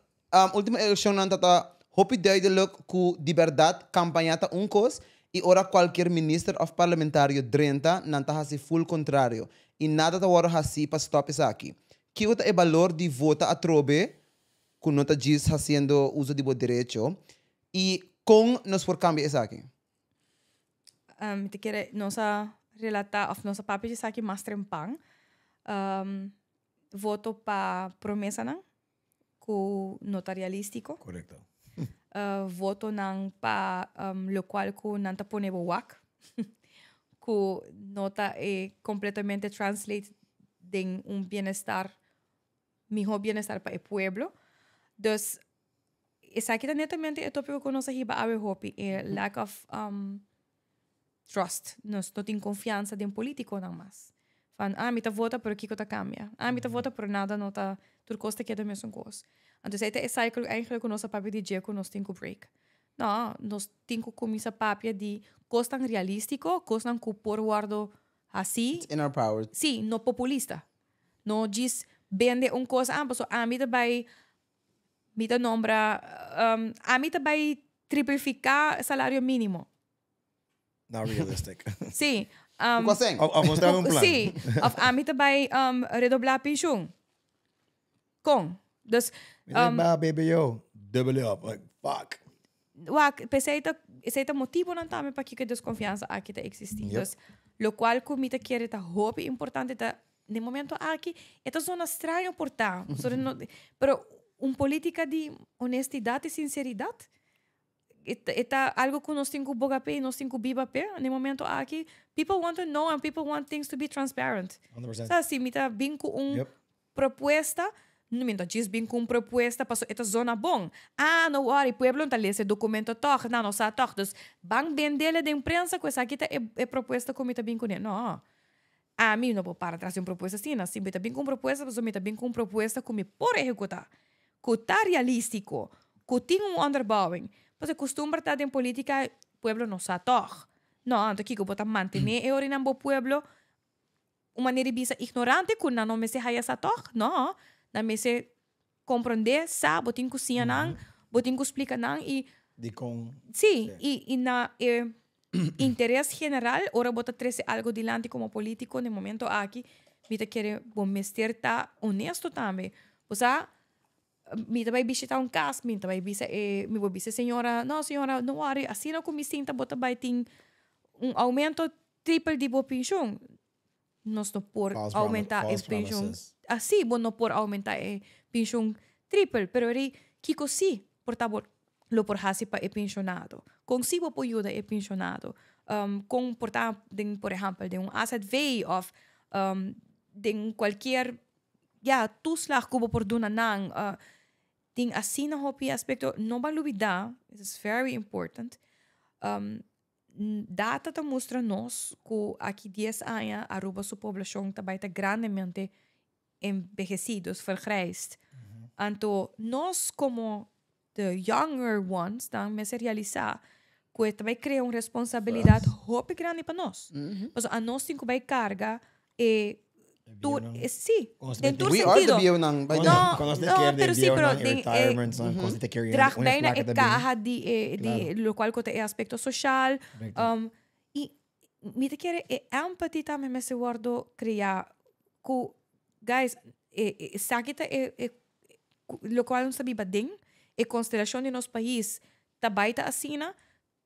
ultimo eleccionnan ta ta hopi duidelijk cu di berdad campaña ta un cos y ora cualkier minister of parlamentario drenta nan ta haci full contrario y nada ta wordo haci pa stop esaki. Kico ta e balor di vota atrobe cu no ta djis haciendo uso di bo derecho y con nos por cambia esaki? Mi ta kere nos a relata of nos a papia di esaki mas trempan. Voto pa promesanan cu no ta realistico. Votonan pa locual cu nan ta pone bo wak cu no ta e completamente translate den un bienestar, miho bienestar pa e pueblo. Dus esaki ta netamente e topico cu nos a hiba awe hopi, e lack of trust. Nos no tin confiansa den politiconan mas. Van, ah, mi ta vota, pero kico ta cambia? Ah, mi ta vota, pero nada no ta, tur cos ta keda mesun cos. Anto esey ta e cycle eigenlijk cu nos a papia di dje cu nos tin cu break. No, nos tin cu cuminsa papia di cosnan realistico, cosnan cu por wordo haci. It's in our power. Si, no populista. No djis bende un cos, ah, pasobra ami ta bay, mi ta nombra, ami ta bay triplifica salario minimo. Not realistic. Sí. Cu coseng? Of mostrame un plan. Sí. Of ami ta bay redobla pensioen. Con? Dus, Mi ta ba BBO, dubbel up. Like, fuck. Wak, p'esei ta, esei ta motibonan tambe pakiko e desconfiansa aki ta existi. Dus, locual cu mi ta kere ta hopi importante ta, den momento aki, e ta zona straño por ta. Pasobra no, pero un politica di honestidad y sinceridad, E ta algo cu nos tin cu boga p'e y nos tin cu biba p'e. Na e momento aki, people want to know and people want things to be transparent. 100%. Sa, si mi ta bin cu un propuesta, no mi no ta djis bin cu un propuesta paso e ta zona bon. Ah, no worry, pueblo no ta lesa e documento tog, nan no sa tog. Dus ban bendele den prensa cu esaki ta e propuesta cu mi ta bin cune. No. Ami no por para tras di un propuesta asina. Si mi ta bin cu un propuesta, pasobra mi ta bin cu un propuesta cu mi por ehecuta. Cu ta realistico, cu tin un onderbouwing. Pasobra custumber ta den politica, pueblo no sa toch. No, anto kico bo ta mantene e ora nan bo pueblo un manera di bisa ignorante cu nan no mester haya sa toch? No, nan mester comprende, sa, bo tin cu siña nan. Bo tin ku splika nan i Dikon? Sí, i i na e interes general, ora bo ta trese algo dilanti komo polítiko na e momento aki, mi ta kere bo mester ta honesto tambe. Bo sa, mi ta bai bishita un kas, mi ta bai bisa e, mi por bisa e señora, no señora, no wòri, asina ku mi sinta bo ta bai tin un oumento tripel di bo penshun. Nos no por False aumenta e false penshun. promises. Así bo no por aumenta e penshun tripel, pero eri kiko sí por ta bo lo por hasi pa e penshonado? Kon sí bo por yuda e penshonado? Kon por ta den, por ehèmpel, den un AZV òf den kualkier, ya, toeslag ku bo por duna nan. Tin asina hopi aspekto. No ban lubidá, this is very important, Data ta mustra nos cu aki dies aña Aruba su poblacion ta bay ta grandemente envejeci, dus vergrijsd. Anto nos como the younger ones dan mester realisa cu e ta bay crea un responsabilidad hopi grandi pa nos. Pasobra anos tin cu bay carga e tur e sí den tur We are the sentido. bieunan by No, then. Cuando no, take care pero de sí, pero bieunan y den e retirement, son cosas take care draag una bijna placa e también. caha di e di Claro. locual cu ta e aspecto social. Correcto. Y mi ta kere e empathy tambe mester wordo crea cu guys e e esaki ta e e locual nos ta biba den e constelacion di nos pais ta bay ta asina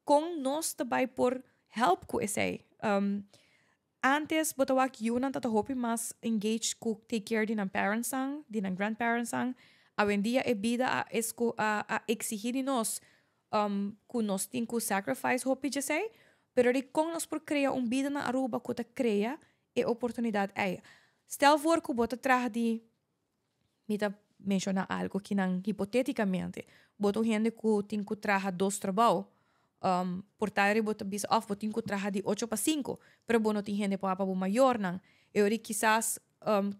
con nos ta bay por help cu esey. Antes bo ta wak yunan ta ta hopi mas engaged cu take care di nan parentsnan, di nan grandparentsnan. Awendia e bida a esco a a exigi di nos cu nos tin cu sacrifice hopi djesey, pero di con nos por crea un bida na Aruba cu ta crea e oportunidad ey? Stel voor cu bo ta traha di Mi ta menshoná algu kinan hipotétikamente. Bo ta un hende ku tin ku traha dos trabou. Por tal bo ta bisa òf bo tin ku traha di ocho pa sinku, pero bo no tin hende pa wak pa bo mayornan. E ora kisas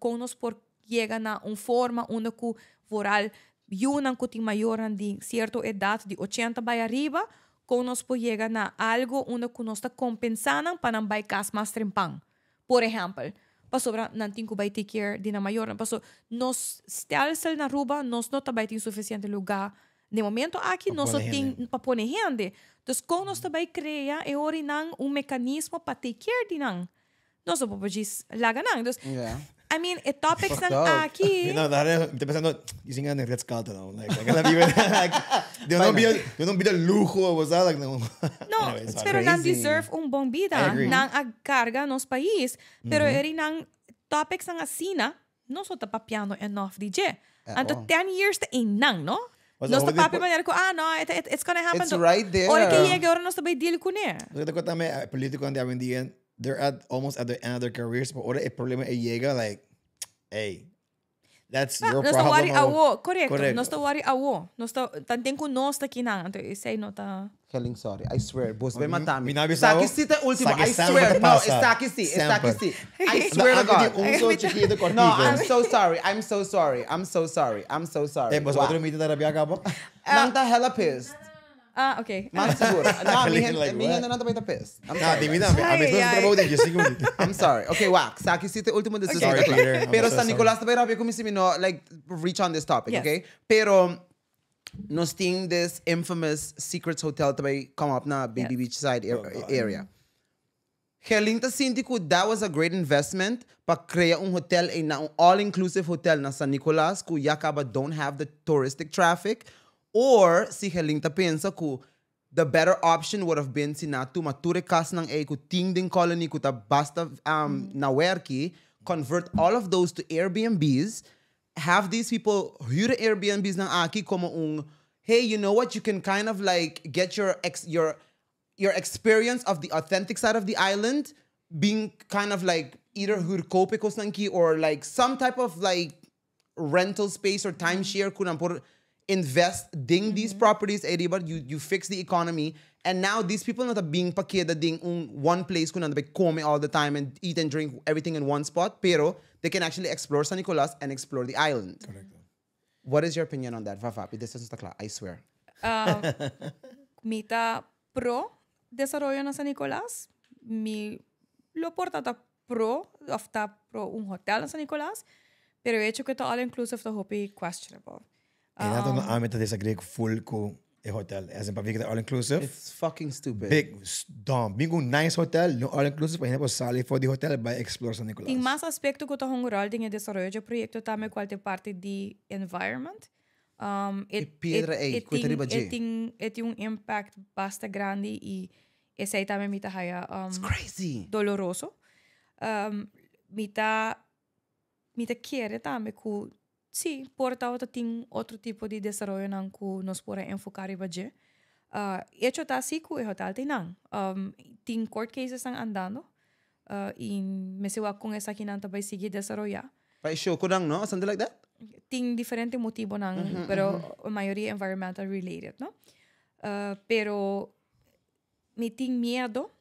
kon nos por yega na un forma unda ku vooral yunan ku tin mayornan di sierto edat, di ochenta bai ariba, kon nos por yega na algu unda ku nos ta kompensá nan pa nan bai kas mas trempan. Por ehèmpel, pasobra nan tin ku bai take care di nan mayornan. Paso nos stelsel na Aruba nos no ta bai tin sufisiente lugá. Den momento aki nos no tin pa pone hende. Dus kon nos ta bai krea e ora nan un mekanismo pa take care di nan? Nos no por por djis laga nan. Dus, I mean, e topicsnan aki. No, daar, mi ta pensando, dicen en Ritz Carlton, no? Like, like, like, like, de no bida, de no bida lujo, o sea, like, no. No, Anyway, sorry. pero nan Crazy. deserve un bon bida. I agree. Nan a carga nos pais. Pero eri nan topics nan asina, nos no ta papiando enough di dje. Anto 10 years ta einan, no? O sea, Nos ta hopi papia di- manera cu, ah, no, it, it, it's gonna happen. It's right there. Ora que yega, ora nos ta bay deal cune. Lo que te cuenta eh, político de hoy en día, they're at almost at the end of their careers, pero ahora el problema es llega, like, hey, that's your Nos ta problem. wari awo, correcto. Correcto. Nos ta wari awo. Nos ta, tanten cu nos ta kinan, anto esey no ta... Kelling, sorry. I swear. Bos bay mata mi. Mi na bisa Saki ho. si te último. Saki I sempre swear. te No, pasa. está aquí sí. Está aquí Sempre. sí. I swear to God. Un solo chiquito cortito. No, I'm so sorry. I'm so sorry. I'm so sorry. I'm so sorry. Eh, pues Wow. otro mito de rabia acá, Nang ta hella pissed. Ah, ok. Mas seguro. No, mi Like, gente, mi what? gente no ta bay ta pissed. I'm No, sorry. di mi tambe. A mi Ay, esposo ay. trabalho de 5 minutos. I'm sorry. Okay, wax. Saki sí te último de Okay. Sorry, Peter. I'm Pero so San sorry. Nicolás ta bay rabia con mi si mi no like reach on this topic, Yes. okay? Pero nos tin this infamous Secrets Hotel ta bay come up na Baby Yes. Beach side area. Gerlin ta sinti ku that was a great investment pa crea un hotel ei na un all-inclusive hotel na San Nicolas ku ya caba don't have the touristic traffic or si Gerlin ta pensa ku the better option would have been si na tuma tur e casnan ei ku tin den colony ku ta basta na werki, convert all of those to Airbnbs, have these people huur e Airbnbs nan aki como un hey you know what you can kind of like get your ex your your experience of the authentic side of the island being kind of like either huurkoop e kosnan ki or like some type of like rental space or timeshare ku nan por invest den these properties ey riba you you fix the economy and now these people no ta bin pa keda den un one place ku nan ta bay come all the time and eat and drink everything in one spot pero they can actually explore San Nicolas and explore the island. What is your opinion on that? Vafapi, this is ta kla, I swear. Mi ta pro desaroyo na San Nicolas. Mi lo por ta ta pro of ta pro un hotel na San Nicolas, pero e hecho cu ta all inclusive ta hopi questionable. E dat um, ami ta disagree full ku e hotel. As in pa ta all inclusive. It's fucking stupid. Big, dumb. Big un nice hotel, no all inclusive, pa hende sali for di hotel bay explore San Nicolas. Tin mas aspecto cu ta hunga rol den e desaroyo di e proyecto tambe cual ta parti di environment. E piedra ey cu ta riba dje. E tin un impact basta grandi y esey tambe mi ta haya It's crazy. doloroso. Mi ta Mi ta kere tambe ku sí, por tabata tin otro tipo di desaroyonan ku nos por a enfoká riba dje. Hecho ta así ku e hotel ta einan. Tin court casesnan andando i mester wak kon esakinan ta bai sigui desaroyá. Pa e shokonan, no? Something like that? Tin diferente motibonan, pero mayoria environmental related, no? Pero Mi tin miedo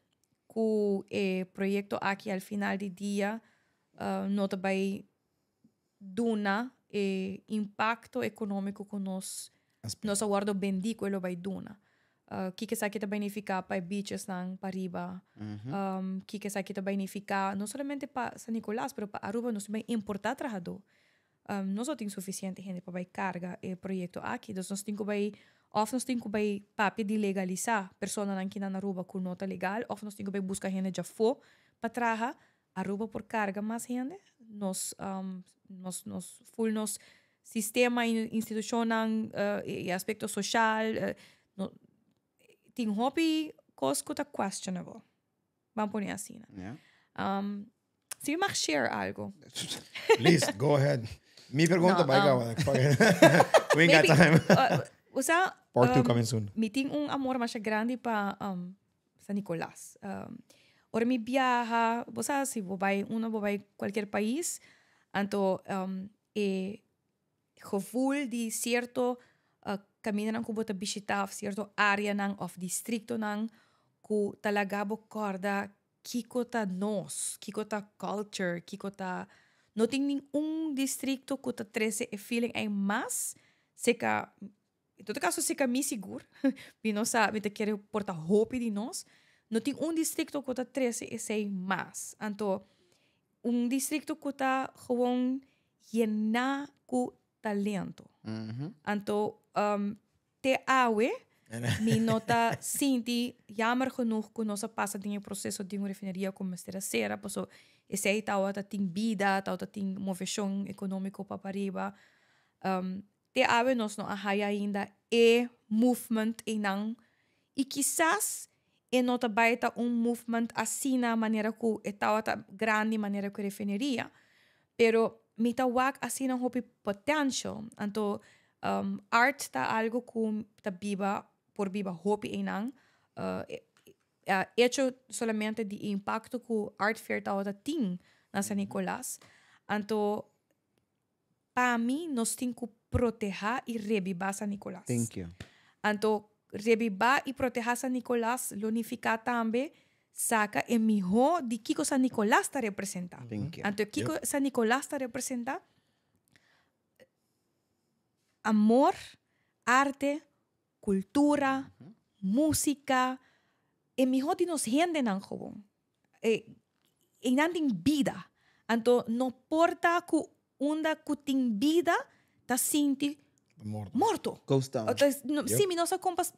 ku e proyekto aki al final di dia no ta bai duna e impakto ekonómiko ku nos nos a wòrdu bendí ku e lo bai duna. Kiko esaki ta bai nifiká pa e beachesnan pariba? Kiko esaki ta bai nifiká no solamente pa San Nicolas pero pa Aruba? Nos ta bai importá trahadó. Nos no tin suficiente hende pa bai carga e proyecto aki, dus nos tin cu bai of nos tin cu bai papia di legalisa personanan ki na Aruba cu no ta legal of nos tin cu bai busca hende djafo pa traha. Aruba por carga mas hende, nos nos nos full nos sistema y institucionnan y aspecto social no tin hopi cos cu ta questionable. Ban pone asina. Yeah. Si mi mag share algo. Please, go ahead. Mi pregunta No, bai gawa. Fuck it. We ain't got Maybe, time. Usa, Part 2 coming soon. Mi tin un amor masha grandi pa San Nicolas. Ora mi biaha, bo sa si bo bai uno bo bai cualkier pais, anto e gevoel di cierto camindanan cu bo ta bishita of cierto areanan of districtonan cu ta laga bo corda kico ta nos, kico ta culture, kico ta. No tin ningun districto cu ta trece e feeling ey mas seca, en todo caso seca mi sigur, mi no sa, mi ta kere por ta hopi di nos, no tin un districto cu ta trece esey mas. Anto un districto cu ta gewoon yená cu talento. Anto te awe mi no ta sinti jammer genoeg cu nos a pasa den e proceso di un refineria cu mester a cera, paso esey tawata tin bida, tawata tin movecion economico pa pariba. Te awe nos no a haya ainda e movement einan y kisas e no ta bay ta un movement asina manera cu e tawata grandi manera cu e refineria, pero mi ta wak asina hopi potential. Anto art ta algo cu ta biba, por biba hopi einan. Hecho solamente di e impacto cu Art Fair tawata tin na San Nicolas. Anto Pa mi nos tin cu proteha y rebiba San Nicolas. Thank you. Anto rebiba y proteha San Nicolas lo nifica tambe saca e miho di kico San Nicolas ta representa. Thank you. Anto kico San Nicolas ta representa? Amor, arte, cultura, musica, e miho di nos hendenan gewoon. Einan tin bida. Anto no por ta ku unda ku tin bida ta sinti Morto. morto. Ghost town. Ota, no, Si, mi no sa kon pas,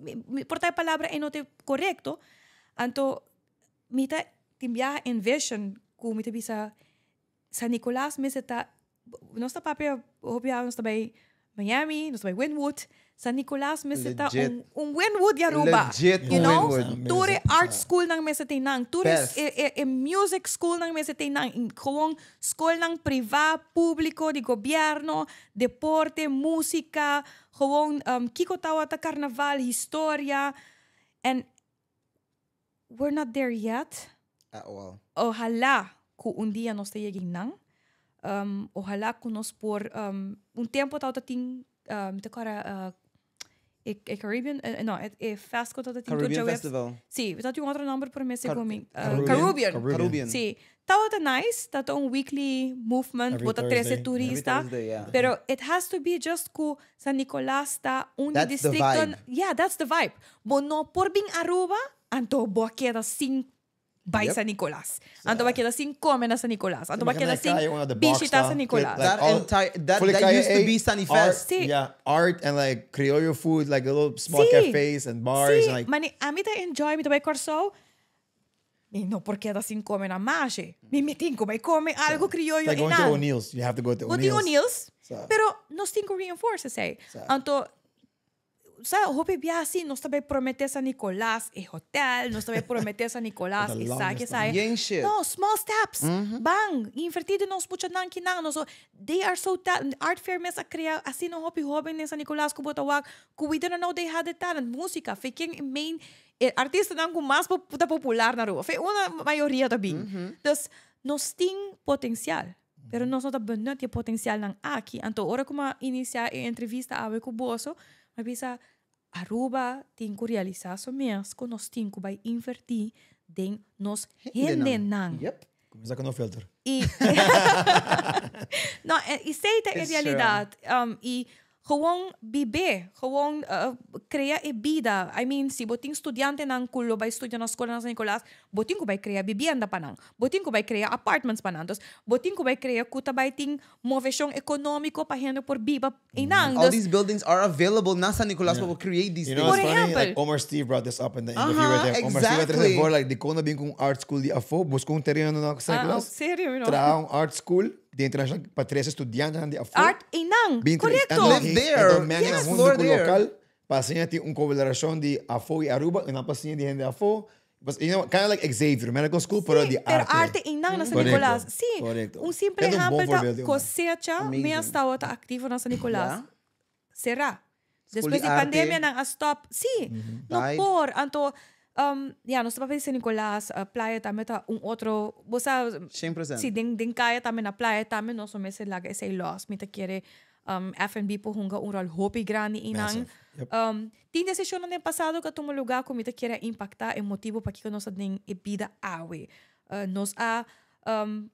por ta e palabra ei no ta korekto. Anto mi ta tin biaha envision ku mi ta bisa San Nicolas mester ta, nos ta papia hopi biaha nos ta bai Miami, nos ta bai Wynwood. San Nicolas mester ta Legit. un Wynwood di Aruba. Legit You un know? Wynwood. Tur e art schoolnan mester tin nan, tur e Best. e music schoolnan mester tin nan, i gewoon skolnan priva, publico, di gobierno, deporte, musica, gewoon kico tawata carnaval, historia. En we're not there yet. At all. Ojalá cu un dia nos ta yega einan. Ojalá cu nos por un tempo tawata tin mi ta acorda e e Caribbean no e e fest cu tawata tin tur Caribbean djaweps. Festival. Si, ta tin un otro nomber pero mi Car segun mi. Caribbean. Caribbean. Caribbean. Si, tawata nice, tawata un weekly movement, Every bo ta trece Thursday. Every turista. Thursday, yeah. Pero it has to be just cu San Nicolas ta un di That's the districto vibe. Yeah, that's the vibe. Bo no por bin Aruba, anto bo a keda sin Bai San Nicolas. Anto bo a keda sin come na San Nicolas. Anto bo a keda sin bishita San Nicolas. That entire that that used to be Sunny Fest. Si. Yeah, art and like criollo food, like little small Si. cafes and bars Si, and like mane ami ta enjoy, mi ta bai Kòrsou, mi no por keda sin come na mashe. Mi tin ku bai come algo criollo like going to einan. O'Neill's. You have to go to Bo tin O'Neill's. O'Neill's, Sa. pero nos tin ku reinforce esei. Sa. Anto Sa hopi bia si nos ta bay promete San Nicolas e hotel, nos ta bay promete San Nicolas The e sa longest ke sa. Yen shit. No, small steps. Ban, inverti den nos muchanan kinan. Nos, they are so talent. Art fair mes a crea asina hopi hoben den San Nicolas cu bo ta wak cu we didn't know they had the talent. Musica, fe ken e main e artistanan cu mas ta popular na Aruba. Fe una mayoria ta bin. Dus nos tin potencial. Pero nos no ta benut e potencialnan aki. Anto ora cu mi a inicia e entrevista awe cu boso, mi a bisa, Aruba tin cu realisa su mes cu nos tin cu bay inverti den nos hendenan. Yep. Cuminsa cu no filter. Y no, esey ta e realidad. Y Gewoon bib'é, gewoon crea e bida. I mean, si bo tin studiantenan cu lo bay studia na Scola na San Nicolas, bo tin cu bay crea bibienda pa nan. Bo tin cu bay crea apartments pa nan. Dus, bo tin cu bay crea cu ta bay tin movecion economico pa hende por biba einan. All Dus, these buildings are available na San Nicolas pa bo create these You know things. what's Por funny? ehempel. Like Omar Steve brought this up in the interview Aha, right there. Omar Steve a trece exactly. voor, like, dicon no bin cu un art school di afo, busca un tereno na San Ah, Nicolas. serio, mi no. Traha un art school di international pa trece studiantenan di afó. Art einan, Bin tre- korekto. en dan Live he- there. en dan mengen Yes. hunto Explore ku there. lokal pa asina tin un kolaborashon di afó i Aruba en dan pa siña di hende afó. Pas, you know, kind of like Xavier Medical School, pero Sí, di pero arte. arte einan na San Korekto, Nicolas. Sí, korekto. un simple Keda un bon ehempel ta voorbeeld, jongen. Cosecha Amazing. mes tabata aktivo na San Nicolas. Ja. Será. School Despues di di arte. pandemia nan a stop. Sí, no Died. por. Anto, ya, nos ta papia di San Nicolas, playa tambe ta un otro, bo sa, 100%. si den, den kaya tambe, na playa tambe, nos no mester laga esei los. Mi ta kere F&B por hunga un rol hopi grandi einan. Massive. Yep. Tin decisionnan den pasado ku a tuma lugá ku mi ta kere a impaktá e motibu pakiko nos ta den e bida awe. Nos a,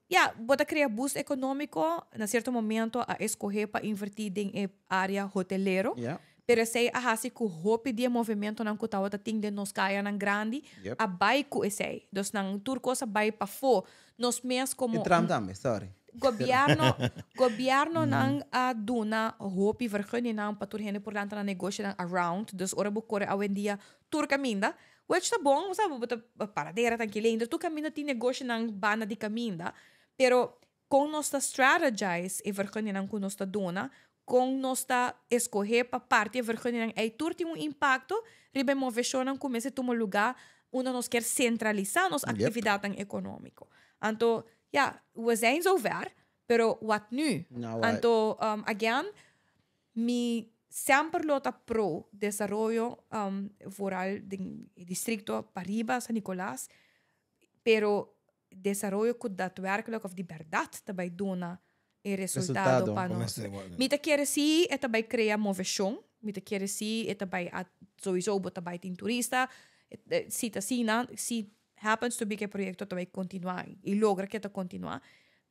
ya, bo ta krea boost ekonómiko, na sierto momento a eskohé pa invertí den e área hotelero. Yeah. Pero esei a hasi ku hopi di e movimentonan ku tabata tin den nos kayanan grandi Yep. a bai ku esei. Dus nan tur kos a bai pafó. Nos mes komo E tram tambe, sorry. Gobierno, gobiernonan a duna hopi vergunningnan pa tur hende por lanta nan negoshonan around. Dus ora bo kore awendia tur kaminda, which ta bon, bo sa, bo ta paradera ta kileinde, tur kaminda tin negoshonan banda di kaminda. Pero kon nos ta strategize e vergunningnan ku nos ta duna, Kon nos ta eskohé pa parti e vergunningan ei tur tin un impakto riba e moveshonnan ku mester tuma lugá unda nos kier sentralisá nos aktividatnan ekonómiko. Anto, ya, we zijn zover, pero wat nu? Now what? Anto, again, mi semper lo ta pro desaroyo, vooral den e distrikto pariba, San Nicolas, pero desaroyo ku daadwerkelijk òf di bèrdat ta bai duna e resultado Resultado. pa nos. Mi ta kere si e ta bai krea moveshon, mi ta kere si e ta bai a sowieso bo ta bai tin turista, si ta asina, si happens to be ke e proyekto ta bai kontinuá i logra ke ta kontinuá,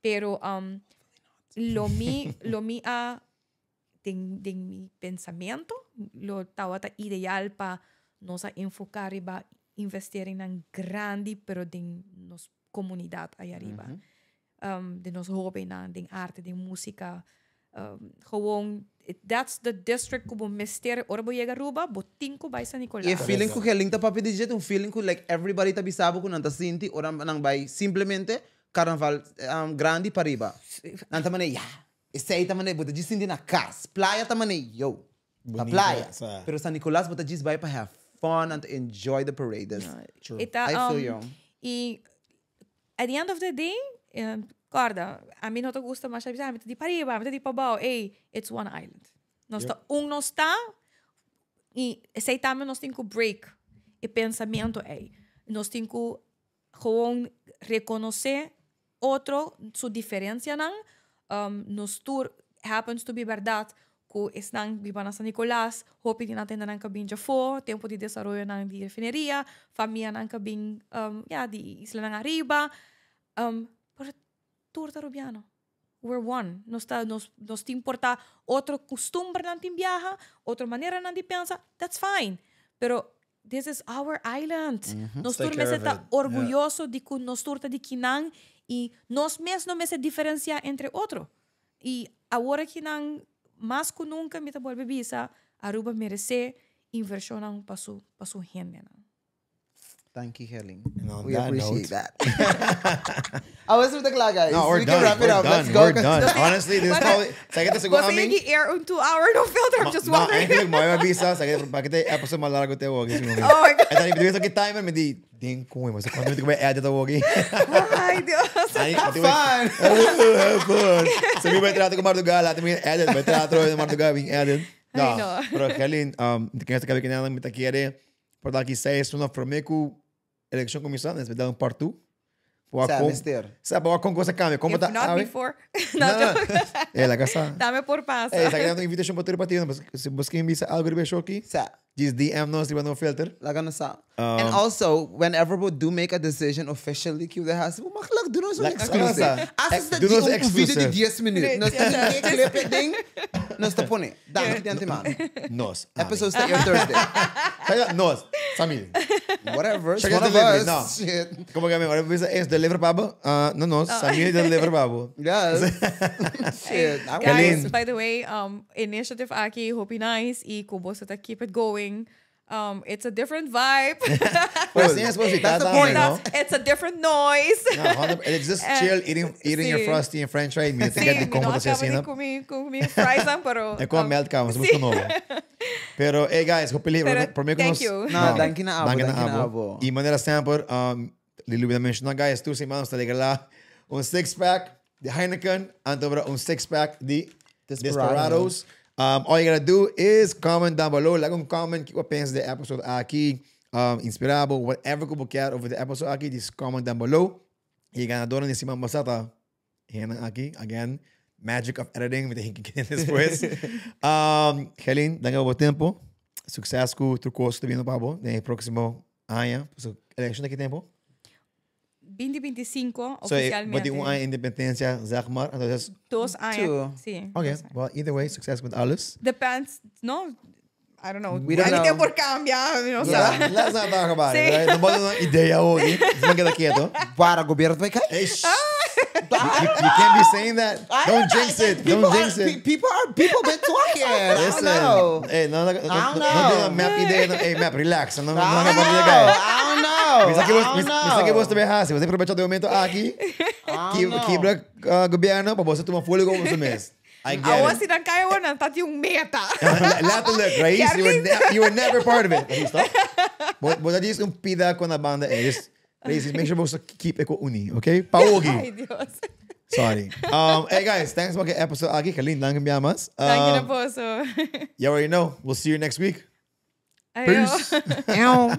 pero lo mi lo mi a den den mi pensamiento lo tabata ideal pa nos a enfoká riba investeringnan grandi pero den nos komunidat aya riba. Den nos hobennan, den arte, den música. Gewoon, that's the district ku bo mester, ora bo yega Aruba, bo tin ku bai San Nicolas. E feeling ku Gelin ta papia di dje ta un feeling ku like everybody ta bisa bo ku nan ta sinti ora nan bai simplemente carnaval grandi pariba. Nan ta mane ya, esei ta mane bo ta djis sinti na cas. Playa ta mane yo, ta playa. Pero San Nicolas bo ta djis bai pa have fun and to enjoy the parades. True. E ta, I feel you. Y at the end of the day, corda, a mi no ta gusta masha bisa, mi ta di pariba, mi ta di pabao, ey, it's one island. Nos ta un nos ta, y esey tambe nos tin cu break e pensamento ey. Nos tin cu gewoon reconoce otro su diferencianan, nos tur happens to be berdad cu esnan biba na San Nicolas, hopi di nan tende nan ka bin djafó, tempo di desaroyonan di refineria, famianan ka bin ya di islanan ariba, pero tur ta Rubiano. We're one. Nos ta nos nos tin por ta otro custumbernan tin biaha, otro maneranan di pensa, that's fine. Pero This is our island. Nos Take tur care mester of ta it. Yeah. orguyoso di ku nos tur ta di kinan i nos mes no mester diferensiá entre otro. I awor akinan mas ku nunka mi ta bolbe bisa Aruba meresé invershonnan pa su pa su hendenan. Thank you, Gerlin. And on We that appreciate note- that. I was with the clock, guys. No, we're we done. can wrap it We're up. done. Let's go. We're done. Honestly, this is probably. Sabi kita siguro Você aming. que air un 2 hour no filter? I'm just No, wondering. eigenlijk maar we bisa, sabi kita pa kita episode mas largo te wogi. Oh my God. Eta ni biso ki timer me di din ko mas quando me edit wogi. Ay, Dios. Have fun. Have fun. So mi vai trato com Mardugal, lá também edit, vai trato com Mardugal, vem edit. No, Ay, no. pero Gerlin, quem está aqui nada me tá querer por dar aqui seis uma promeco eleição comissão, né, dar um partu. Sa, mister. Sabe, com coisa cambia, como If tá? not before. No, No, no. É, la casa. Dame por pasa. Hey, sa uma invitation para tu mas se você quer enviar algo de show aqui, Sa. diz DM nós riba no filter. Laga na sa. And also, whenever we do make a decision officially, que we has, makkelijk doen ons een Like, exclusive. Asa. Als het Doe ons die een video exclusive. die 10 minuten. Nos ta clip het ding. Nos ta pone. Dank je de antemano. Nós. Episode start your Thursday. Sabe, nós, Samir. Whatever. It's Check one out of delivery, us. no. Shit. Como que agora você é deliver babo? Ah, não nós, Samir deliver babo. Yes. Shit. I Guys, Gerlin. by the way, initiative aki, hope nice, e ku boso ta keep it going. It's a different vibe. Pues sim, é supposed to be That's the that, point. no? It's a different noise. No, it's just chill eating your Sí. frosty and french fry. Me Sí, tem que mi como no você acaba assim, de né? comer fries, pero É com a melt calma, somos novo. Pero hey guys, hope Pero por mim thank you. No, danki na abo, Danki danki na na abo. abo. E maneira sempre, Lilu me mencionou, guys, tu semanas está lá um six pack de Heineken, anto um six pack de Desperados. Desperados. All you gotta do is comment down below, like um comment, que pensa do episode aqui, inspirado, whatever que você quer over the episode aqui, just comment down below. E ganadora de semana passada, Hannah aqui, again, magic of editing, me tem que depois. Helene, danke pelo tempo. Sucesso com o curso também no Pabo, no próximo ano. So, election daqui tempo? 2025, So, eh, oficialmente. wat um ano independência, zeg maar. Entonces, 2 años. Two. Sí. okay, 2 años. well, either way, sucesso with alles. Depends, no? I don't know. We don't Anything know. por cambia, no Yeah. sé. Let's not talk about it, Sí. right? Não bota uma ideia hoje. Não queda quieto. Para, governo vai cair. Hey, shh. You can't be saying that. Don't jinx it. People Don't jinx are, it. People been talking. I don't Listen. know. Hey, no, no, no, I don't no, know. no, map ideia. No, hey, map, relax. Não, não, I não, don't não, know. I don't know. Pensa que I você, don't pensa que know. você também hace. Você aproveitou do momento aqui. I Que don't know. quebra governo para você tomar fôlego você mesmo. I get Awor it. si nan cai nan ta tin un meta. Letterlijk, Raís, you were never part of it. Raís, toch? But dat is un pida com a banda. É, just, Raís, make sure você keep it uni, okay? Paogi. Ay, Dios. Sorry. Hey guys, thanks for the episode aqui. Kalin, dank je mas. Dank je na boso. You already know. We'll see you next week. Ayo. Peace. Damn.